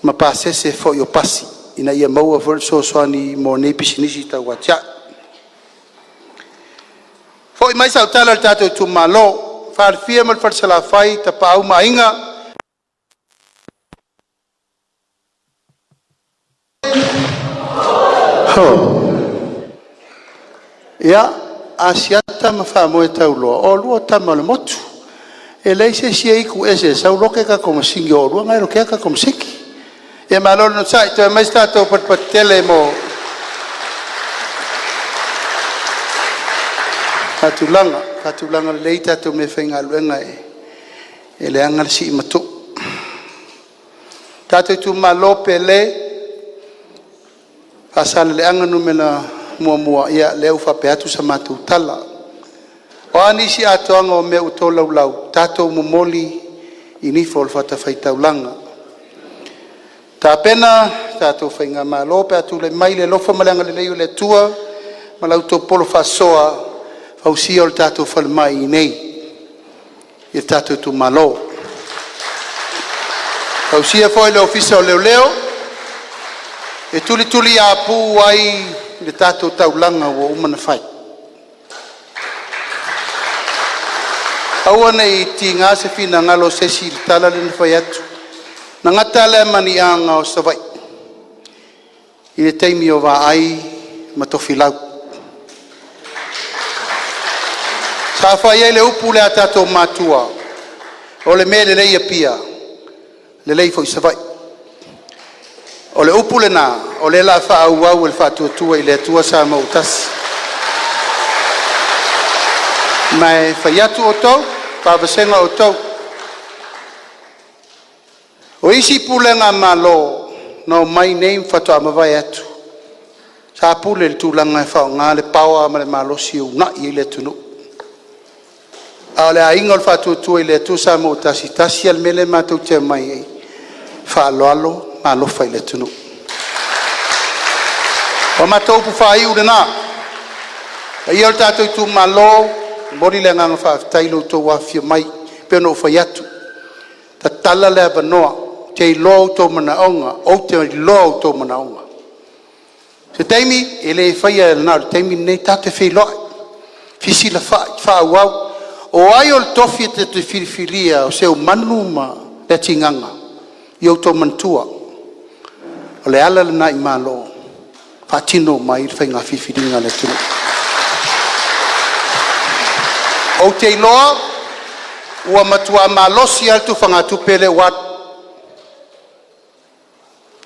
ma pasese foi o pasi, ina ia maua foi le fesoasoani mo nei pisinisi tauatiae. Foi mai sau tala i le tatou itumalo, Falefia ma le Fale Salafai, Tapaau ma Aiga, Ia, Asiata ma Faamoetauloa, o oulua o tama o le motu. E leai se isi e itu ese e sau loke le tatou masini, o oulua na e lokea tatou masini. Ia malo le onosai, toe aumai se tatou fatufatu tele mo faatulaga lelei tatou meafaigaluega, e leaga le sii ma tuu. Tatou itumalo pele, Faasaleleaga Nu.1, ia o lea ua faapea atu sa matou tala. O a nisi atoaga o mea ua tolaulau, tatou momoli i nifo o le fatafaitaulaga. Tapena le tatou faigamalo pe a tulai mai i le alofa ma le agalelei o le Atua ma la outou polo faasoa, fausia lo tatou falemai i inei i le tatou itumalo. Tausia foi le Ofisa o Leoleo e tulituliapu ai le tatou taulaga ua uma ona fai. Aua ne i tiga se finagalo o se isi i le tala lea na fai atu, na gata lea ma ni aga o Savaii i le taimi o Vaai ma Tofilau. Sa fai ai le upu lea a tatou matua, o le mea e lelei i Apia, lelei foi i Savaii. O le upu lena o lea o le a faaauau e le Faatuatua i le Atua Samoa ua Tasi. Ma e fai atu outou, vavasega outou, o isi pulega a Malo na omai nei ma faatoa mavae atu, sa pule i le tulaga e faaaoga le power ma le malosi e uunai ai le atunuu. A o le aiga o le Faatuatua i le Atua Samoa ua Tasi, e tasi lava le mea lea matou te omai ai, faaaloalo ma alofa i le atunuu. O a matou upu faaiu lena, le paia o le tatou itumalo, e momoli le agaga faafetai i lo outou afifio mai. E pei ona ou fai atu, tatala le avanoa, ou te iloa outou manaoga, ou te iloa outou manaoga. O se taimi, e le faia na o le taimi lenei, tatou te feiloai, fesilafai, faaauau. O ai o le tofi e te filifilia o Seumanu ma Leatigaga, ia outou manatua, o le ala lena i Malo e faatino uma ai le faiga filifiliga a le atunuu. Ou te iloa ua matua malosi lava le tufagatupe lea ua alu,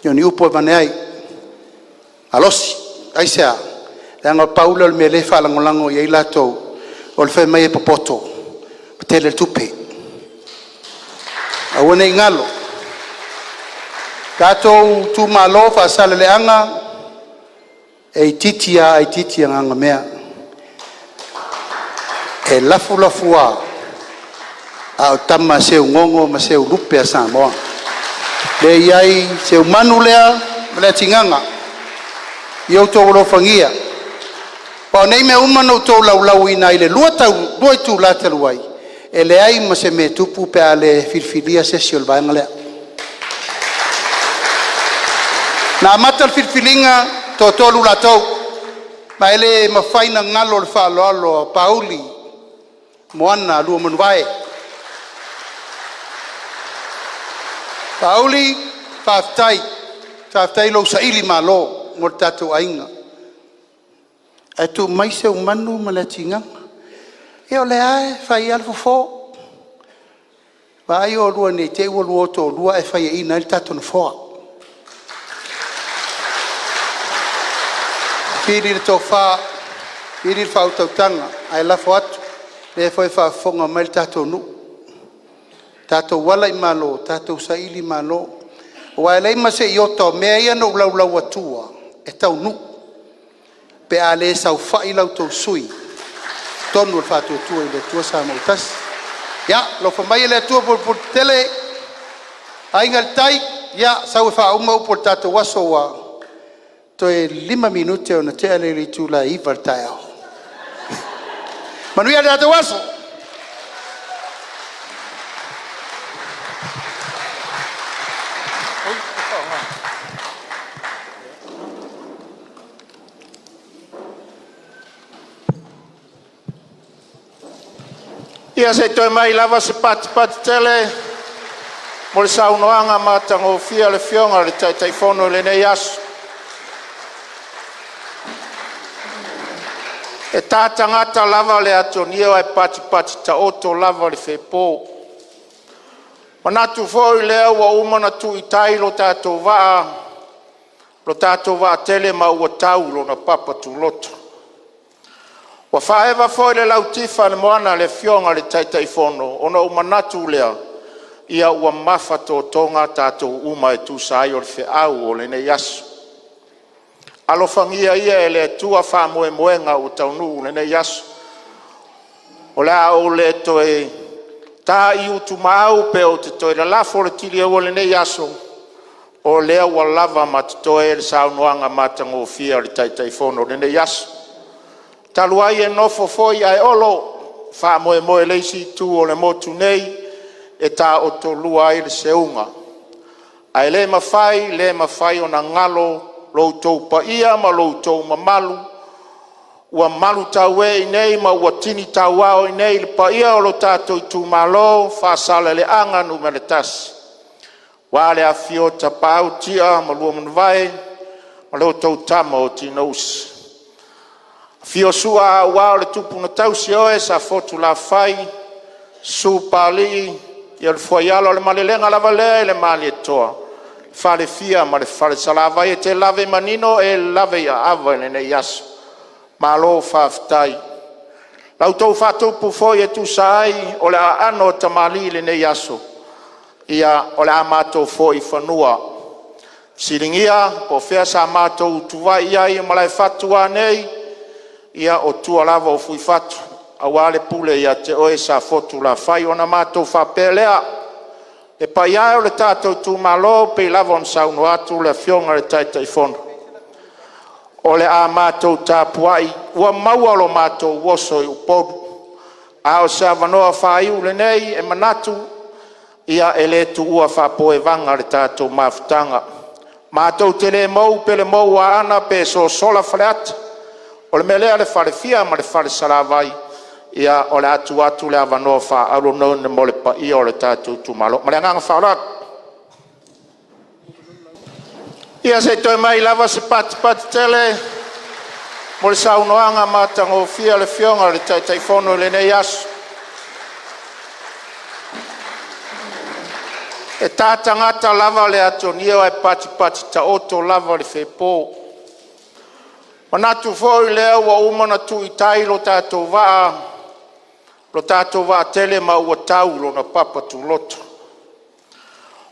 ia o ni upu e avane ai, malosi. Aisea? Leaga pau lea o le mea o lea e faalagolago i ai latou, o le fai mai e popoto ua tele le tupe. Aua ne i galo, tatou itumalo o Faasaleleaga, e itiiti lava itiiti agagamea. E lafulafoa a o tama a Seugogo ma Seulupe a Samoa. Lea e i ai Seumanu lea ma Leatigaga, ia outou alofagia, aua o nei mea uma na outou laulauina ai i le 2 itula talu ai, e leai ma se mea e tupu pe a le filifilia se isi o le vaega lea. Na amata le filifiliga, e toatolu latou, ma e le mafai ona galo le faaaloalo a Pauli Moana Luamanuvae. Pauli, faafetai. Faafetai i lou sailimalo mo le tatou aiga. Ae tuu mai Seumanu ma Leatigaga. Ia o lea lava e fai lava le fofo. Vaai oulua ne i te i ua oulua o toalua ae faiaina ai le tatou nofoa. Fili le tofa, fili le faautautaga, ae lafo atu, o lea foi e faafofoga mai le tatou nuu, tatou ala i malo, tatou saili malo. Aua e leai ma se iota o mea ia na ou laulau atua e taunuu pe a le saofai la outou sui i totonu o le Faatuatua i le Atua Samoa ua Tasi. Ia alofa maia le Atua pulepuletetele, Aiga i le Tai, ia sau e faauma upu o le tatou aso ua toe 5 minute ona tea lea i le itula e 9:00 i le taeao. Manuia le tatou aso. Ia se i toe aumai lava se patipati tele mo le saunoaga matagofie a le Afioga i le Taitaifono i lenei aso. E ta tagata lava le atuaniu ae patipati taoto lava le fepo. E manatu foi o lea ua uma ona tuu i tai lo tatou vaa, lo tatou vaatele ma ua tau i lona papa tuloto. Ua faaeva foi le lautifa i le moana a le Afioga i le Taitaifono, ona ou manatu lea, ia ua mafatotoga tatou uma e tusa ai o le feau o lenei aso. Alofagia ia e le Atua faamoemoega ua taunuu i lenei aso. O le a ou le toe ta i utumaau pe ou te toe lalafo le tiliaua i lenei aso, o lea ua lava ma totoe le saunoaga matagofie a le Taitaifono i lenei aso. Talu ai e nofo foi ae olo le faamoemoe i le isi itu o le motu nei e taotolua ai le seuga, ae le mafai, le mafai ona galo lo outou paia ma lo outou mamalu ua malutaue i inei ma ua tini tauao i inei le paia o lo tatou itumalo Faasaleleaga 1, aua le afifio o Tapaau, Tia ma Luamanuvao ma lo outou Tama o Tinousi. Afio Sua aua o le Tupu na tausi oe Safotulafai, susu Papalii, ia le fuaiala o le malelega lava lea i le Malietoa, Falefia ma le Falesalavai. E te lave manino, e lave i aava i lenei aso. Malo faafetai. I la outou faaupu foi e tusa ai o le aano a tamalii i lenei aso, ia o le a matou foi i fanua, fesiligia po o fea sa matou utuvai ai i Malaefatu a nei, ia o tua lava o Fuifatu aua le pule ia te oe Safotulafai. Ona matou faapea lea, le paia e o le tatou itumalo e pei lava ona saunoa atu le Afioga i le Taitaifono, o le a matou tapuai ua maua lo matou oso i Upolu, a o se avanoa faaiu lenei e manatu ia e le tuua faapuevaga le tatou mafutaga. Matou te le mou pe mou a Aana pe sosola Faleata. O le mea lea le falefia ma le Falesalavai, ia o le a tuu atu le avanoa faaauro lenei mo le paia o le tatou itumalo. Ma le agaga faaaloalo. Ia se i toe aumai lava se patipati tele mo le saunoaga matagofie a le Afioga i le Taitaifono i lenei aso. E ta tagata lava le atuaniu ae patipati taoto lava le fepo. E manatu foi o lea ua uma ona tuu i tai lo tatou vaa, lo tatou vaatele ma ua tau i lona papa tuloto.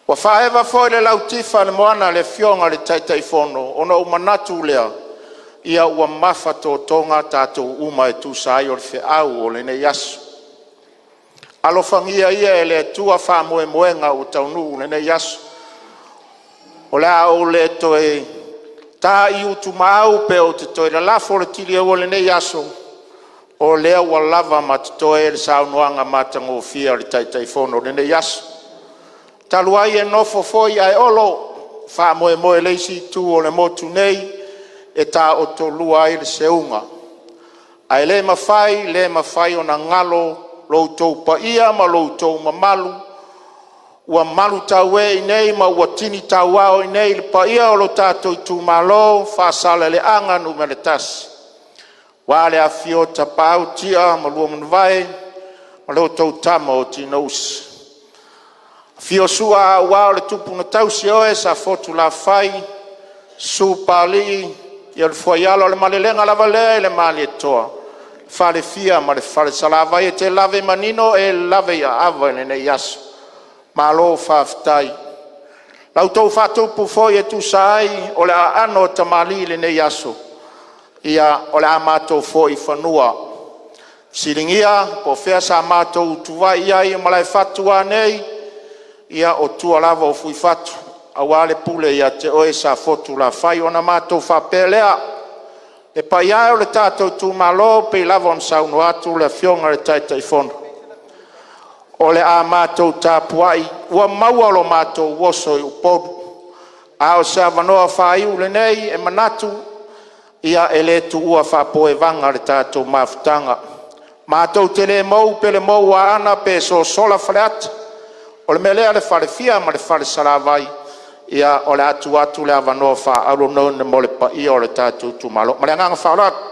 Ua faaeva foi le lautifa i le moana a le Afioga i le Taitaifono, ona ou manatu lea, ia ua mafatotoga tatou uma e tusa ai o le feau o lenei aso. Alofagia ia e le Atua faamoemoega ua taunuu i lenei aso. O le a ou le toe ta i utumaau pe ou te toe lalafo le tiliaua i lenei aso, o lea ua lava ma totoe le saunoaga matagofie a le Taitaifono i lenei aso. Talu ai e nofo foi ae olo le faamoemoe i le isi itu o le motu nei e taotolua ai le seuga, ae le mafai, le mafai ona galo lo outou paia ma lo outou mamalu ua malutaue i inei ma ua tini tauao i inei le paia o lo tatou itumalo Faasaleleaga 1, aua le afifio o Tapaau, Tia ma Luamanuvao ma lo outou Tama o Tinousi. Afio Sua aua o le Tupu na tausi oe Safotulafai, susu Papalii, ia le fuaiala o le malelega lava lea i le Malietoa, Falefia ma le Falesalavai. E te lave manino, e lave i aava i lenei aso. Malo faafetai. I la outou faaupu foi e tusa ai o le aano a tamalii i lenei aso, ia o le a matou foi i fanua, fesiligia po o fea sa matou utuvai ai i Malaefatu a nei, ia o tua lava o Fuifatu aua le pule ia te oe Safotulafai. Ona matou faapea lea, le paia e o le tatou itumalo e pei lava ona saunoa atu le Afioga i le Taitaifono, o le a matou tapuai ua maua lo matou oso i Upolu, a o se avanoa faaiu lenei e manatu ia e le tuua faapuevaga le tatou mafutaga. Matou te le mou pe mou Aana pe sosola Faleata. O le mea lea le falefia ma le falesalavai, ia o le a tuu atu le avanoa faaauro mo le paia o le tatou itumalo. Ma le agaga faaaloalo.